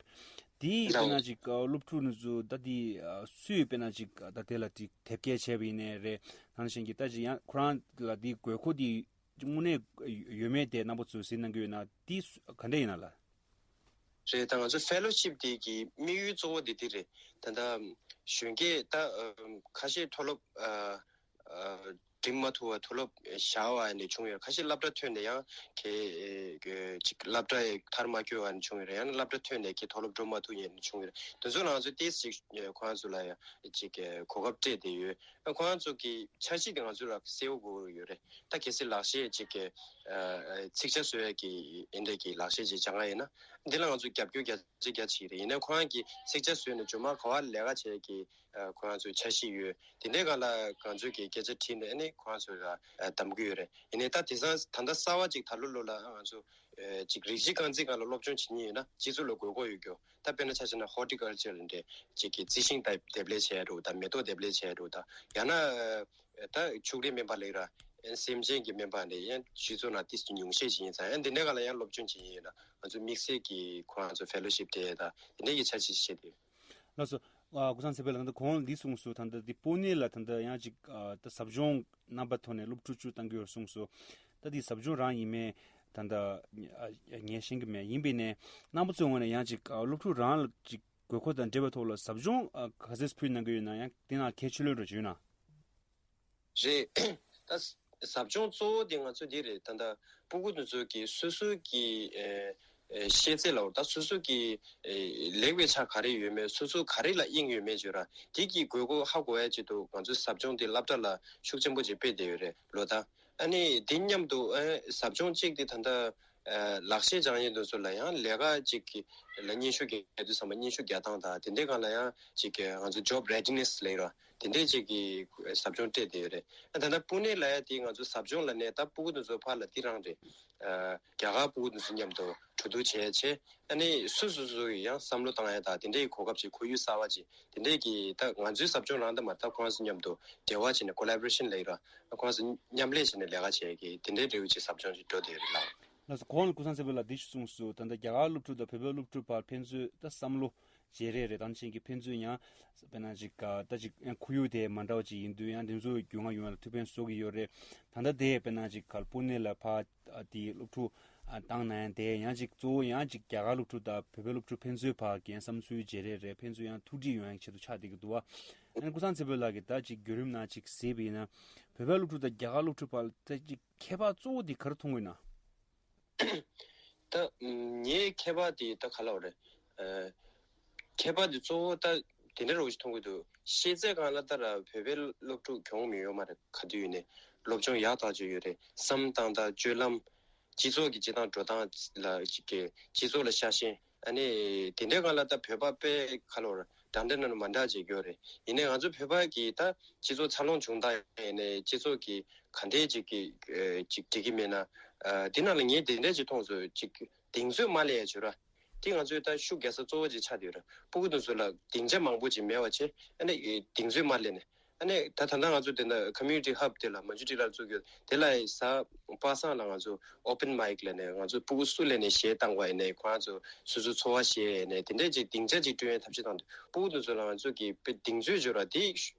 འདི་དཔེར་ན་ཅིག་སློབ་ཕྲུག་ནི་ཚོ་ད་འདི་སུས་དཔེར་ན་ཅིག་ད་དེ་ལ་ཅིག་དེབ་སྐྱེལ་བྱས་པ་ཡིན་ནའི་རེད། ད་ནང་བཞིན་གྱི་ད་ཅིག་ཡང་ཁོ་རང་ལ་འདི་དགོས་མཁོ་འདི་དངོས་གནས་ཡོད་མེད་དེ་རྣམ་པ་ཚོས་གཟིགས་གནང་གི་ཡོད་ན་འདི་ག་འདྲ་ཡིན་ན་ལ། རེད། ད་ང་ཚོ་ཕེ་ལོ་ཤིབ་འདི་གི་དམིགས་ཡུལ་གཙོ་བོ་འདི་འདི་རེད། ད་ལྟ་གཞོན་སྐྱེས་ད་ཁ་ཤས་མཐོ་སློབ་འགྲིམ་མ་ཐུབ་པ་མཐོ་སློབ་བཞག་པ་ནས་བྱུང་ཡོད། ཁ་ཤས་སློབ་གྲྭ་ཐོན་ནས་ཡང་གི་ཅིག་སློབ་གྲྭ་མཐར་མ་འཁྱོལ་བ་ནས་བྱུང་ཡོད་རེད། ཡང་ན་སློབ་གྲྭ་ཐོན་ནས་གི་མཐོ་སློབ་འགྲོ་མ་ཐུབ་ཡས་ནས་བྱུང་ཡོད་རེད། དེ་ཚོ་ལ་ང་ཚོས་ཏོག་ཙམ་ཅིག་ཁོ་རང་ཚོ་ལ་ཡང་ཅིག་གོ་སྐབས་སྤྲད་བསྡད་ཡོད། ཁོ་རང་ཚོ་གི་འཆར་གཞི་དེ་ང་ཚོ་ལ་གསལ་པོ་དགོས་ཡོད་རེད། ད་གལ་སྲིད་ལག་ཤེས་ཅིག་གི་ཚིག་ཆ་བཟོ་ཡས་ཀྱི་ཨེ་འདྲས་ཀྱི་ལག་ཤེས་ཅིག་སྦྱང་ཡ་ཡིན་ན་འདི་ལ་ང་ཚོ་རྒྱབ་སྐྱོར་རྒྱ་ཆེ་རྒྱ་ཆེ་རེད། ཡིན་ནའི་ཁོ་རང་གི་ཚིག་ཆ་བཟོས་ནས་རྗེས་མ་ག་བ་ལས་ཀ་བྱེད་ཀྱི་ཁོ་རང་ཚོའི་འཆར་གཞི་ཡོད། དེ་འདྲའི་སྒང་ལ་ང་ཚོས་ཀྱི་སྐད་ཆ་དྲིས་ནས་ཨ་ནི་ཁོ་རང་ཚོས་གདམ་གི་ཡོད་རེད། ཡིན་ནའི་ད་དེང་སང་ད་ལྟ་གསར་བ་ཅིག་ད་ལོ་ལོ་ལ་ང་ཚོ་ཅིག་རིགས་གཅིག་རྐང་འཛིན་སྒང་ལ་སློབ་སྦྱོང་བྱེད་མཁན་ཡིན་ན་སྤྱི་ཚོགས་ལ་དགོས་མཁོ་ཡོད་རྒྱུ། ད་དཔེར་ན་ཆ་བཞག་ན་ཧོར་ཊི་ཀལ་ཅར་འདྲ་ཅིག་གི་རྩི་ཤིང་འདེབས་ལས་བྱས་འདྲ་དང་མེ་ཏོག་འདེབས་ལས་བྱས་འདྲ་དང་ཡང་ན་ད་ཕྱུགས་རིགས་སྨན་པ་ལབ་ར། སེམས་ཅན་གྱི་སྨན་པ་འདི་ཡང་སྤྱི་ཚོགས་ནང་ཏོག་ཙམ་ཉུང་ཤས་ཤིག་ཡིན་ཙང་ཡང་འདི་འདྲའི་སྒང་ལ་ཡང་སློབ་སྦྱོང་བྱེད་ཀྱི་ཡོད་ན་ང་ཚོ་དམིགས་བསལ་གྱི་ཁོ་རང་ཚོ་ཕེ་ལོ་ཤིབ་སྤྲད་དང་འདི་འདྲའི་གི་འཆར་གཞི་ཞིག་བྱས་ཏེ། ལགས་སོ། ཨ་ཀུན་བཟང་ཚེ་འཕེལ་ལགས། ད་ལྟ་གོང་འདི་གསུངས་སོང་། ད་ལྟ་འདི་སྤུ་ནེ་ལ་ད་ལྟ་ཡང་ཅིག་ཨ་ད་ཟབ་སྦྱོང་རྣམ་པ་ཐོག་ནས་སློབ་ཕྲུག་བཅུ་བཏང་གི་ཡོད་གསུངས་སོང་། ད་འདི་ཟབ་སྦྱོང་རང་ཡིན་མིན་ད་ལྟ་ཨ་ངས་ཤེས་ཀྱི་མེད། ཡིན་པས་ནས་རྣམ་པ་ཚོའི་ངོས་ནས་ཡང་ཅིག་ཨ་སློབ་ཕྲུག་རང་ལ་ཅིག་དགོས་མཁོ་དང་འབྲེལ་བའི་ཐོག་ལ་ཟབ་སྦྱོང་ཨ་ག་ཚོད་ཕུལ་གནང་གི་ཡོད་ན། ཡང་དེ་ནང་གལ་ཆེ་ལོས་འགྲོ་བྱུང་ན། རེད། ད་ཟབ་སྦྱོང་གཙོ་བོ་དེ་ང་ཚོ་འདི་རེད། ད་ལྟ་སྤུ་གུ་དེ་ཚོ་གི་སོ་སོ་གི་ཨེ་ཨེ་ཤེས་ཚད་ལ། ད་སོ་སོ་གི་ཨེ་ལེགས་པའི་ཆ་ག་རེ་ཡོད་མེད། སོ་སོ་ག་རེ་ལ་དབྱིངས་ཡོད་མེད་བརྗོད་ར། དེ་གི་དགོས་མཁོ་ཧ་གོ་ཡ་ཆེད་དུ་ང་ཚོའི་ཟབ་སྦྱོང་དེ་སློབ་གྲྭ་ལ་ཤུགས་ཆེན་པོ་ཅིག་སྤེལ་བསྡད་ཡོད་རེད་ལོ། ད་ཨ་ནི་དེ་མཉམ་དུ་ཨེ་ཟབ་སྦྱོང་གཅིག་དེ་ད་ལྟ་ཨ་ལག་ཤེས་སྦྱང་ཡས་དེ་ཚོ་ལ་ཡང་ལས་ཀ་ཅིག་གི་ལ་སྙན་ཞུ་རྒྱག་དུས་ཙམ་པ་སྙན་ཞུ་རྒྱག་སྟངས་དང་དེ་འདྲའི་སྒང་ལ་ཡང་ཅིག་གི་ང་ཚོ་job readiness ལབ་ཡོད་ར། དེ་འདྲའི་ཅིག་གི་ཟབ་སྦྱོང་སྤྲད་བསྡད་ཡོད་རེད། ཨ་ད་ལྟ་སྤུ་ནེ་ལབ་ཡ་དེ་ང་ཚོ་ཟབ་སྦྱོང་ལབ་ནས་ད་སྤུ་གུ་དེ་ཚོ་ཕར་ལ་དེ་རང་རེད། ཨ་རྒྱ་གར་སྤུ་གུ་དེ་ཚོ་མཉམ་དུ་གྲོས་བསྡུར་བྱས་བྱས། ཨ་ནི་སོ་སོ་སོ་ཡི་ཡང་བསམ་བློ་བཏང་ཡ་དང་དེ་འདྲའི་གོ་སྐབས་ཅིག་ཁོར་ཡུག་གསར་བ་ཅིག་དེ་འདྲའི་གི་ད་ང་ཚོའི་ཟབ་སྦྱོང་རང་ད་མ་ད་ཁོང་ཚོ་མཉམ་དུ་འབྲེལ་བ་བྱས་ནས་collaboration ལབ་ཡོད་ར། ཁོང་ཚོ་མཉམ་ལས་བྱས་ནས་ལས་ཀ་བྱེད་ཀྱི་དེ་འདྲའི་འབྲེལ་བ་ཅིག་ཟབ་སྦྱོང་ཅིག་འགྲོ་བསྡད་ཡོད་རེད་ལགས། ལགས་སོ། གོང་ལ་ཀུན་བཟང་ཚེ་འཕེལ་ལགས་འདི་ཞིག་གསུངས་སོང་། ད་ལྟ་རྒྱ་གར་སློབ་ཕྲུག་དང་བོད་པའི་སློབ་ཕྲུག་བར་ཕན་ཚུན་ད་བསམ་བློ་བརྗེ་རེས་རེད། ད་ནང་བཞིན་གྱི་ཕན་ཚུན་ཡང་དཔེར་ན་ཅིག་ད་ཅིག་ཁོར་ཡུག་དེ་མ་འདྲ་བ་ཅིག་ཡིན་དུས་ཡང་དེ་ཚོ་རྒྱུས་མངའ་ཡོང་ཡ་ལ་ཐུགས་ཕན་གསོ་གི་ཡོད་རེད། ད་ལྟ་དེ་དཔེར་ན་ཅིག་ག་ལ་སྤུ་ནེ་ལ་ཕར་དེ་སློབ་ཕྲུག་བཏང་ན་ཡང་དེ་ཡང་ཅིག་གཙོ་བོ་ཡང་ཅིག་རྒྱ་གར་སློབ་ཕྲུག་དང་བོད་པའི་སློབ་ཕྲུག་ཕན་ཚུན་བར་གྱི་ཡང་བསམ་ཚུལ་བརྗེ་རེས་རེད། ཕན་ཚུན་ཡང་ཐུགས་འདྲིས་ཡོང་ཡ་ཆེད་དུ་ཆགས་བསྡད་ཀྱི་འདུག་བ། ཨ་ནི་ཀུན་བཟང་ཚེ་འཕེལ་ལགས་ཀྱིས་ད་ཅིག་བརྒྱུད་རིམ་ནང་ཅིག་གཟིགས་པ་ཡིན་ན། བོད་པའི་སློབ་ཕྲུག་དང་རྒྱ་གར་སློབ་ཕྲུག་བར་ད་ཅིག་ཁྱད་པར་གཙོ་བོ་དེ་ག་རེ་མཐོང་གི་ཡོད་ན། ད་ངའི་ཁྱད་པར་དེ་ད་ག་ལབ་རེད། ཨ་ཁྱད་པར་དེ་གཙོ་བོ་ད་དེ་འདྲ་རོ་ཞིག་མཐོང་གི་འདུག་ཤེས་ཚད་སྒང་ལ་ད་ར་བོད་པའི་སློབ་ཕྲུག་གྱོང་མི་ཡོད་མ་རེད། ག་དུས་ཡིན་ནའི་སློབ་སྦྱོང་ཡག་ཐག་ཆོད་ཡོད་རེད། བསམ་སྟངས་དང་སྤྱོད་ལམ། སྤྱི་ཚོགས་ཀྱི་སྤྱི་བཏང་འགྲོ་སྟངས་ལ་ཅིག་གི་སྤྱི་ཚོགས་ལ་ཤ་ཞེན། ཨ་ནི་དེ་འདྲའི་སྒང་ལ་ད་བོད་པ་དཔེ་ཁ་ལོར་འདྲ་འདྲ་ནང་མ་འདྲ་ཅིག་ཡོད་རེད། ཡིན་ནའི་ང་ཚོ་བོད་པ་གི་ད་སྤྱི་ཚོགས་འཚར་ལོངས་བྱུང་སྟངས་ཡིན་ནའི་སྤྱི་ཚོགས་ཀྱི་ག་འདྲས་ཅིག་གི་ཨ་ཅིག་འགྲིག་གི་མེད་ན། ཨ་དེ་ནང་ལ་ངས་དེ་འདྲས་ཅིག་མཐོང་སོང་། ཅིག་གདེང་ཚོད་མ་སླེབས་ཡ་བྱོས་ར། དེ་ང་ཚོའི་ད་ཤུགས་རྒྱག་ས་གཙོ་བོ་ཅིག་ཆགས་བསྡད་ཡོད་ར། སྤུ་གུ་དེ་ཚོ་ལ་སྡིངས་ཆ་མང་པོ་ཅིག་མེད་པ་བྱས། ཨ་ནི་གདེང་ཚོད་མ་སླེབས་ནས། ཨ་ནི་ད་ད་ལྟ་ང་ཚོ་དེ་འདྲ་community hub དེ་ལ་མ་འཇུ་ཊི་ལ་བཙུགས་ཡོད། དེ་ལ་གཟའ་པ་སངས་ལ་ང་ཚོ་open mic ལབ་ནས་ང་ཚོ་སྤུ་གུ་སུ་སླེབས་ནས་གཞས་བཏང་བ་ཡིན་ནའི་ཁོ་རང་ཚོ་སོ་སོའི་འཚོ་བ་བཤད་ནས་དེ་འདྲས་ཅིག་སྡིངས་ཆ་ཅིག་བསྐྲུན་ཡའི་ཐབས་ཤེས་བཏང་དུས་སྤུ་གུ་དེ་ཚོ་ལ་ང་ཚོ་གི་དཔེ་གདེང་ཚོད་འཇོག་ར་དེ་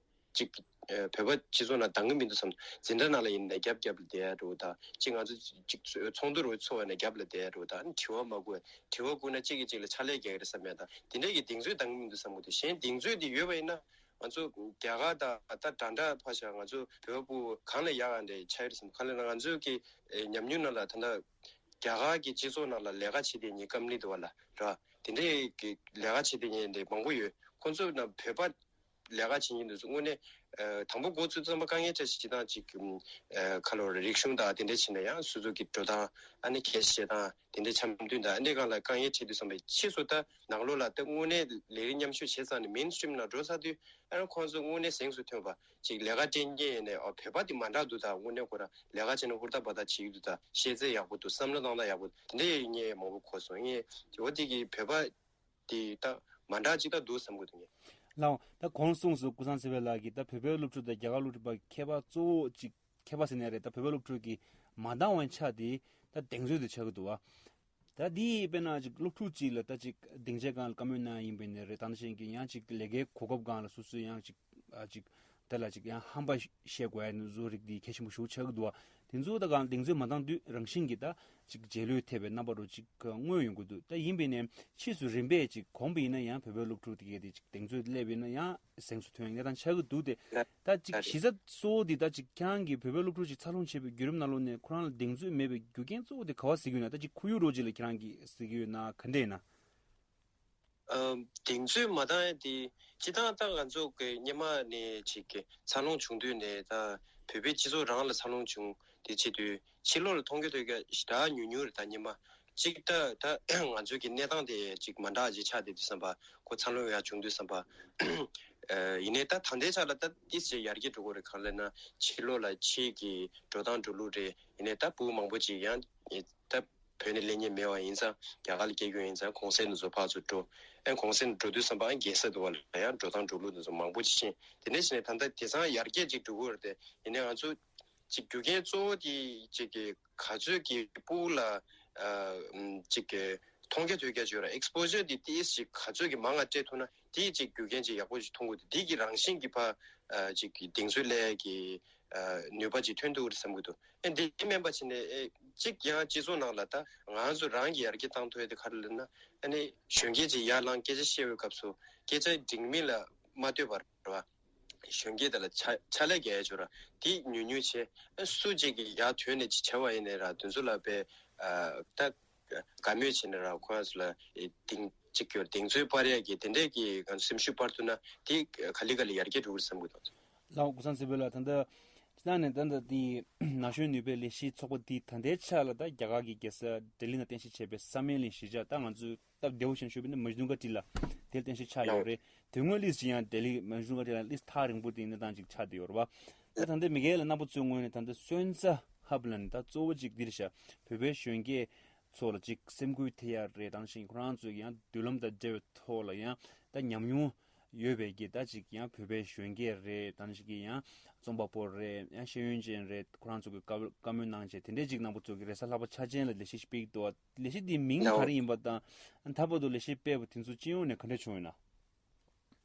ཅིག་ཨ་བོད་པ་སྤྱི་ཚོགས་ནང་འདང་གི་མི་འདུག་བསམ། འཛིན་གྲྭ་ནང་ལ་ཡིན་ནའི་རྒྱབ་རྒྱབ་ལ་བསྡད་ཡ་འདྲ་བོ་དང་། ཅིག་ང་ཚོ་ཅིག་ཚོགས་འདུ་རུ་ཚོགས་པ་ཡིན་ནའི་རྒྱབ་ལ་བསྡད་ཡ་འདྲ་བོ་དང་། དྲི་བ་མ་བཀོད། དྲི་བ་བཀོད་ན་གཅིག་གིས་གཅིག་ལ་ཕྱག་ལས་རྒྱག་གི་རེད་བསམ་ཡ་དང་། དེ་འདྲས་ཀྱི་གདེང་ཚོད་འདང་གི་མི་འདུག་བསམ་གི་འདུག་གཞན་གདེང་ཚོད་དེ་ཡོད་པ་ཡིན་ན། ང་ཚོ་རྒྱ་གར་དང་ད་འདྲ་འདྲ་ཕར་བཞག་ང་ཚོ་བོད་པ་སྤུ་གུ་གང་ལ་ཡག་ཡང་དེ་ཆགས་ཡོད་རེད་བསམ། གང་ལབ་ན་ང་ཚོའི་གི་ཨེ་ཉམས་མྱོང་ནང་ལ་ད་ལྟ་རྒྱ་གར་གྱི་སྤྱི་ཚོགས་ནང་ལ་ལས་ཀ་བྱེད་བསྡད་མཁན་ཀམ་པ་ནི་འདུག་བ་ལ་ར། དེ་འདྲའི་གི་ལས་ཀ་བྱེད་བསྡད་མཁན་དེ་མང་པོ་ཡོད། ཁོང་ཚོ་ནང་བོད་པ་ལས་ཀ་བྱེད་མཁན་དེ་ཚོ་དངོས་གནས་ཨ་དང་པོ་འགོ་བཙུགས་ཙམ་པ་དཀའ་ངལ་འཕྲད་ཤག་སྤྱིར་བཏང་ཅིག་ཨ་ཁ་ལོ་རེ་རིག་གཞུང་དང་དེ་འདྲ་བྱས་ན་ཡང་སོ་སོ་གི་འགྲོ་སྟངས། ཨ་ནི་ཁ་བཤད་སྟངས་དེ་འདྲའི་འཆམ་མཐུན་དང་ཨ་འདྲའི་སྒང་ལ་དཀའ་ངལ་འཕྲད་དུས་ཙམ་པ་ཕྱིས་སུ་ད་ནང་ལོགས་ལ་ད་དངོས་གནས་ལས་རིགས་མཉམ་ཞུགས་བྱས་ཙང་ནས་མེན་སི་ཊི་རིམ་ནང་འགྲོ་ཚར་དུས། ཨ་ནི་ཁོང་ཚོ་དངོས་གནས་གཟེངས་སུ་ཐོན་པ་ཅིག་ལས་ཀ་སྤྲད་མཁན་ཡིན་ནའི་ཨ་བོད་པ་དེ་མ་འདྲ་འདུག་ད་དངོས་གནས་ཁོ་རང་ལས་ཀ་བྱས་ན་ཧུར་ཐག་འབད་ཐག་བྱེད་ཀྱི་འདུག་ད་ཤེས་ཚད་ཡག་པོ་འདུག་བསམ་བློ་བཏང་སྟངས་ཡག་པོ་འདུག་དེ་འདྲའི་ངས་མང་པོ་གོ་སོང་། ངས་དེ་འོ་དེ་གི་བོད་པ་དེ་ད་མ་འདྲ་ཅིག་ད་འདུག་བསམ་གི་འདུག་ངས། ལགས་འོང་། ད་གོང་གསུངས་སོང་། ཀུན་བཟང་ཚེ་འཕེལ་ལགས་ཀྱིས་ད་བོད་པའི་སློབ་ཕྲུག་དང་རྒྱ་གར་སློབ་ཕྲུག་བར་ཁྱད་པར་གཙོ་བོ་ཅིག་ཁྱད་པར་ཟེར་ནའི་རེད། ད་བོད་པའི་སློབ་ཕྲུག་གིས་མ་འདང་བའི་ཆ་དེ་ད་གདེང་ཚོད་དེ་ཆགས་ཀྱི་འདུག་བ། ད་འདི་དཔེར་ན་ཅིག་སློབ་ཕྲུག་ཅིག་ལ་ད་ཅིག་སྡིངས་ཆའི་སྒང་ལ་བཀའ་མོལ་གནང་ཡིན་པ་ཡིན་ནའི་རེད། ད་ནང་བཞིན་གྱི་ཡང་ཅིག་ལས་ཀའི་གོ་སྐབས་སྒང་ལ་སོ་སོས་ཡང་ཅིག་ཨ་ཅིག་དེ་ལ་ཅིག་ཡང་ཧམ་པ་བཤད་དགོས་ཡ་བཟོ་རིགས་འདི་གལ་ཆེན་པོ་ཞེ་པོ་ཆགས་ཀྱི་འདུག་བ། དེ་ཚོ་ད་གང་གདེང་ཚོད་མ་འདང་དུས་རང་བཞིན་གྱིས་ད་ཅིག་རྗེས་ལུས་ཐེབས་པའི་རྣམ་པ་རུ་ཅིག་མངོན་ཡོང་གི་འདུག་ད་ཡིན་པ་ཡིན་ནའི་ཕྱིས་སུ་རིམ་པས་ཅིག་གོམས་པ་ཡིན་ན་ཡང་བོད་པའི་སློབ་ཕྲུག་དེ་གས་དེ་ཅིག་གདེང་ཚོད་སླེབས་ཡིན་ན་ཡང་གཟེངས་སུ་ཐོན་ཡ་གནས་སྟངས་ཆགས་ཀྱི་འདུག་སྟེ། ད་ཅིག་གཞི་རྩ་གཙོ་བོ་འདི་ད་ཅིག་ཁྱེད་རང་གིས་བོད་པའི་སློབ་ཕྲུག་ཅིག་འཚར་ལོངས་བྱེད་པའི་བརྒྱུད་རིམ་ནང་ལོགས་ནས་ཁོ་རང་ལ་གདེང་ཚོད་མེད་པའི་རྒྱུ་རྐྱེན་གཙོ་བོ་དེ་ག་བ་གཟིགས་ཡོད་ན། ད་ཅིག་ཁོར་ཡུག་རོགས་ཅིག་ལ་ཁྱེད་རང་གིས་གཟིགས་ཡོད་ན་ག་འདྲ་ཡིན་ན། ཨ་གདེང་ཚོད་མ་འདང་ཡ་དེ་སྤྱིར་བཏང་ད་ང་ཚོ་གི་སྔོན་མ་ནས་ཅིག་གི་འཚར་ལོངས་བྱུང་དུས་ནས་ད་བོད་པའི་སྤྱི་ཚོགས་རང་ལ་འཚར་ལོངས་བྱུང་དེ་བྱེད་དུས་ཕྱི་ལོགས་ལ་མཐོང་རྒྱ་ཐོས་རྒྱ་ཞེ་དྲག་ཉུང་ཉུང་རེད། ད་སྔོན་མ་ཅིག་ད་ད་ང་ཚོ་གི་གནས་སྟངས་དེ་ཅིག་མ་འདྲ་ཅིག་ཆགས་བསྡད་དུས་ཙམ་པ། ཁོ་འཚར་ལོངས་ཡག་བྱུང་དུས་ཙམ་པ། ཨ་ཡིན་ནའི་ད་ད་ལྟའི་ཆ་ལ་ད་ཏིས་ཅིག་ཡར་རྒྱས་འགྲོ་གི་རེད། གང་ལབ་ན་ཕྱི་ལོགས་ལ་ཕྱིའི་གི་འགྲོ་སྟངས་འགྲོ་ལུགས་རེད། ཡིན་ནའི་ད་ཕྲུ་གུ་མང་པོ་ཅིག་ཡང་ད་བོད་ནས་སླེབས་མཁན་མེད་པ་ཡིན་ཙང་། རྒྱ་གར་ལ་སྐྱེས་རྒྱུ་ཡིན་ཙང་གུང་སེང་དེ་ཚོ་ཕར་ཚུར་འགྲོ། ཨེ་གུང་སེང་འགྲོ་དུས་ཙམ་པ་ཨ་རྒྱལ་ས་དུ་བ་ལ་ཡང་འགྲོ་སྟངས་འགྲོ་ལུགས་དེ་ཚོ་མང་པོ་ཅིག་ཕྱིན། དེ་འདྲ་བྱས་ནས་ད་ལྟ་དེང་སང་ཡར་རྒྱས་ཅིག་འགྲོ་གི་རེད་དེ། ཡིན་ནའི་ང་ཚོ་ཅིག་རྒྱུ་རྐྱེན་གཙོ་བོ་དེ་ཅིག་གི་ག་ཚོད་ཀྱི་ཕྲུ་གུ་ལ་ཨ་ཅིག་གི་མཐོང་རྒྱ་ཐོས་རྒྱ་བྱོས་ར། ཨེག་སི་པོ་ཇར་དེ་ཏིས་ཅིག་ག་ཚོད་ཀྱི་མང་ང་སྤྲད་ཐུབ་ན། དེ་ཅིག་རྒྱུ་རྐྱེན་ཅིག་ཡག་པོ་ཅིག་མཐོང་གི་འདུག་དེ་གི་རང་བཞིན་གྱི་ཕ་ཅིག་གི་གདེང་ཚོད་ལས་ཀྱི་ནུས་པ་ཅིག་ཐོན་ཐུབ་རེད་བསམ་གྱི་འདུག་ཨེ་འདི་མིན་པ་བྱས་ནས་ཨེ་གཅིག་ཡང་སྤྱི་ཚོགས་ནང་ལ་ད་ང་ཚོ་རང་གི་ཡར་རྒྱས་བཏང་ཐུབ་ཡ་དེ་ག་རེ་ལབ་ན། ཨ་ནི་གཞོན་སྐྱེས་ཅིག་ཡར་ལངས་སྐད་ཆ་བཤད་པའི་སྐབས་སུ་སྐད་ཆ་འགྲིག་མིན་ལ་མ་ལྟོས་པར་རེད་བ། གཞོན་སྐྱེས་དེ་ལ་ཕྱག་ཕྱག་ལས་རྒྱག་ཡ་ཅིག་ར་དེ་ཉུང་ཉུང་བྱས། ཨ་སུ་གཅིག་གིས་ཡར་ཐོན་ནས་ཅིག་བྱས་པ་ཡིན་ནའི་ར་དེ་ཚོ་ལ་དཔེ་ཨ་ད་དགའ་མོས་བྱས་ནས་ར་ཁོ་རང་ཚོ་ལ་ཨེ་གདེང་ཅིག་གྱུར་གདེང་ཚོད་སྤར་ཡ་གི་དེ་འདྲས་ཀྱི་ང་ཚོ་སེམས་ཤུགས་སྤར་ཐུབ་ན་དེ་ག་ལེ་ག་ལེ་ཡར་རྒྱས་འགྲོ་གི་རེད་བསམ་གྱི་འདུག་ལགས་འོ། ཀུན་བཟང་བཟང་པོ་ལགས། ད་ལྟ་སྤྱིར་བཏང་ནས་ད་ལྟ་དེ་ན་གཞོན་ནུས་པའི་ལས་གཞིའི་ཚོགས་པ་འདི་ད་ལྟའི་ཆ་ལ་ད་རྒྱ་གར་གྱི་རྒྱལ་ས་ལྡི་ལི་ནང་རྟེན་གཞི་བྱས་པའི་བསམ་ཡས་གླིང་གཞིས་ཆགས། ད་ང་ཚོས་སྟབས་བདེ་བོ་བྱས་ནས་ཞུས་པ་ཡིན་ན་མ་ཇུ་དུང་དཀར་སྒྲིལ་ལགས་དེར་རྟེན་གཞི་ཆགས་ཡོད་རེད། དེ་སྔོན་ལས་ཀྱི་ཡང་ལྡི་ལི་མ་ཇུ་དུང་དཀར་སྒྲིལ་ལགས་ལས་ཐག་རིང་པོ་དེ་གནས་སྟངས་ཅིག་ཆགས་བསྡད་ཡོད་རེད་བ། ད་ད་ལྟ་མི་སྒེར་ལ་རྣམ་པ་ཚོའི་ངོས་ནས་ད་ལྟ་སོན་རྩ་ཧབ་ལ་ནི་ད་གཙོ་བོ་གཅིག་འདིར་བཞག་བོད་པའི་གཞོན་སྐྱེས་ཚོ་ལ་ཅིག་སེམས་འགུལ་ཐེབས་ཡ་རེད། དང་ཞིང་ཁོ་རང་ཚོས་ཀྱི་ཡང་མདུན་ལམ་དང་འབྲེལ་བའི་ཐོག་ལ་ཡང་ད་ཉམས་མྱོང་ཡོད་པའི་གི་ད་ཅིག་ཡང་བོད་པའི་གཞོན་སྐྱེས་རེད། དང་ཞིག་གི་ཡང་རྩོམ་པ་པོ་རེད། ཡང་ཤེས་ཡོན་ཅན་རེད། ཁོ་རང་ཚོ་གི་བཀའ་བཀའ་མོལ་གནང་བྱས་དེ་འདྲས་ཅིག་རྣམ་པ་ཚོ་གི་རེས་གཟའ་ལྷག་པ་འཆར་ཅན་ལ་ལས་གཞི་ཞིག་སྤེལ་གྱི་འདུག་བ། ལས་གཞི་དེའི་མིང་ག་རེ་ཡིན་པ་དང་ད་བར་དུ་ལས་གཞི་སྤེལ་བ་དེ་ཚོ་སྤྱི་ཡོངས་ནས་ག་འདྲས་བྱུང་ཡོད་ན།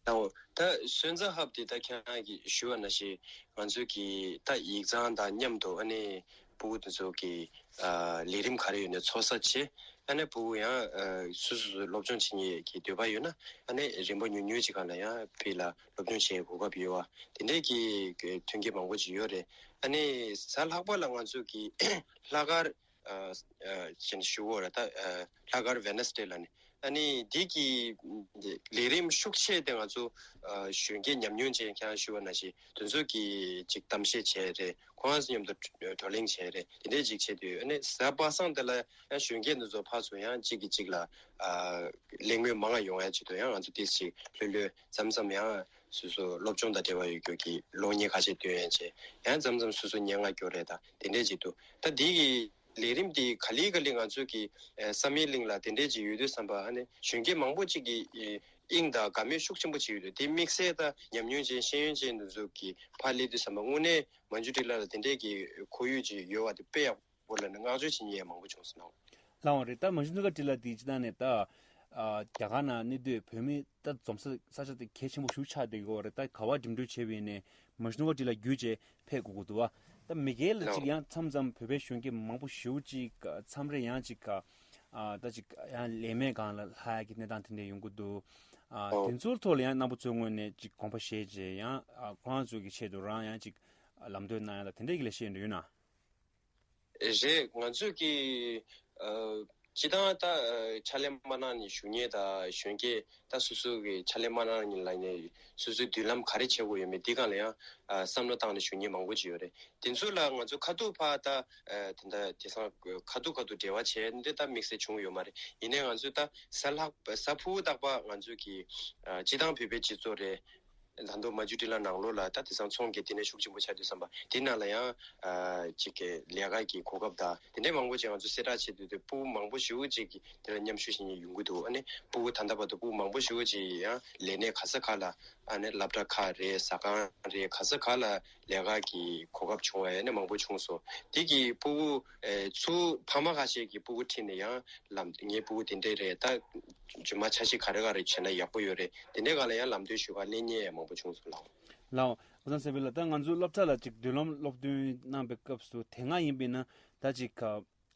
ད་འོ་ད་སོན་རྩ་ཧབ་དེ་ད་ཁྱེད་རང་གིས་ཞུ་བ་ནང་བཞིན་ང་ཚོའི་གི་ད་ཡིག་ཚང་དང་མཉམ་དུ་ཨ་ནི་ཕྲུ་གུ་དེ་ཚོ་གི་ཨ་ལས་རིམ་ག་རེ་ཡོད་ན་ཚོགས་བསགས་བྱས། ཨ་ནི་ཕྲུ་གུ་ཡང་ཨ་སོ་སོ་སོ་སློབ་སྦྱོང་བྱེད་མཁན་གྱི་འདོད་པ་ཡོད་ན་ཨ་ནི་རིམ་པ་ཉུང་ཉུང་ཅིག་སྒང་ལ་ཡང་ཕ་གི་ལ་སློབ་སྦྱོང་བྱེད་གོ་སྐབས་ཡོད་པ་དེ་འདྲས་ཀྱི་མཐུན་རྐྱེན་མང་པོ་ཅིག་ཡོད་རེད། ཨ་ནི་གཟའ་ལྷག་པ་ལ་ང་ཚོ་གི་ལྷག་དཀར་ཨ་ཨ་ཅེས་ཞུ་གོ་ར་ད་ཨ་ལྷག་དཀར་ཝེ་ནེ་སི་ཌེ་ལ་ནི། ཨ་ནི་འདི་གི་ལས་རིམ་ཤུགས་ཆེ་དེ་ང་ཚོ་ཨ་གཞོན་སྐྱེས་ཉམས་མྱོང་ཅན་ཁྱེད་རང་ཞུ་བ་ནང་བཞིན་དེ་ཚོ་གི་ཅིག་གཏམ་བཤད་བྱས་རེད། ཁོང་ཚོ་མཉམ་དུ་བགྲོ་གླེང་བྱས་རེད། དེ་འདྲས་ཅིག་བྱས་དུས་ཨ་ནི་གཟའ་པ་སངས་དེ་ལ་ཡང་གཞོན་སྐྱེས་འདི་ཚོ་ཕར་ཚུར་ཡང་གཅིག་གིས་གཅིག་ལ་ཨ་གླེང་མོལ་མང་བ་ཡོང་ཡ་ཆེད་དུ་ཡང་ང་ཚོ་ཏོག་ཙམ་ཅིག་ལྷོད་ལྷོད་མཚམས་མཚམས་ཡང་སོ་སོ་སློབ་སྦྱོང་དང་འབྲེལ་བ་ཡོད་རྒྱུ་གི་གློག་བརྙན་ཁ་ཤས་སྟོན་ཡ་བྱས། ཡང་མཚམས་མཚམས་སོ་སོ་སྙན་ངག་སྐྱོར་རེད། ད་དེ་འདྲས་ཅིག་འདུག་ད་འདི་གི་ལས་རིམ་དེ་ག་ལེ་ག་ལེ་ང་ཚོ་གི་ཨེ་བསམ་ཡས་གླིང་ལ་དེ་འདྲས་ཅིག་ཡོད་དུས་ཙམ་པ་ཨ་ནི་གཞོན་སྐྱེས་མང་པོ་ཅིག་གིས་ཨེ་དབྱིངས་དང་དགའ་མོས་ཤུགས་ཆེན་པོ་ཅིག་ཡོད་དུས་དེ་དམིགས་བསལ་ད་ཉམས་མྱོང་ཅན་ཤེས་ཡོན་ཅན་དེ་ཚོ་གི་ཕར་སླེབས་དུས་ཙམ་པ་དངོས་གནས་མ་ཇུ་དཀར་སྒྲིལ་ལགས་ལ་དེ་འདྲས་ཀྱི་ཁོར་ཡུག་ཅིག་ཡོད་པ་དེ་དཔེ་ཡག་པོ་ལ་ནི་བསྔགས་བརྗོད་བྱེད་མཁན་མང་པོ་བྱུང་སོང་ལགས། ལགས་འོང་རེད། ད་མ་ཇུ་དུང་དཀར་སྒྲིལ་ལགས་དེ་སྤྱིར་བཏང་ནས་ད་ཨ་རྒྱ་གར་ནང་གནས་སྡོད་བོད་མི་ད་འཛོམས་ས་ས་ཆ་དེ་གལ་ཆེན་པོ་ཞེ་པོ་ཆགས་བསྡད་ཀྱི་ཡོད་རེད། ད་ག་པར་འགྲིམ་འགྲུལ་བྱས་པ་ཡིན་ནའི་མ་ཇུ་དུང་དཀར་སྒྲིལ་ལགས་བརྒྱུད་བྱས་ཕེབས་དགོས་ཀྱི་འདུག་བ། ད་མི་སྒེར་ལ་ཅིག་ཡང་མཚམས་མཚམས་བོད་པའི་གཞོན་སྐྱེས་མང་པོ་ཞེ་པོ་ཅིག་མཚམས་རེ་ཡང་ཅིག་ག་ཨ་ད་ཅིག་ཡང་ལས་མེད་སྒང་ལ་ལྷག་ཡ་གི་གནས་སྟངས་དེ་འདྲ་ཡོང་གི་འདུག་ཨ་དེ་ཚོའི་ཐོག་ལ་ཡང་རྣམ་པ་ཚོའི་ངོས་ནས་ཅིག་དགོངས་པ་བཞེས་བྱས་ཡང་ཨ་ཁོ་རང་ཚོ་གི་ཆེད་དུ་རང་ཡང་ཅིག་ལམ་སྟོན་གནང་ཡ་ད་དེ་འདྲས་ཀྱི་ལས་བྱེད་འདྲ་ཡོད་ན། རེད། ང་ཚོས་ཀྱི་ཨ་སྤྱི་བཏང་ད་ཨ་ཕྱག་ལས་མ་གནང་ནས་བཞུགས་མཁན་དང་གཞོན་སྐྱེས་ད་སོ་སོ་གི་ཕྱག་ལས་མ་གནང་ནས་ལ་ནས་སོ་སོའི་མདུན་ལམ་ག་རེ་བྱེད་དགོས་ཡོད་མེད་འདི་སྒང་ལ་ཡང་ཨ་བསམ་བློ་བཏང་ནས་བཞུགས་མཁན་མང་པོ་ཅིག་ཡོད་རེད། དེ་ཚོ་ལ་ང་ཚོ་ཁ་ཐུག་ཕར་ད་ཨ་དེ་འདྲ་དེང་སང་ཁ་ཐུག་ཁ་ཐུག་འབྲེལ་བ་བྱས་འདི་ད་དམིགས་བསལ་བྱུང་ཡོད་མ་རེད། ཡིན་ནའི་ང་ཚོས་ད་གཟའ་ལྷག་གཟའ་ཕུར་བུ་རྟག་པར་ང་ཚོས་ཀྱི་ཨ་སྤྱི་བཏང་བོད་པའི་སྤྱི་ཚོགས་རེད། ད་དུང་མ་ཇུ་དཀར་སྒྲིལ་ལགས་ནང་ལོགས་ལ་ད་དེང་སང་ཚོང་གི་བསྟི་གནས་ཤུགས་ཆེན་པོ་ཆགས་དུས་ཙམ་པ་དེ་ནང་ལ་ཡང་ཨ་ཅིག་གི་ལས་ཀ་གི་གོ་སྐབས་དང་དེ་འདྲའི་མང་པོ་ཅིག་ང་ཚོ་གསལ་བསྒྲགས་བྱེད་དུས་དེ་ཕྲུ་གུ་མང་པོ་ཞེ་པོ་ཅིག་གིས་དེ་ལ་མཉམ་ཞུགས་བྱེད་མཁན་ཡོང་གི་འདུག་ཨ་ནི་ཕྲུ་གུ་ད་ལྟ་བར་དུ་ཕྲུ་གུ་མང་པོ་ཞེ་པོ་ཅིག་ཡང་ལས་གནས་ག་ས་ག་ལ་ཨ་ནི་སློབ་གྲྭ་ཁག་རེད། ཟ་ཁང་རེད། ག་ས་ག་ལ་ལས་ཀ་གི་གོ་སྐབས་བྱུང་བ་ཡང་ནི་མང་པོ་བྱུང་སོང་། དེ་གི་ཕྲུ་གུ་ཨེ་ཚུར་ཕ་མ་ཁ་ཤས་ཀྱི་ཕྲུ་གུ་ཁྲིད་ནས་ཡང་ལམ་ངའི་ཕྲུ་གུ་དེ་འདྲས་རེད། ད་རྗེས་མ་འཆར་གཞི་ག་རེ་ག་རེ་བྱས་ན་ཡག་པོ་ཡོད་རེད། དེ་འདྲའི་སྒང་ལ་ཡང་ལམ་སྟོན་ཞུ་ག་སླེབས་མཁན་ཡང་མང་པོ་བྱུང་སོང་ལགས། ལགས་འོ། ཨོ་ཐང་སེ་བི་ལགས། ད་ང་ཚོའི་སློབ་གྲྭ་ལ་ཅིག་མདུན་ལམ་སློབ་སྟོན་གནང་པའི་སྐབས་སུ་དེ་སྔ་ཡིན་པས་ན་ད་ཅིག་ག་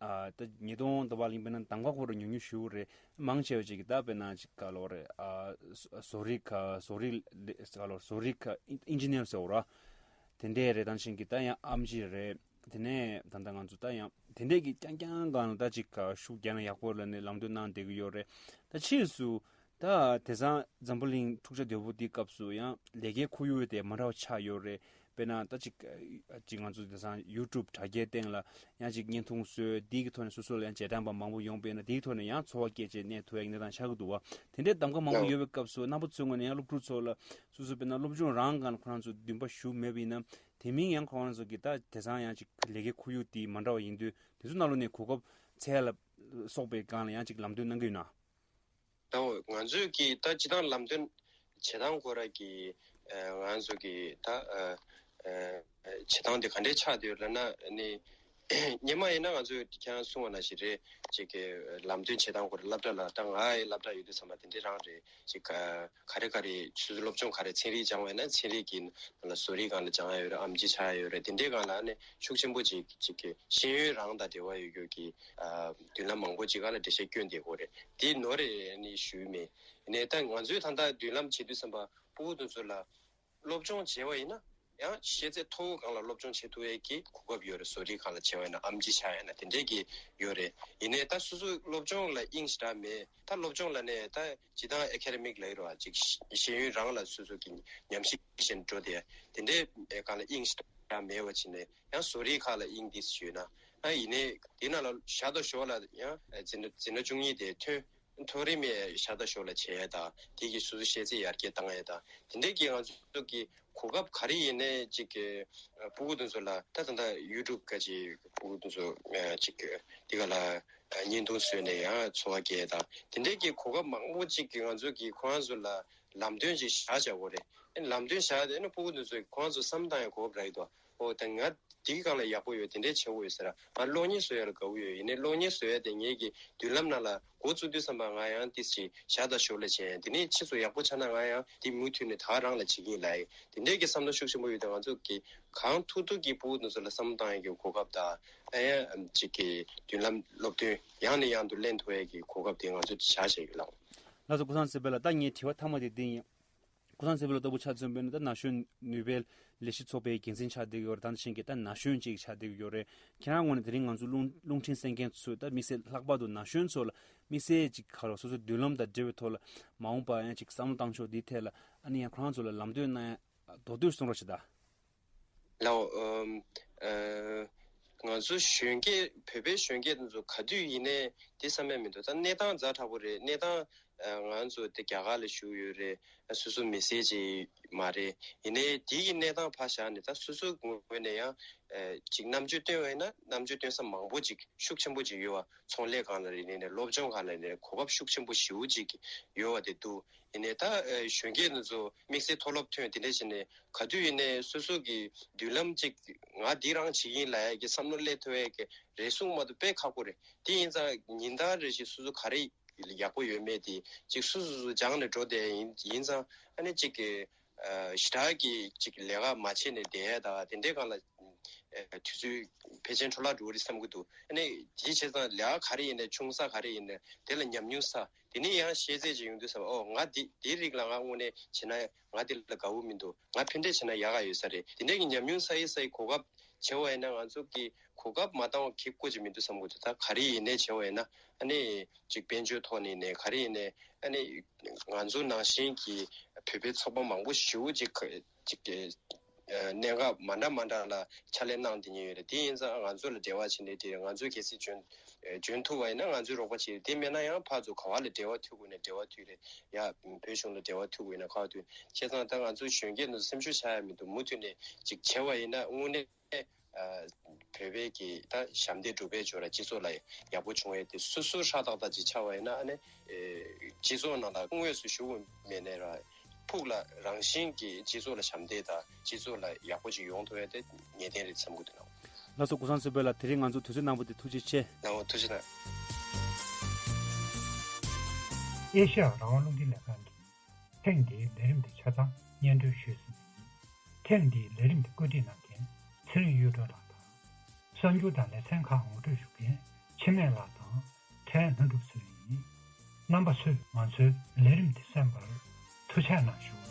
ཨ་ད་ཉིས་སྟོང་ཟླ་བ་ཡིན་པས་ན་གདམ་ག་ཁོ་རང་ཉུང་ཉུང་ཞེ་པོ་རེད། མང་ཆེ་བ་ཅིག་གིས་ད་དཔེར་ན་ཅིག་ག་ལབ་དགོས་རེད། ཨ་བཟོ་རིག་ག་བཟོ་རིག་ལས་ག་ལབ་དགོས་རེད། བཟོ་རིག་ག་ཨིན་ཇི་ནི་ཡར་ཟེར་བ་ར། དེ་འདྲས་རེད། དང་ཤིང་གི་ད་ཡང་ཨེམ་ཆི་རེད། དེ་ནས་ད་ལྟ་ང་ཚོ་ད་ཡང་དེ་འདྲས་ཀྱི་རྐྱང་རྐྱང་སྒང་ལ་ད་ཅིག་ག་ཤུགས་རྒྱག་ན་ཡག་པོ་ལབ་ནས་ལམ་སྟོན་གནང་བསྡད་ཀྱི་ཡོད་རེད། ད་ཕྱིས་སུ་ད་དེང་སང་འཛམ་བུ་གླིང་འཁྲུག་ཆ་དོད་པོ་འདིའི་སྐབས་སུ་ཡང་ལས་ཀའི་ཁོར་ཡུག་དེ་མ་འདྲ་བ་ཆགས་ཡོད་རེད། དཔེར་ན་ད་ཅིག་ཅིག་ང་ཚོ་དེང་སང་ཡུ་ཊུབ་དྲ་རྒྱའི་སྟེང་ལ་ཡང་ཅིག་བརྙན་ཐུང་བཟོས། འདི་གི་ཐོག་ནས་སོ་སོ་ལ་ཡང་རྗེས་འབྲང་པ་མང་པོ་ཡོང་པས་ན་འདིའི་ཐོག་ནས་ཡང་འཚོ་བ་སྐྱེལ་བྱས་གནས་ཐུབ་ཡག་གི་གནས་སྟངས་ཆགས་ཀྱི་འདུག་བ། དེ་འདྲའི་གདམ་ག་མང་པོ་ཡོད་པའི་སྐབས་སུ་རྣམ་པ་ཚོའི་ངོས་ནས་ཡང་སློབ་ཕྲུག་ཚོ་ལ་སོ་སོ་དཔེར་ན་སློབ་སྦྱོང་རང་སྒང་ལ་ཁོ་རང་ཚོ་འདུན་པ་ཞུ་མེད་པ་ཡིན་ན། དེ་མིན་ཡང་ཁོ་རང་ཚོ་གི་ད་དེང་སང་ཡང་ཅིག་ལས་ཀའི་ཁོར་ཡུག་དེ་མ་འདྲ་བ་ཡིན་དུས་དེ་ཚོ་ནང་ལོགས་ནས་གོ་སྐབས་འཚོལ་ལ་སོགས་པའི་སྒང་ལ་ཡང་ཅིག་ལམ་སྟོན་གནང་གི་ཡོད་ན། ད་འོ་ང་ཚོས་ཀྱི་ད་སྤྱི་བཏང་ལམ་སྟོན་བྱེད་སྟངས་ཁོ་ར་གི་ཨ་ང་ཚོ་གི་ད་ཨ་ཨ་བྱེད་སྟངས་དེ་ག་འདྲས་ཆགས་བསྡད་ཡོད་ལབ་ན་ནི། སྔོན་མ་ཡིན་ན་ང་ཚོས་ཁྱེད་རང་གསུངས་པ་ནང་བཞིན་རེད། ཅིག་གི་ལམ་སྟོན་བྱེད་སྟངས་སྐོར་སློབ་གྲྭ་ལ་ད་ང་ཡི་སློབ་གྲྭ་ཡོད་དུས་ཙམ་པ་དེ་འདྲའི་རང་རེད། ཅིག་ག་ག་རེ་ག་རེ་སོ་སོའི་སློབ་སྦྱོང་ག་རེ་ཚན་རིག་སྦྱང་བ་ཡིན་ན་ཚན་རིག་གི་ནང་ལ་བཟོ་རིག་སྒང་ལ་སྦྱང་ཡ་ཡོད་རེད། ཨེམ་ཆི་ཆགས་ཡ་ཡོད་རེད། དེ་འདྲའི་སྒང་ལ་ནི་ཤུགས་ཆེན་པོ་ཅིག་ཅིག་གི་ཤེས་ཡོན་རང་དང་འབྲེལ་བ་ཡོད་རྒྱུ་གི་ཨ་མདུན་ལམ་མང་པོ་ཅིག་སྒང་ལ་འགྲེལ་བཤད་སྐྱོན་བསྡད་ཀྱི་ཡོད་རེད། དེ་ནོར་རེད་ནི་ཞུས་མེད། ཡིན་ནའི་ད་ང་ཚོས་ད་ལྟ་མདུན་ལམ་བྱེད་དུས་ཙམ་པ་ཕྲུ་གུ་དེ་ཚོ་ལ་སློབ་སྦྱོང་བྱས་པ་ཡིན་ན་ཡང་ཤེས་ཚད་མཐོ་བོ་སྒང་ལ་སློབ་སྦྱོང་བྱེད་ཐུབ་ཡས་ཀྱི་གོ་སྐབས་ཡོད་རེད། བཟོ་རིག་སྒང་ལ་བྱས་པ་ཡིན་ན་ཨེམ་ཆི་ཆགས་ཡིན་ན་དེ་འདྲས་ཀྱི་ཡོད་རེད། ཡིན་ནའི་ད་སོ་སོའི་སློབ་སྦྱོང་ལ་དབྱིངས་ཞེ་དྲག་མེད། ད་སློབ་སྦྱོང་ལ་ནས་ད་སྤྱིར་བཏང་ཨེ་ཁེ་ཌེ་མིག་ལབ་ཡོད་རེད་བ། ཅིག་ཤེས་ཤེས་ཡོན་རང་ལ་སོ་སོ་གི་ཉམས་ཞིབ་བྱས་ནས་འགྲོ་དེ་དེ་འདྲས་སྒང་ལ་དབྱིངས་ཞེ་དྲག་མེད་པ་བྱས་ནས་ཡང་བཟོ་རིག་ཁག་ལ་དབྱིངས་འདི་ཞུས་ན་ཨ་ཡིན་ནའི་དེ་ནང་ལ་ཞར་དང་ཞོར་ལ་ཡང་འཛིན་གྲྭ་འཛིན་གྲྭ་བཅུ་གཉིས་དེ་ཐོན། མཐོ་རིམ་ཡས་ཤ་སྟག་ཤོག་ལ་བྱེད་ཡས་དང་དེ་གི་སོ་སོ་ཤེས་ཚད་ཡར་རྒྱས་བཏང་ཡས་དང་དེ་འདྲས་ཀྱི་ང་ཚོ་གི་གོ་སྐབས་ག་རེ་ཡིན་ནའི་ཅིག་གི་ཕྲུ་གུ་དེ་ཚོ་ལ་ད་ད་ལྟ་ཡུ་ཊུབ་ག་ཅིག་ཕྲུ་གུ་དེ་ཚོ་ཅིག་གི་དེ་ག་ལ་བརྙན་ཐུང་བཟོས་ནས་ཡང་འཚོ་བ་སྐྱེལ་ཡས་དང་དེ་འདྲས་ཀྱི་གོ་སྐབས་མང་པོ་ཅིག་གི་ང་ཚོ་གི་ཁོ་རང་ཚོ་ལ་ལམ་སྟོན་ཅིག་བཞག་བཞག་དགོས་རེད། ཨེ་ལམ་སྟོན་བཞག་དེ་ནི་ཕྲུ་གུ་དེ་ཚོ་གི་ཁོ་རང་ཚོ་བསམ་བཏང་ཡས་གོ་སྐབས་རག་གི་འདུག་ཨོ་ད་ང་དེའི་སྒང་ལ་ཡག་པོ་ཡོད། དེ་འདྲས་བྱེད་དགོས་ཡོད་ཟེར། ང་གློག་བརྙན་བཟོ་ཡ་ལ་དགའ་བོ་ཡོད། ཡིན་ནའི་གློག་བརྙན་བཟོ་ཡ་དེ་ངེད་ཀྱི་མདུན་ལམ་ནང་ལ་འགོ་བཙུགས་དུས་ཙམ་པ་ང་ཡང་ཏིས་ཅིག་ཤ་སྟག་ཤོག་ལ་བྱས། དེ་ནས་ཕྱིས་སུ་ཡག་པོ་ཆགས་ན་ང་ཡང་དེ་མུ་མཐུད་ནས་ད་རང་ལ་བྱེད་ཀྱི་ཡིན་ལབ་ཡ་དེ་འདྲས་ཀྱི་བསམ་བློ་ཤུགས་ཆེན་པོ་ཡོད་དེ། ང་ཚོ་གི་གང་ཐུབ་ཐུབ་ཀྱི་ཕྲུ་གུ་དེ་ཚོ་ལ་བསམ་བློ་བཏང་ཡ་གི་གོ་སྐབས་དང་ཨ་ཡང་ཅིག་གི་མདུན་ལམ་སློབ་སྟོན་ཡང་ནས་ཡང་དུ་ལེན་ཐུབ་ཡ་གི་གོ་སྐབས་དེ་ང་ཚོ་བྱ་བྱེད་ཀྱི་ལགས། ལགས་སོ། ཀུན་བཟང་བཟོད་པ་ལགས། ད་ངའི་དྲི་བ་མཐའ་མ་དེ་འདི་ཡིན། ཀུན་བཟང་བཟོད་པ་ལགས་ལྟ་བུ་ཆ་མཚོན་པ་ཡིན་ན་ད་ན་གཞོན་ནུས་པའི་ལས་གཞི་ཚོགས་པའི་འགན་འཛིན་ཆགས་བསྡད་ཀྱི་ཡོད་རེད། ད་ནང་བཞིན་གྱི་ད་ན་གཞོན་ཅིག་ཆགས་བསྡད་ཀྱི་ཡོད་རེད། ཁྱེད་རང་ངོས་ནས་དེ་རིང་ང་ཚོ་རླུང་རླུང་འཕྲིན་གསན་མཁན་ཚོས་ད་དམིགས་བསལ་ལྷག་པར་དུ་ན་གཞོན་ཚོ་ལ་དམིགས་བསལ་ཅིག་ག་རེ་སོ་སོའི་མདུན་ལམ་དང་འབྲེལ་བའི་ཐོག་ལ་མ་འོངས་པ་ཡང་ཅིག་བསམ་བློ་བཏང་ཕྱོགས་འདིའི་ཐད་ལ་ཨ་ནི་ཡང་ཁོ་རང་ཚོ་ལ་ལམ་སྟོན་གནང་ཡ་མདོར་བསྡུས་གསུང་རོགས་བྱེད་ད། ལགས། ཨམ། ཨ། ང་ཚོ་གཞོན་སྐྱེས་བོད་པའི་གཞོན་སྐྱེས་དེ་ཚོ་ག་དུས་ཡིན་ནའི་དེ་བསམ་ཡ་མི་འདུག་ད་གནས་སྟངས་ཛ་དྲག་པོ་རེད། གནས་སྟངས་ཨ། ང་ཚོ་དེ་རྒྱ་གར་ལ་བཞུགས་ཡོད་རེད། སོ་སོ་མི་སེར་ཅིག་མ་རེད། ཡིན་ནའི་དེ་གི་གནས་སྟངས་ཕར་བཞག་ནས་ད་སོ་སོའི་ངོས་ནས་ཡང་ཨ། ཅིག་རྣམ་དཔྱོད་བཏོན་པ་ཡིན་ན་རྣམ་དཔྱོད་བཏོན་ས་མང་པོ་ཅིག་ཤུགས་ཆེན་པོ་ཅིག་ཡོད་པ། ཚོང་ལས་སྒང་ལ་ཡིན་ནའི་སློབ་སྦྱོང་སྒང་ལ་ཡིན་ནའི་གོ་སྐབས་ཤུགས་ཆེན་པོ་ཞེ་པོ་ཅིག་ཡོད་པ་དེ་འདུག་ཡིན་ནའི་ད་ཨ། གཞོན་སྐྱེས་དེ་ཚོ་དམིགས་བསལ་མཐོ་སློབ་ཐོན་དེ་འདྲ་བྱས་ནས་ག་དུས་ཡིན་ནའི་སོ་སོ་གི་མདུན་ལམ་ཅིག་ང་འདི་རང་བྱེད་ཀྱི་ཡིན་ལབ་ཡ་གི་བསམ་བློ་སླེབས་ཐུབ་ཡ་གི་རེ་ཟུང་མ་གཏོགས་དཔེ་ཁག་པོ་རེད། དེ་ཡིན་ཙང་ཉིན་ལྟར་རེ་བཞིན་སོ་སོ་ག་རེ་ཡག་པོ་ཡོད་མེད་དེ་ཅིག་སོ་སོ་སོ་སྦྱངས་ནས་འགྲོ་བསྡད་ཡིན་ཡིན་ཙང་ཨ་ནི་ཅིག་གི་ཨ། ཞེ་དྲག་གི་ཅིག་ལས་ཀ་མ་བྱས་ནས་བསྡད་ཡ་དང་དེ་འདྲའི་སྒང་ལ་ཨ། དུས་ཚོད་ཕལ་ཆེར་འཕྲོ་བརླག་འགྲོ་གི་རེད་བསམ་གྱི་འདུག་ཨ་ནི་དེ་བྱས་ཙང་ལས་ཀ་ག་རེ་ཡིན་ནའི་ཆུང་ས་ག་རེ་ཡིན་ནའི་དེ་ལ་ཉམས་མྱོང་ས། དེ་ནས་ཡང་ཤེས་ཚད་ཅིག་ཡོང་དུས་ཙམ་པ་ཨོ་ང་འདི་འདིའི་རིགས་ལ་ང་དངོས་གནས་བྱས་ན་ང་འདི་ལ་དགའ་བོ་མི་འདུག་ང་ཕན་འབྲས་བྱས་ན་ཡག་ག་ཡོད་ས་རེད། དེ་འདྲའི་གི་ཉམས་མྱོང་ས་ཡི་ས་ཡི་གོ་སྐབས་བྱེད་པ་ཡིན་ན་ང་ཚོ་གི་གོ་སྐབས་མ་བཏང་བ་གི་སྐོར་ཅིག་མི་འདུག་བསམ་གྱི་འདུག་ད་ག་རེ་ཡིན་ནའི་བྱེད་པ་ཡིན་ན་ཨ་ནི་ཅིག་དཔལ་འབྱོར་ཐོག་ནས་ནས་ག་རེ་ཡིན་ནའི་ཨ་ནི་ང་ཚོ་ནང་བཞིན་གྱི་བོད་པའི་ཚོགས་པ་མང་པོ་ཞེ་པོ་ཅིག་ཅིག་གི་གནད་འགག་མ་འདྲ་མ་འདྲ་ལ་ཕྱག་ལས་གནང་བསྡད་མཁན་ཡོད་རེད། དེ་ཡིན་ཙང་ང་ཚོ་ལ་འབྲེལ་བ་བྱས་ནས་དེ་ང་ཚོས་གལ་སྲིད་འཇོན་འཇོན་ཐུབ་པ་ཡིན་ན་ང་ཚོས་རོགས་པ་བྱེད། དེ་མེད་ན་ཡང་ཕར་ཚུར་ག་བ་ལ་འབྲེལ་བ་མཐུད་དགོས་ན་འབྲེལ་བ་མཐུད་རེད་ཡ། བོད་གཞུང་ལ་འབྲེལ་བ་མཐུད་དགོས་ན་ག་བ་མཐུད། བྱས་ཙང་ད་ང་ཚོ་གཞོན་སྐྱེས་ཚོ་སེམས་ཤུགས་ཆག་ཡ་མི་འདུག་མུ་མཐུད་ནས་ཅིག་བྱས་པ་ཡིན་ན་དངོས་གནས་བོད་པའི་གི་ད་ཞབས་འདེགས་སྒྲུབ་པའི་ཇོ་ར་སྤྱི་ཚོགས་ལ་ཡག་པོ་བྱུང་ཡ་དེ་སོ་སོ་ཧྲ་ཏག་ཏག་ཅིག་ཆགས་པ་ཡིན་ན་ཨ་ནི་སྤྱི་ཚོགས་ནང་ལ་དངོས་སུ་ཞུགས་མེད་ནའི་ར། ཕུགས་ལ་རང་བཞིན་གྱིས་སྤྱི་ཚོགས་ལ་ཞབས་འདེགས་དང་སྤྱི་ཚོགས་ལ་ཡག་པོ་ཅིག་ཡོང་ཐུབ་ཡ་དེ་ངེས་གཏན་རེད་བསམ་གྱི་འདུག་ལགས། ལགས་སོ། ཀུན་བཟང་བཟོད་པ་ལགས་དེ་རིང་ང་ཚོ་དུས་ཚོད་གནང་བ་དེ་ཐུགས་རྗེ་ཆེ། ལགས་འོ་ཐུགས་རྗེ་གནང་། ཨེ་ཤ་ཡ་རང་དབང་རླུང་འཕྲིན་ལས་ཁང་གིས་ཐེངས་འདིའི་ལས་རིམ་དེ་ཆ་ཚང་སྙན་སྒྲོན་ཞུས་ཟིན། ཐེངས་འདིའི་ལས་རིམ་དེ་བཀོད་སྒྲིག་གནང་མཁན་ཚེ་རིང་གཡུ་སྒྲོན་ལགས་དང་། གསར་འགྱུར་དང་ལེ་ཚན་ཁག་ངོ་སྤྲོད་ཞུ་མཁན་འཆི་མེད་ལགས་དང་། ཕྲན་ལྷུན་གྲུབ་ཚེ་རིང་ཡིན། རྣམ་པ་ཚོས་ང་ཚོའི་ལས་རིམ་འདི་གསན་པར་ཐུགས་རྗེ་གནང་ཞུ།